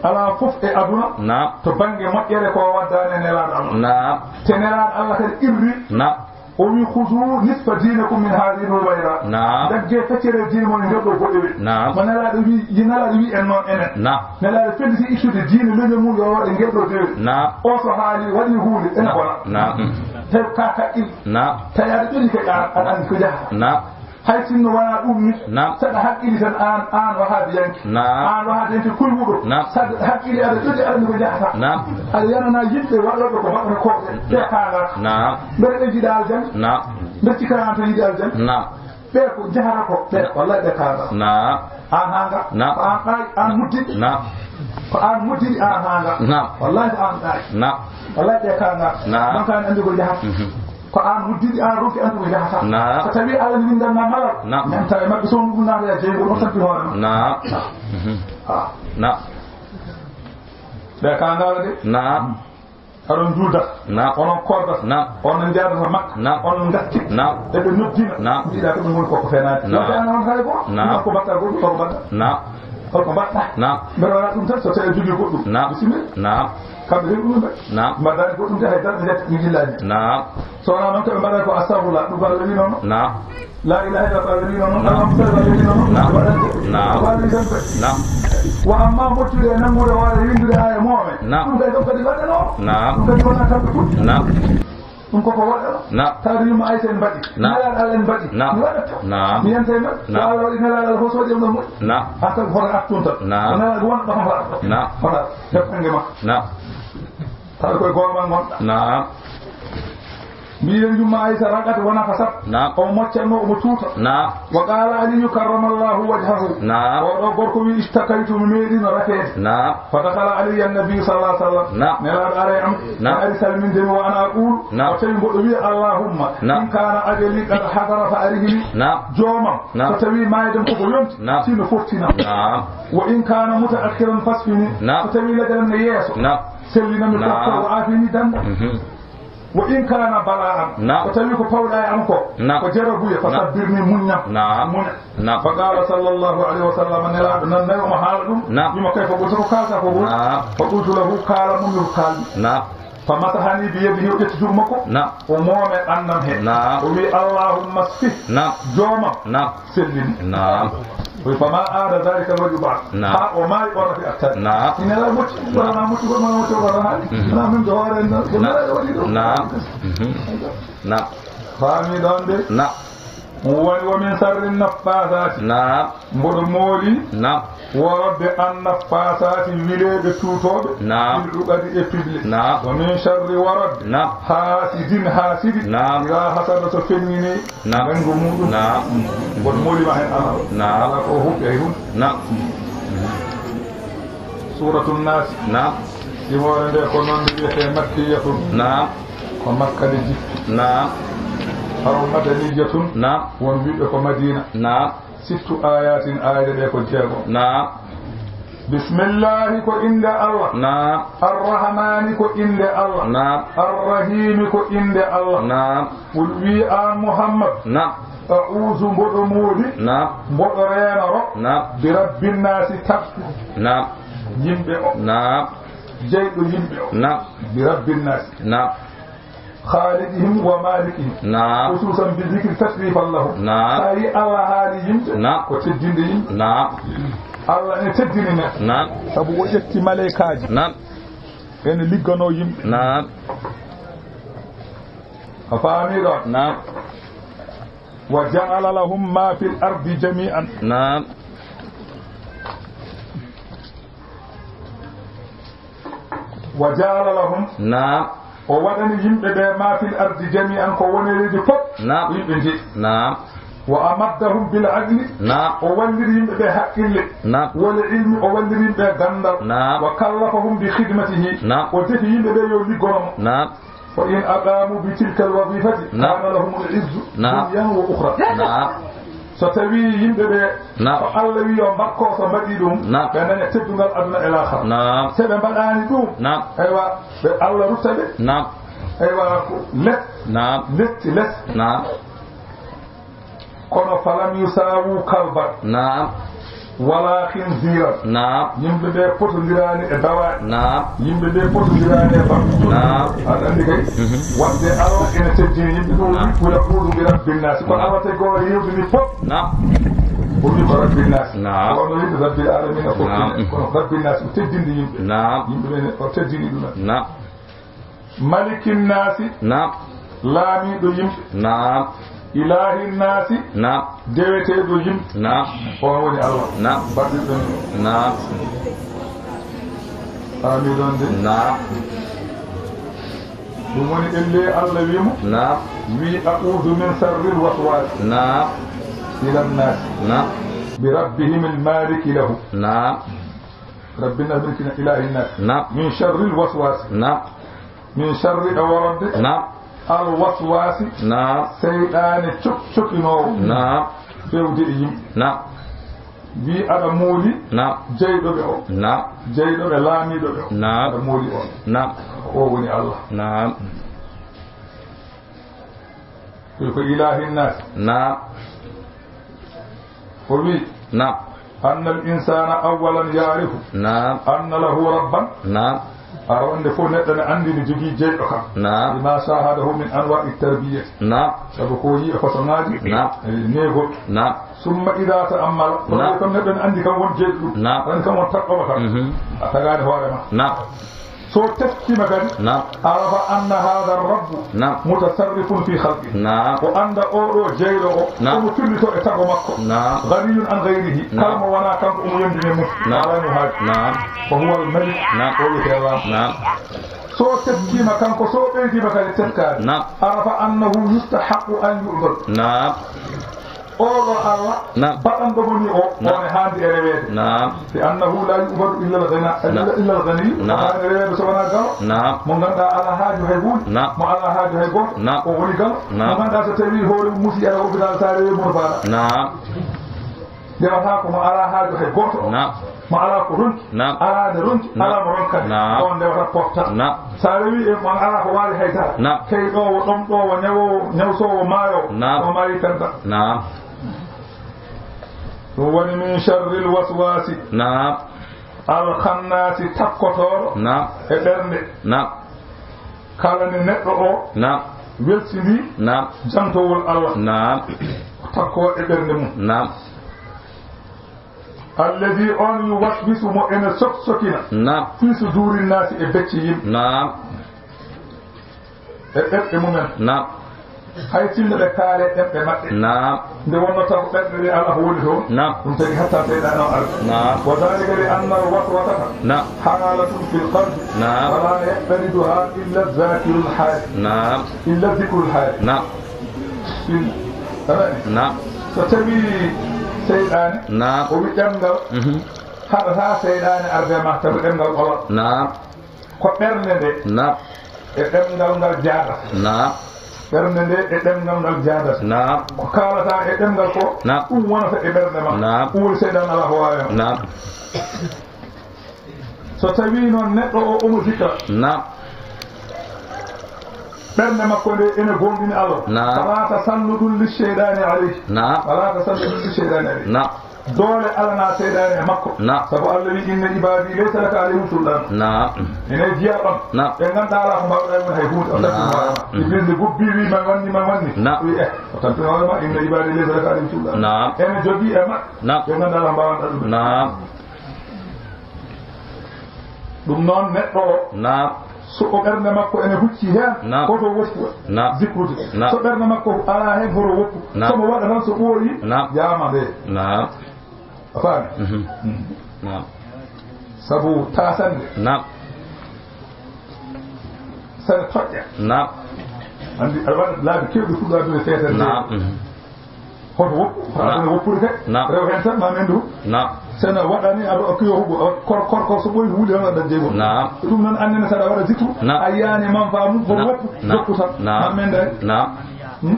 Alaa fof e aduna Naam. to bannge moƴƴere ko waddaani e Nelaaɗo Allah. Naam. Te Nelaaɗo Allah kadi irri. Naam. O wi, "Khuzu nisfa dinakum min hadhihi al-hubayra." Naam. Ndaggee feccere diine mon e ngel ɗo boɗewe. Naam. Mo Nelaaɗo wi, yi Nelaaɗo wi en noon enen. Naam. Nelaaɗo felliti ittude diine leñol mum yo waɗe ngel ɗo dewe. Naam. O so haali waɗi huunde ene bona. Naam. Tawi ka kaɗɗin. Naam. Tawi aɗa ɓeni kadi an, aɗa anndi ko jahata. Naam. Hay sinno wona ɗum ni, Naam. saɗa haqqili tan aan, aan wahaabiyanke. Naam. Aan wahaabiyanke kulwuɗo. Naam. Saɗa haqqili aɗa ƴoƴi aɗa ko jahata. Naam. Aɗa yanana yimɓe waɗooɓe ko mbaɗata ko ɓe kaala. Naam. Mbeɗa ɓe jiɗa aljanna. Naam. Mbeɗa cikka aan tan yiɗi aljanna. Naam. Ɓe ko jahata ko, ɓe, wallahi ɓe kaanga. Naam. Aan haanga. Naam. Ko aan ɗaay, aan muddidi. Naam. Ko aan muddidi, aan haanga. Naam. Wallahi ko aan ɗaay. Naam. Wallahi ɓe kaanga. Naam. Man kaan anndi ko jahata. Mhm. Ko aan muddidi, aan ronki anndi ko jahata. Naam. So tawi Allah ne windan ma malal. Naam. Ñanta e maɓɓe so ɗum naata e jeyngol, on tampi hoore ma. Naam. Mhm. Ah. Naam. Ɓe kaanga de. Naam. Aɗon juulda. Naam. Onon koorda. Naam. Onon njaadata Makka. Naam. Onon ngatti. Naam. Eɓe noddina. Naam. Mbiɗa ko ɗum woni koko fenaani. Naam. Wonde an on hay gooto. Naam. Ko mbaɗɗa goɗɗum, ko mbaɗɗa. Naam. Holko mbaɗɗa? Naam. Mbeɗa waɗa ɗum tan so tawi a jogii goɗɗum. Naam. Bisimilla. Naam. Kamɓe heɓi ɗum ɓe. Naam. Mbaɗaani goɗɗum de hay dara mi yetta mi yillani. Naam. So wonaa noon ko ɓe mbaɗata ko astagfirullah, ɗum ko Allah wi noon. Naam. La ilaha illallah, Allah wi noon. Naam. Allahumma salli ala nabi noon. Naam. Waɗa ko. Naam. Waɗa ɗum tan. Naam. Wa amma moccude e nanngude hoore winndude haa e moome. Naam. Ɗum kay ɗum kadi waɗanoo. Naam. Ɗum kadi wonaa kamɓe puɗɗi. Naam. Ɗum koko waɗa. Naam. Taade yumma Aysa en mbaɗi. Naam. Nelaaɗo Allah en mbaɗi. Naam. Mi waɗata. Naam. Mi yanta e maɓɓe. Naam. So Allah waɗi nelaaɗo Allah fof so waɗi e ɗum moƴƴi. Naam. Haa tawi hoto artu tan. Naam. Ko nelaaɗo wonɗo kam hoto artu. Naam. Hoto artu. Heɓ ɓannge ma. Naam. Tawa koye goonga ngonɗa. Naam. Mbiɗen yumma Aysa raqat wa nafasat. Naam. Omo moccatno, omo tuuta. Naam. Wa qala Aliyu karramallahu wajhahu. Naam. Oɗo gorko wi, "Ishtakaytu, mi meeɗino rafeede." Naam. Fa dakhala alayya annabi sallallahu alaihi wasallam. Naam. Nelaaɗo ari e am. Naam. Ari salminde mi wa ana aqulu. Naam. O tawi mboɗo wiya, "Allahumma, naam, in kana ajali qad hadara fa arihni." Naam. Joomam, naam, so tawi maayde am koko yonti, naam, sino fottinam. Naam. Wa in kana mutaakhiran fasfini. Naam. So tawi lagalam ne yeeso. Naam. Sellinam mi, naam, docteur o aafini dannda. Mhm. Wa in kana bala'an. Naam. Ko tawi ko pawɗa e am ko, naam, ko jarabuya, fa, naam, sabbirni, muññam. Naam. Muña. Naam. Fa qala sallallahu alaihi wasallam, nelaaɗo nan nayo mo haala ɗum. Naam. Wimo kay fa ɓurta ko kaalta ko woni. Naam. Fa qultu lahu, kaala mo mi ko kaalmi. Naam. Fa masahani bi yadihi, o ƴetti juuɗe makko. Naam. O moome ɓannam he. Naam. O wi, "Allahumma sfih." Naam. Joomam. Naam. Sellini. Naam. O wi, "Fama aada zalika alwajhu ba'd." Naam. Haa o maayi, o rafi attan. Naam. Ina la mocci, wala na mocci, wala na mocci, wala na haali. Mhm. Na min do hoore na, ko nala waɗi ɗo. Naam. Mhm. Naam. Faami ɗon de? Naam. Mo woni wa min sharri naffasaati. Naam. Mboɗo mooli. Naam. Worode an naffasaati, wileeɓe tuutooɓe. Naam. Fil uqadi e piɓle. Naam. Wa min sharri warad. Naam. Haasidin haasidi. Naam. Iza hasada so feññini. Naam. Ɓengo muɗum. Naam. Mboɗo moolima hen Allah. Naam. Ala ko o huɓɓi hay hunde. Naam. Suuratu Naasi. Naam. Simoore nde ko noon nde wiyetee makkiyatun. Naam. Ko Makka nde jippi. Naam. Aw madaniyatun. Naam. Won wiɓe ko Madina. Naam. Sittu ayatin, ayde ɗe ko jeego. Naam. Bismillahi ko innde Allah. Naam. Arrahmani ko innde Allah. Naam. Arrahimi ko innde Allah. Naam. Qul wi an Muhammad. Naam. A'udhu mboɗo mooli. Naam. Mboɗo reenoro. Naam. Bi rabbin naasi tab. Naam. Yimɓe o. Naam. Jeyɗo yimɓe o. Naam. Bi rabbin naasi. Naam. Khaliqihim wa malikihim. Naam. Khususan bi dhikri tashrifan lahum. Naam. Sa yi Allah haali yimɓe. Naam. Ko teddinde yimɓe. Naam. Allah ne teddini men. Naam. Sabu o ƴetti maleykaaji. Naam. Ene ligganoo yimɓe. Naam. A faami ɗon? Naam. Wa ja'ala lahum ma fil ardi jami'an. Naam. Wa ja'ala lahum. Naam. O waɗani yimɓe ɓe ma fil ardi jami'an, ko wonereeji fof. Naam. Yimɓe njeyi. Naam. Wa amaddahum bil aqli. Naam. O walliri yimɓe ɓe haqqille. Naam. Wal ilmi, o walliri yimɓe ganndal. Naam. Wa kallafahum bi khidmatihi. Naam. O defi yimɓe ɓe yo liggoro mo. Naam. Fa in aqamu bi tilka al wazifati. Naam. Kana lahum al izzu. Naam. Dunyan wa ukhra. Naam. So tawi yimɓe ɓe, naam, ko Allah wi yo mbaɗ ko, so mbaɗi ɗum, naam, ɓe daña teddungal aduna e laakhara. Naam. So ɓe mbaɗaani ɗum, naam, aywa, ɓe Allah rutta ɓe. Naam. Aywa, ko les. Naam. Letti les. Naam. Kono falam yusawu kalban. Naam. Wala khinziran. Naam. Yimɓe ɓe potondiraani e dawaaɗi. Naam. Yimɓe ɓe potondiraani e baɗɗo. Naam. Aɗa anndi kay? Mhm. Waɗde Allah ene teddini yimɓe ɗum. Naam. Wula ɓuuɗu bi rabbin naasi. Ko, naam, Allah tagi ko yewtini fof. Naam. O wi ko rabbin naasi. Naam. Ko ono yiɗi rabbil alamina fof. Naam. Kono rabbin naasi ko teddinde yimɓe. Naam. Yimɓe ɓe o teddini ɗum. Naam. Malikin naasi. Naam. Laamiiɗo yimɓe. Naam. Ilaahin naasi. Naam. Deweteeɗo yimɓe. Naam. On woni Allah. Naam. Baɗɗo ɗum. Naam. Faami ɗon de? Naam. Ɗum woni ɗen nde Allah wi mo. Naam. Wi, "A'udhu min sharril waswas." Naam. إلى الناس. Naam. بربهم المالك لهم. Naam. رب الناس، ملك الناس، إله الناس. Naam. من شر الوسواس. Naam. من شر ɗawarde. Naam. الوسواس. Naam. Seyɗaane cok-, cokinoowo. Naam. Fewde e yimɓe. Naam. Wi aɗa mooli. Naam. Jeyɗo ɓe o. Naam. Jeyɗo ɓe, laamiiɗo ɓe o. Naam. Aɗa mooli on. Naam. O woni Allah. Naam. Ko إله الناس. Naam. O wi. Naam. أن الإنسان أولا يعرف. Naam. أن له ربا. Naam. Arawande fof neɗɗo ne anndi ne jogii jeyɗo kam. Naam. بما شاهده من أنواع التربية. Naam. Sabu ko yi e façon ŋaaji. Naam. E neegol. Naam. ثم إذا تأمل. Naam. Tawi kam neɗɗo ne anndi kam won jeyɗo ɗum. Naam. Anndi kam won taƴɗo kam. Mhm. A tagaani hoore ma. Naam. So teskiima kadi. Naam. عرف أن هذا الرب. Naam. متصرف في خلقه. Naam. O annda oɗo jeyɗo o. Naam. Omo fillito e tago makko. Naam. غني عن غيره. Naam. Kala mo wonaa kanko omo yondini mum. Naam. Alaa mo haaju. Naam. فهو الملك. Naam. O wiyetee laamɗo. Naam. So teskiima kanko, so ɓeydiima kadi teskaade. Naam. عرف أنه يستحق أن يعبد. Naam. Oɗo Allah. Naam. Baɗanɗo mo ni o. Naam. On e haandi e reweede. Naam. لأنه لا يعبد إلا الغنى، Naam. إلا، إلا الغني. Naam. Haani reweede so wonaa galo. Naam. Mo ngannduɗaa alaa haaju hay huunde. Naam. Mo alaa haaju hay gooto. Naam. O woni galo. Naam. Mo ngannduɗaa so tawii hoore mum musi ara hôpital, so a rewii mum no faaɗa. Naam. Ndewata ko mo alaa haaju hay gooto. Naam. Mo alaa ko ronki. Naam. Alaa nde ronki, Naam. Alaa mo ronkata. Naam. On ndewata pofta. Naam. So a rewii e mo alaa ko waawi hay dara. Naam. Keyɗoowo, ɗomɗoowo, ñawoowo, ñawsoowo, maayoowo. Naam. O maayi penta. Naam. Ɗum woni من شر الوسواس. Naam. الخناس, takkotooɗo. Naam. E ɓernde. Naam. Kala nde neɗɗo o. Naam. Welsindii. Naam. Jantowol Allah. Naam. O takkoo e ɓernde mum. Naam. الذي, on يوسوس, mo ene sok-, sokina. Naam. في صدور الناس, e becce yimɓe. Naam. E ɓerɗe mumen. Naam. Hay sinno ɓe kaale ɗemɗe maɓɓe. Naam. Nde wonnoo taw ɓerɗe ɗe alaa ko woni toon. Naam. Ɗum tagi hatta seyɗaane o arde. Naam. وذلك لأن الوسوسة Naam. حالة في القلب. Naam. ولا يطردها إلا الذاكر الحالي. Naam. إلا الذكر الحالي. Naam. Sin-, aɗa anndi? Naam. So tawii seyɗaane, Naam. O wi ɗemngal, Mhm. Haɗataa seyɗaane arde ma, tawi ɗemngal alaa. Naam. Ko ɓernde nde. Naam. E ɗemngal ngal jaadata. Naam. Ɓernde nde e ɗemngal ngal jaadata. Naam. Ko kaalataa e ɗemngal ko, Naam. Ɗum wonata e ɓernde ma. Naam. Ɗum woni seyɗaane alaa ko waawi ma. Naam. So tawii noon neɗɗo o omo zikra. Naam. Ɓernde makko nde ene goongɗini Allah. Naam. فلا تسلط للشيطان عليه. Naam. فلا تسلط للشيطان عليه. Naam. Doole alanaa seyɗaane e makko. Naam. Sabu Allah wi, "إن عبادي ليس لك عليهم سلطان." Naam. Ene jeyaa ɗon. Naam. Ɓe ngannduɗaa alaa ko mbaawɗaa e mum hay huunde. O tampini hoore ma. Naam. Iblis nde gubbi wi, "Ma wanni, ma wanni." Naam. Wi, eh, o tampini hoore ma, "إن عبادي ليس لك عليهم سلطان." Naam. Ene jogii e maɓɓe. Naam. Ɓe ngannduɗaa alaa ko mbaawɗaa ɗum. Naam. Ɗum noon neɗɗo o. Naam. So o ɓernde makko ene hucci heen, Naam. Hoto woppu Naam. Zikrude. Naam. So ɓernde makko alaa heen, hoto woppu. Naam. So mo waɗa tan so ɓooyi, Naam. Yaama nde. Naam. A faami? Mhm. Mm. Naam. Sabu taasande. Naam. Sene toƴƴa. Naam. Anndi aɗa waɗa laabi keewɗi fuɗɗo aduna feetere. Naam. Mhm. Hoto woppu, hoto Naam. Aduna woppude kay. Naam. Rew heen tan ma mendu. Naam. Sene waɗani aɗa okki yo huɓo, kor-, kor-, kor so ɓooyi huuli tan waɗa jeygol. Naam. Ɗum noon annene saɗa waɗa zikru, Naam. A yiyaani manfaa mum, hoto Naam. Woppu, Naam. Jokku tan. Naam. Ma menda e. Naam. Hmm?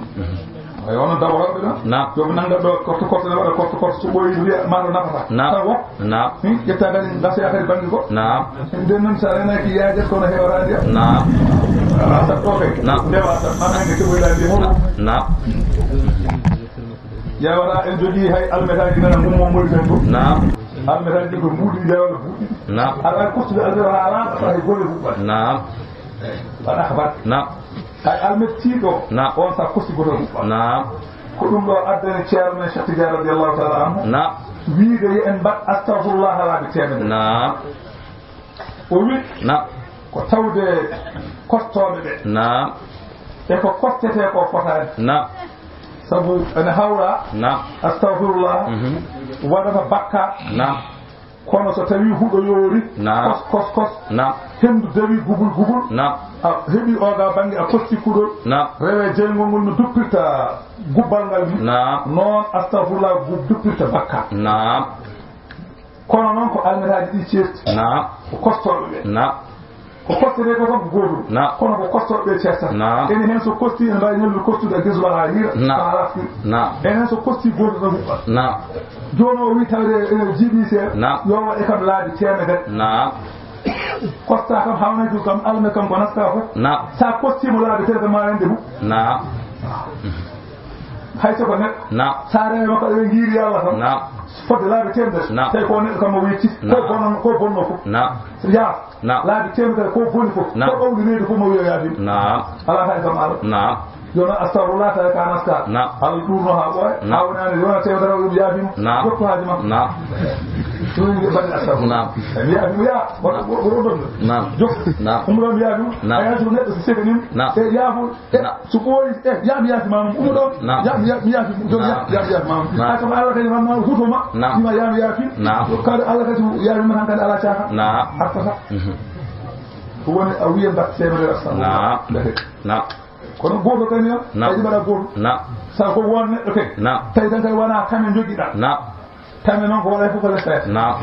Ay, onon daworooɓe ɗon? Naam. Yo ɓe nannga ɗo korto korto, ne waɗa korto korto, so ɓooyi wiya ma ɗo nafata. Naam. Tan woppu. Naam. Hmm? Ƴetta kadi ngasa kadi bannge goɗɗo. Naam. Nden noon so a renaaki yaajat kono heɓataa ndiyam. Naam. Alaa saɗ ɗo kay. Naam. Ndewa tan, ma hannde keɓoyɗaa ndiyam hoto. Naam. Ƴeewata en jogii hay almetaaji nana ngummo mboɗi ɓen fof. Naam. Almetaaji ɗi ko mbuuɗi ndewa no buuɗi. Naam. Aɗa waɗi kostude almetaaji haa laaɓa hay golle huɓɓaani. Naam. Waɗa ko baɗ. Naam. Hay almettiiɗo. Naam. On sa kosti goto huɓɓa. Naam. Ko ɗum ɗo addani Ceerno men Cheikh Tidiane radiyallahu taala anhu. Naam. Wiide yo en mbaɗ astagfirullah laabi teemedere. Naam. O wi. Naam. Ko tawde kostooɓe ɓe. Naam. E ko kostetee ko fotaani. Naam. Sabu ene hawra. Naam. Astagfirullah. Mhm. Waɗata bakka. Naam. Kono so tawii huɗo yoori, naam, kos, kos, kos, naam, henndu dawii gubul, gubul, naam, a heɓii ooga bannge, a kosti kuɗol, naam, rewee jeyngol ngol no duppirta gubbal ngal ni, naam, noon astahfirullah gub duppirta bakkaat. Naam. Kono noon ko almiraaji ɗi ceerti. Naam. Ko kostooɓe ɓe. Naam. Ko kostete ko kam ko gootum. Naam. Kono ko kostooɓe ɓe ceertata. Naam. Ene heen so kosti, ene mbaawi ñallude kostude e gesuɗo haa hiira, naam, haa rafkira. Naam. Ene heen so kosti gootum tan huɓɓat. Naam. Jooni o wii tawde ene jiiɓi seeɗa, naam, yo waɗ e kam laabi teemedere. Naam. Kosta kam hawnaytu kam alme kam ko nasta fof. Naam. Sa kostiimo laabi teemedere ma rende huɓɓ. Naam. Hay so ko neɗɗo. Naam. Sa rewe makko ɓe ngiiri Allah tan. Naam. Fodde laabi teemedere. Naam. Tawi ko neɗɗo kam o wetti. Ko, naam, bonon, ko bonno fof. Naam. Yaa. Naam. Laabi teemedere ko boni fof. Naam. Ko ɓawli reedu fof mo wiyo yaafima. Naam. Alaa hay kam Allah. Naam. Yo noon astahfirullah tawi ka naska. Naam. Allah ɗurno haa ɓooya. Naam. Haa wonani yo noon teemedere o ɗum yaafima. Naam. Jokku haaji makko. Naam. Ɗum yimɓe mbaɗi astahfirullah. Naam. Mi yaafima yaa. Wona, wona, wona ɗon. Naam. Jokku. Naam. Ɗum ɗon mi yaafima. Naam. A yaafima neɗɗo so sekanima. Naam. E yaafo. E, naam, so ɓooyi, e, yaa mi yaafi maamum, ɗum ɗon. Naam. Yaa mi, yaa mi yaafi, ɗum ɗon, yaa, naam, yaa mi yaafi maamum. Naam. A kam Allah kadi man ma huto ma. Naam. Ima yaa mi yaafi. Naam. Kadi Allah kadi yaafi ma tan kadi ala caaka. Naam. Artata. Mhm. Ko woni a wiya mbaɗ teemedere astahfirullah. Naam. Ndeke. Naam. Kono gooto kadi on, naam, kadi mbaɗa gooto. Naam. Sa ko won neɗɗo kadi. Naam. Tawi tan kadi wona kame jogiɗa. Naam. Tame noon ko waɗa fof ko lessayata. Naam.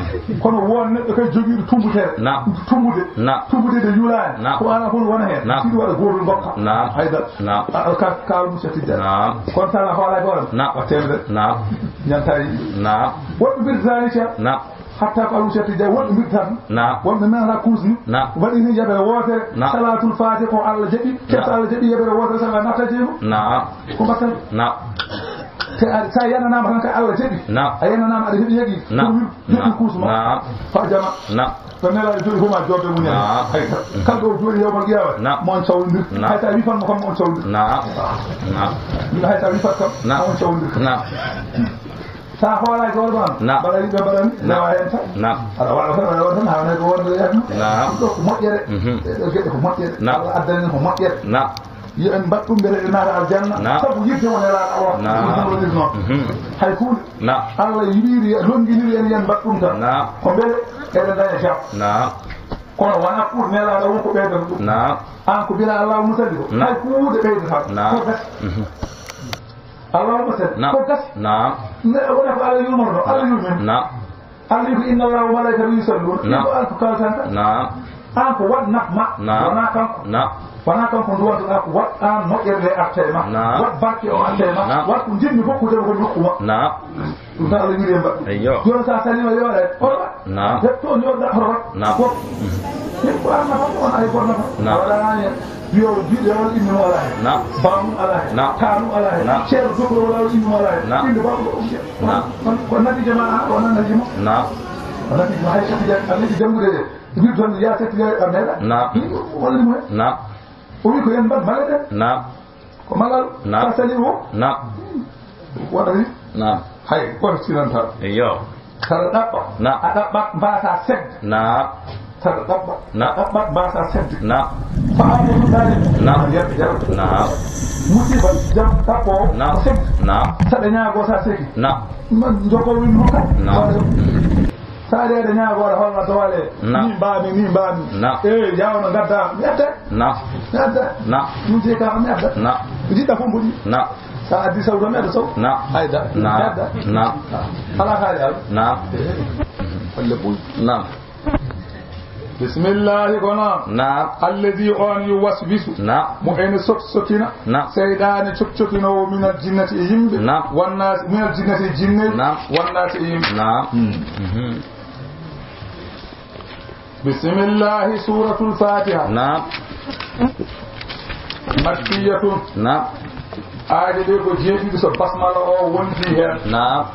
Kono won neɗɗo kadi jogiiɗo tumbutere. Naam. Tumbude. Naam. Tumbude de yulaani. Naam. Ko ala fof wona heen. Naam. Siɗi waɗa gootol ngokka. Naam. Haydara. Naam. A, ka, ka Musa Tijjani. Naam. Kono sa hoolaaki hoore ma. Naam. Wa teemedere. Naam. Ñanta yimɓe. Naam. Woɗɓe mbirdaani ceer. Naam. Hatta ko Abu Cheikh Tidiane, woɗɓe mbirta tan. Naam. Woɗɓe nanata kuusni. Naam. Waɗi ni yabere wootere. Naam. Salatul Fatiha ko Allah jaɓi. Naam. Kefta Allah jaɓi yabere wootere tan a natta jeego. Naam. Ko mbaɗta? Naam. Te a, sa yananaama tan ka Allah jaɓi. Naam. A yananaama aɗa heɓi heɓi. Naam. Ɗum joɗɗi kuusma. Naam. Fa jama. Naam. Ɗo nelaaɗo jooɗi fof ma joɗde mum en. Naam. Hay kala ɗo jooɗi yawmal qiyama. Naam. Mo on cawlindir. Naam. Hay sa wi fan mo kam mo on cawlindir. Naam. Naam. Min hay sa wi fan kam. Naam. Mo on cawlindir. Naam. Sa hoolaaki hoore ma. Naam. Mbaɗa yimɓe mbaɗani. Naam. Rewa heen tan. Naam. Aɗa waɗa tan, aɗa waɗa tan, hawnay ko wonde yaafima. Naam. Ɗum ɗo ko moƴƴere. Mhm. Ɗee ɗo geɗe ko moƴƴere. Naam. Allah addani en ko moƴƴere. Naam. Yo en mbaɗ ɗum mbele en naata aljanna. Naam. Sabu yidde o nelaaɗo o. Naam. Ɗum ɗo ɗum noon. Mhm. Hay huunde. Naam. Allah yiɗiri, lonnginiri en, yen mbaɗ ɗum tan. Naam. Ko mbele eɗen daña jam. Naam. Kono wonaa pour nelaaɗo won ko ɓeydata ɗum. Naam. Aan ko mbira Allah musali ko. Naam. Hay huunde ɓeydata. Naam. Ko gas. Mhm. Allahumma salli. Naam. Ko gas. Naam. Ne, wona ko Allah yurmoto, Allah yurmin. Naam. Allah wi ko, "Inna Allaha wa malaikatahu yusalluna." Naam. Ko an ko kaltan ka. Naam. An ko waɗ naf ma. Naam. Wona kanko. Naam. Wona kanko duwanto ɗa ko waɗ an moƴƴere nde arta e ma. Naam. Waɗ barke o arta e ma. Naam. Waɗ ko jinmi fof ko jaɓa ko nokku ma. Naam. Ɗum tan Allah wiri e mbaɗɗu. Eyyo. Jooni sa salima yo waɗa. Hono waɗ. Naam. Heɓto joɗɗa hoto waɗ. Naam. Fof. Min ko an nafa, on ay goto nafa. Naam. Waɗani en. Yo biɗo wala inni mo ala hen. Naam. Bamum ala hen. Naam. Tanum ala hen. Naam. Ceerno doktor wala inni mo ala hen. Naam. Inde bamum ɗo umde. Naam. Ko natija ma an, ko natija mo. Naam. Ko natija ma hay satija, a neti janngude de. Mbir tan ya satija a meɗa. Naam. Ɗum ko walla mo hen. Naam. O wi ko yen mbaɗ malade. Naam. Ko malal. Naam. Ka sali o. Naam. Waɗa wi. Naam. Hay, kono sinanta. Eyyo. Saɗa ɗaɓɓa. Naam. A ɗaɓɓat mbasa sedde. Naam. Saɗa ɗaɓɓa. Naam. A ɗaɓɓat mbasa sedde. Naam. Faamu ɗum ɗaani. Naam. Yedde jam. Naam. Musiba jam ɗaɓɓo. Naam. Ko sedde. Naam. Saɗa ñaago sa seki. Naam. Man jogo win hokka. Naam. Sa de aɗa ñaago aɗa holla doole. Naam. Ni mbaami, ni mbaami. Naam. Eh, yawno gadda. Yedde. Naam. Yedde. Naam. Ɗum je ka am yedde. Naam. Jiɗɗa fof mboɗi. Naam. Sa addi sawto mi aɗa saw. Naam. Hayda. Naam. Yedde. Naam. Ala haali al. Naam. Walla ɓuy. Naam. Bismillahi kono. Naam. Allazi on yuwaswisu. Naam. Mo ene sot sotina. Naam. Seyɗaane cokcokinoowo minal jinnati e yimɓe. Naam. Wannaasi, minal jinnati e jinne. Naam. Wannaasi e yimɓe. Naam. Hmm. Mhm. Bismillahi, Suratul Fatiha. Naam. Makkiyatun. Naam. Aaje ɗe ko jeeɗiɗi so basmala o wondi heen. Naam.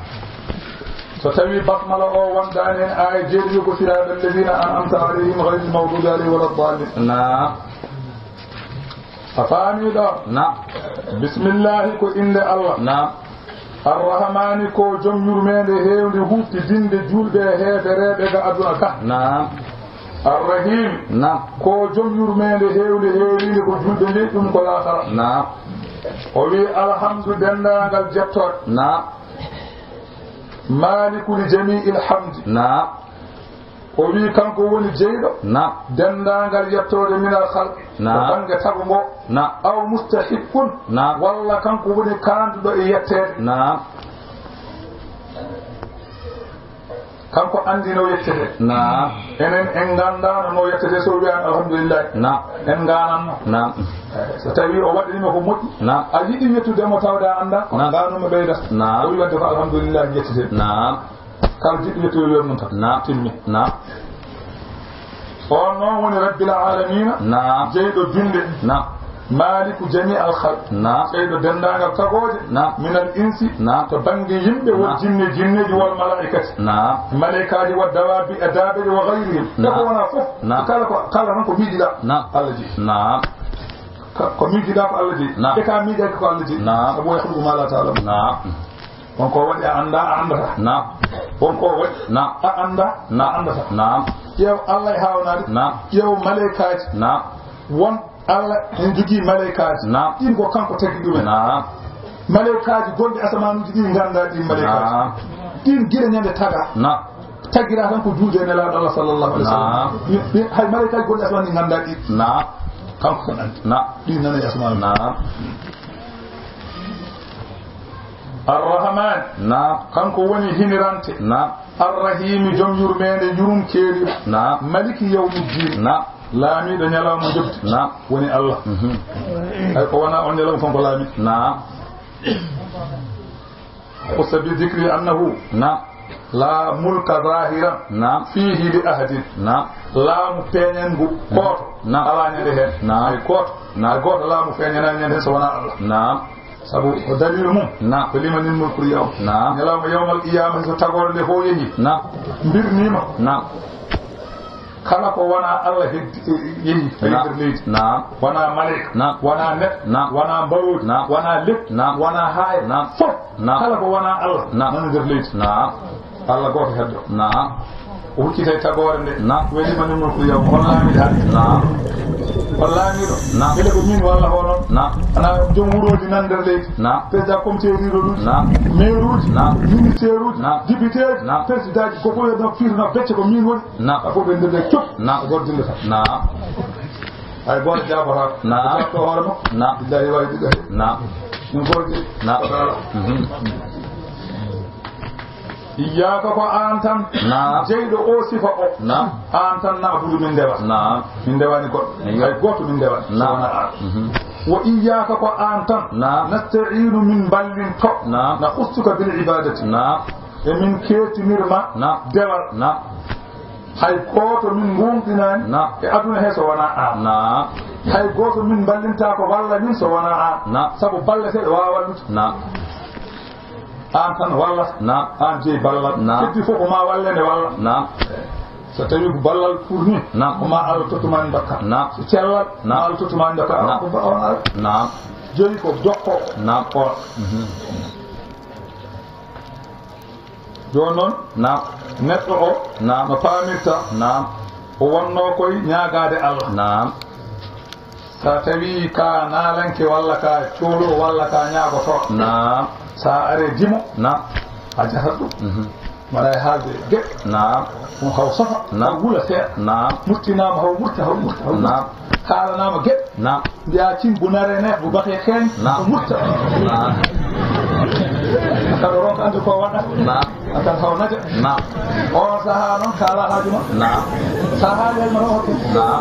So tawi basmala o wondaani heen, aaye jeeɗiɗi ko siraatal ladiina an'amta alayhim ghayril maghdubi alayhim wala ddaalliin. Naam. A faami ɗo? Naam. Bismillahi ko innde Allah. Naam. Arrahmaani ko jom yurmeende heewnde huuɓtidinde juulɓe e heefereeɓe ga aduna ka. Naam. Arrahim. Naam. Ko jom yurmeende heewnde heeriinde ko juulɓe ley ɗum ko laakara. Naam. O wi alhamdu denndaangal jettooɗe. Naam. Maalikuli jamiil hamdi. Naam. O wi kanko woni jeyɗo. Naam. Denndaangal yettoode minal khalqi. Naam. Ko bannge tago ngo. Naam. Aw mustahiqqun. Naam. Walla kanko woni kaanduɗo e yetteede. Naam. Kanko anndi no yettete. Naam. Enen en nganndaano no yettete, so wiyaama alhamdulillahi. Naam. En ngaananno. Naam. So tawi o waɗanima ko moƴƴi. Naam. A yiɗi yettude mo tawde a anndaa. Naam. Ngaanumi ɓeyda. Naam. O wi wadde ko alhamdulillahi yettete. Naam. Kala jiɗɗo yettoyo yo ɗum tan. Naam. Timmi. Naam. On noon woni Rabbil Aalamiina. Naam. Jeyɗo bimɗe. Naam. Maaliku jamii al khalq. Naam. Jeyɗo denndaangal tagooje. Naam. Minal insi. Naam. To bannge yimɓe, wal jinni, jinneeji, wal malaa'ikati. Naam. Malaykaaji, wad dawaabi, e daabeeje, wa ghayrihim. Naam. E ko wonaa fof. Naam. Kala ko, kala tan ko miijiɗaa. Naam. Allah jeyi. Naam. Ka-, ko miijiɗaa ko Allah jeyi. Naam. E ka miijaaki ko Allah jeyi. Naam. Sabu yakhluqu ma la ta'lamun. Naam. Won ko waɗi a anndaa, a anndataa. Naam. Won ko waɗi. Naam. A anndaa, a anndataa. Naam. Ƴeew Allah e haawnaade. Naam. Ƴeew malaykaaji. Naam. Won Allah en jogii malaykaaji. Naam. Ɗiin ko kanko tagi ɗumen. Naam. Malaykaaji gonɗi asamaanuuji ɗi nganndaa ɗiin malaykaaji. Naam. Ɗiin gila ñande tagaa. Naam. Tagiraa tan ko juuɗe Nelaaɗo Allah sallallahu alaihi wasallam. Naam. Ɗi, ɗi, hay malaykaaji gonɗi asamaan ɗi nganndaa ɗi. Naam. Kanko tan anndi. Naam. Ɗi nana e asamaan. Naam. Ar-Rahman. Naam. Kanko woni hinirante. Naam. Ar-Rahimi, joom yurmeende, yurumkeeri. Naam. Maliki yawmiddin. Naam. Laamiiɗo ñalawma njoɓdi. Naam. Woni Allah. Mhm. Hay ko wonaa on ñalawma kon ko laamiiɗo. Naam. Khussa bi dhikri annahu. Naam. La mulka zahiran. Naam. Fihi li ahadin. Naam. Laamu peeñanngu gooto. Naam. Alaa ñande heen. Naam. Hay gooto. Naam. Hay gooto laamu feeñanaani ñande heen so wonaa Allah. Naam. Sabu ko daliilu mum. Naam. Ko limanil mulkul yawm. Naam. Ñalawma yawmal qiyaama, so tagoore nde fof yehi. Naam. Mbirniima. Naam. Kala ko wonaa Allah heddi, e, yehi, e Naam. Nder leydi. Naam. Wonaa maleyka. Naam. Wonaa neɗɗo. Naam. Wonaa mbarooji. Naam. Wonaa leppi. Naam. Wonaa haayre. Naam. Fof. Naam. Kala ko wonaa Allah, Naam. Nana nder leydi. Naam. Allah gooto heddo. Naam. O huccitay tagoore nde. Naam. Weli man mulku yawm. On laamiiɗo hannde. Naam. On laamiiɗo. Naam. Mbele ko min walla hono? Naam. Ana joom wurooji nan nder leydi. Naam. Président comité rural'uji. Naam. Maireuji. Naam. Ministère'uji. Naam. Députéji. Naam. Présidentji ko ko no firno becce ko min woni. Naam. A fof ɓe nder leydi cop. Naam. Ko goto dillata. Naam. Hay gooto jaabotaako. Naam. Jaaboto hoore makko. Naam. Billahi waawi ɗiɗo he. Naam. Ɗum gooto jeyi. Naam. Wataala. Mhm. Iyyaka ko aan tan. Naam. Jeyɗo o sifa o. Naam. Aan tan na'budu min ndewa. Naam. Min ndewani goɗɗo. Eyyo. Hay gooto min ndewa. Naam. So wonaa aan. Mhm. Wa iyyaka ko aan tan. Naam. Nasta'inu min mballinto. Naam. Nakhussuka bil ibadati. Naam. E min keetinirma. Naam. Dewal. Naam. Hay gooto min ngoonɗinaani Naam. E aduna he so wonaa aan. Naam. Hay gooto min mballintaako walla min so wonaa aan. Naam. Sabu balleteeɗo waawaa wallude. Naam. Aan tan wallata. Naam. Aan jeyi ballal. Naam. Heddi fof ko maa walle nde walla. Naam. So tawii ko ballal pour ni, Naam. Ko maa Allah tottu maa nde dokka. Naam. So cellal, Naam. Maa Allah tottu maa nde dokka. Naam. Ko ba-, on Allah. Naam. Joyi ko jokko. Naam. On. Mhm. Jooni noon, Naam. Neɗɗo o, Naam. No faamirta, Naam. O wonnoo koy ñaagaade Allah. Naam. So a tawii ka naalanke walla ka coolo walla ka ñaagoto. Naam. So a aree dimo, Naam. A jahat ɗum. Mhm. Mbaɗa e haalde geɗe. Naam. Ɗum haw sofa, Naam. Haw wula seeɗa. Naam. Murtinaama haw murta, haw murta, haw murta. Naam. Kaalanaama geɗe. Naam. Mbiya cin bu naree neex, bu baxee xeeñ, Naam. Ko mutta. Naam. Kala ronka andi ko waɗa. Naam. Kala haw naja. Naam. On sahaa noon kala haaju ma. Naam. Sa haali haaju ma tan hokke. Naam.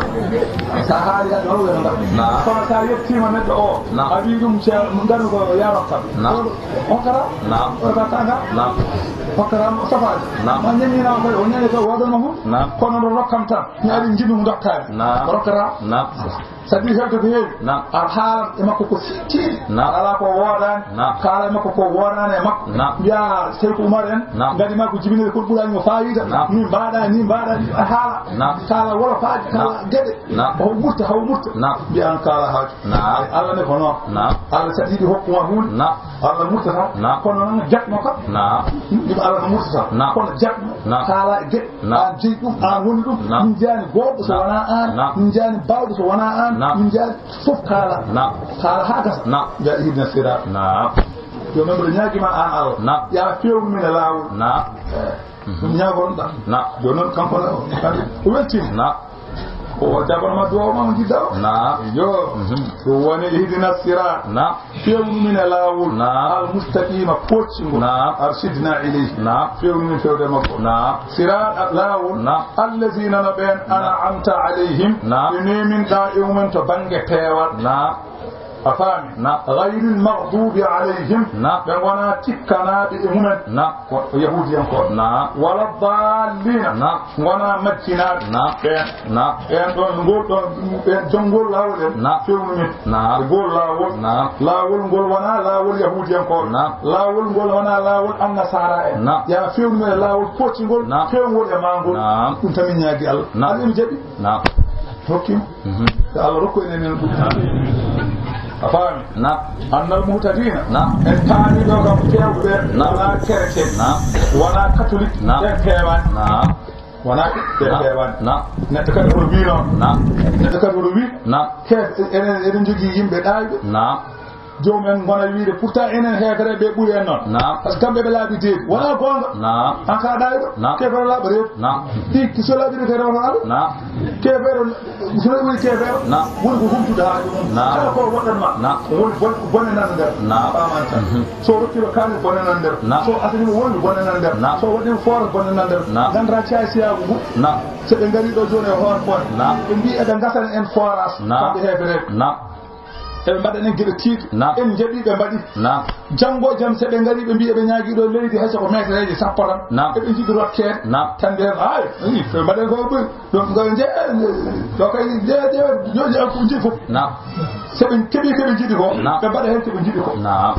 Sa haali haaju ma tan hokke. Naam. Kono sa yettiima neɗɗo o, Naam. A wii ɗum ce-, ngaru ko yaa rokka. Naam. On kara? Naam. On ka tanga? Naam. Hokkata mo safaaji. Naam. Ma ñaññinaa koy, o ñañi koy waɗano hun. Naam. Kono ɗo rokkam tan. Mi ari jiɗum dottaade. Naam. Rokkata. Naam. Sabi hewde ko heewi. Naam. A haalan e makko ko sittiiɗi. Naam. Alaa ko woodaani. Naam. Kaala e makko ko woodaani e makko. Naam. Mbiya Seyku Umar en. Naam. Ngadi makko jibinirde ko ɓuraani mo faayiida. Naam. Ni mbaɗa, ni mbaɗa, ni a haala. Naam. Kaala wolofaaji, kaala Naam. Geɗe. Naam. Haw murta, haw murta. Naam. Mbiya an kaala haaju. Naam. Alla ne ko noon. Naam. Alla saɗi ɗi hokkuma huunde. Naam. Alla murtata. Naam. Kono noon jaɓno kam. Naam. Ɗum Alla no murtata. Naam. Kono jaɓno. Naam. Kaala e geɗe. Naam. Aan jeyi ɗum, aan woni ɗum. Naam. Min njaani goɗɗo so Naam. Wonaa aan. Naam. Min njaani baawɗo so wonaa aan. Naam. Min njaani fof kaala. Naam. Kaala haa gasa. Naam. Mbiya ihdina siraat. Naam. Yo noon mbiɗa ñaagima aan Allah. Naam. Yaa feewnu min e laawol. Naam. Eh, ɗum ñaagoronɗa. Naam. Yo noon kanko o weltima. Naam. O jaɓanma duwaw ma o jiɗɗa o. Naam. Yo. Mhm. Ɗum woni ihdina sirat. Naam. Feewnu min e laawol. Naam. Al mustaqima poccingol. Naam. Arshidna ilayhi. Naam. Feewnu min feewde makko. Naam. Sirat laawol. Naam. Allazina no ɓeen. Naam. An'amta alayhim. Naam. Ɓe neeminɗa e mumen to bannge peewal. Naam. A faami? Naam. Gayril maghdubi alayhim. Naam. Ɓe ngonaa tikkanaaɓe e mumen. Naam. Ko yahuudiyankooɓe. Naam. Wala dallina. Naam. Ngonaa majjinaaɓe. Naam. Ɓeen. Naam. Ɓeen ɗoon, ngol ɗoon, ɓeen jom ngol laawol en. Naam. Feewnu min. Naam. E ngol laawol. Naam. Laawol ngol wonaa laawol yahuudiyankooɓe. Naam. Laawol ngol wonaa laawol annasara en. Naam. Yaa feewnu min e laawol poccingol. Naam. Feewngol e maa ngol. Naam. Ɗum tan min ñaagi Allah. Naam. Allah ene jaɓi. Naam. Hokkima. Mhm. Yo Allah rokku en enen ɗum. Naam. A faami? Naam. Annal muhtadina. Naam. En paami ɗo kam feewɓe ɓe. Naam. Wonaa chrétien. Naam. Wonaa catholique. Naam. Ɓe feewaani. Naam. Wonaa ɓe Naam. Feewaani. Naam. Neɗɗo kadi hoto wii noon. Naam. Neɗɗo kadi hoto wii. Naam. He, enen, eɗen njogii yimɓe ɗaayɓe. Naam. Joomum en ngona wiide, pourtant enen heefereeɓe ɓuri en noon. Naam. Par ce que kamɓe ɓe laaɓi deeɗi. Wonaa goonga. Naam. An ka ɗaayɗo. Naam. Keefeero laaɓa reedu. Naam. Ɗi so laaɓi reedu kadi wonaa Allah. Naam. Keefeero, so laaɓi keefeero. Naam. Woni ko humtude haaju mum. Naam. Kala ko waɗan ma. Naam. Woni bon-, bone nan nder. Naam. Faamanta. Mhm. So rokkima kaalis bone nan nder. Naam. So asani mo wonde bone nan nder. Naam. So waɗi mo forage bone nan nder. Naam. Nganndaa caay siyaagu ngu. Naam. So ɓe ngari ɗo jooni e hoore poore. Naam. Ɓe mbii eɓe ngasani en forage. Naam. Kamɓe heefereeɓe. Naam. Eɓe mbaɗa enen geɗe tiiɗe. Naam. En njaɓi ɓe mbaɗi. Naam. Janngo e jam, so ɓe ngari, ɓe mbii eɓe ñaagii ɗo leydi hay so ko meetereeji sappo tan. Naam. Eɓe njiɗi rokkeede. Naam. Tan mbiyen, ay, i, ɓe mbaɗen ko ɓuri. Ɗum ko nje-, ɗo kay, je-, je-, jooji am ko njiɗi fof. Naam. So ɓe keɓii ko ɓe njiɗi ko, Naam. Ɓe mbaɗa heen ko ɓe njiɗi ko. Naam.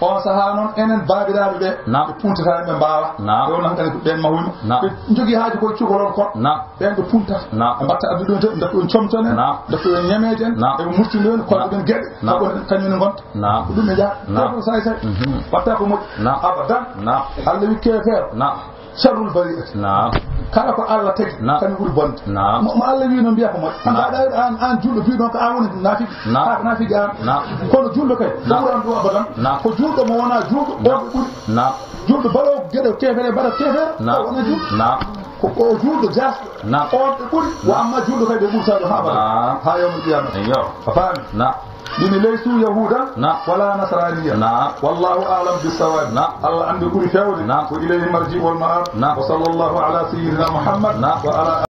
On sahaa noon, enen baabiraaɓe ɓe, Naam. Ɓe puntata, ɓe mbaawa. Naam. Ɓe wonno hankadi ko ɓeen mahuyma. Naam. Ɓe njogii haaju koye cukalon kon. Naam. Ɓeen ɓe puntata. Naam. Ɓe mbatta addude on tan, ɓe mbatta on comton en. Naam. Ɓe mbatta on ñameede en. Naam. Eɓe murtini en, koɗo Naam. Ɓen geɗe. Naam. Ko ɗum kañum en ngonta. Naam. Ko ɗum ɓe njaha. Naam. Ɗo ko saay saay. Mhm. Watta ko moƴƴi. Naam. Abadan. Naam. Allah wi keefeero. Naam. Sharrul bariyati. Naam. Kala ko Allah tagi, Naam. Kañum ɓuri bonde. Naam. Mo, mo Allah wi noon mbiya ko moƴƴi. An Naam. Aɗa, an, an julɗo biɗon ko an woni naafiki. Naam. Haa ko naafiki an. Naam. Kono julɗo kay, ko Naam. Ɓuri an ɗum abadan. Naam. Ko julɗo mo wonaa julɗo, Naam. On ɓe ɓuri. Naam. Julɗo baɗoowo geɗe keefeere, baɗa keefeere, Naam. O wona julɗo. Naam. Ko, ko julɗo jaasɗo. Naam. On ɓe ɓuri. Wa amma julɗo kay ɓe ɓurtaa ɗum haa abadan. Naam. Haa yawmal qiyamah. Eyyo. A faami? Naam. Min laysu yahuuda Naam. Wala nasraniya. Naam. Wallahu a'lam bissawab. Naam. Allah anndi ɓuri feewde. Naam. Wa ilayhi marji'u wal ma'ab. Naam. Wa sallallahu ala sayyidina Muhammad Naam. Wa ala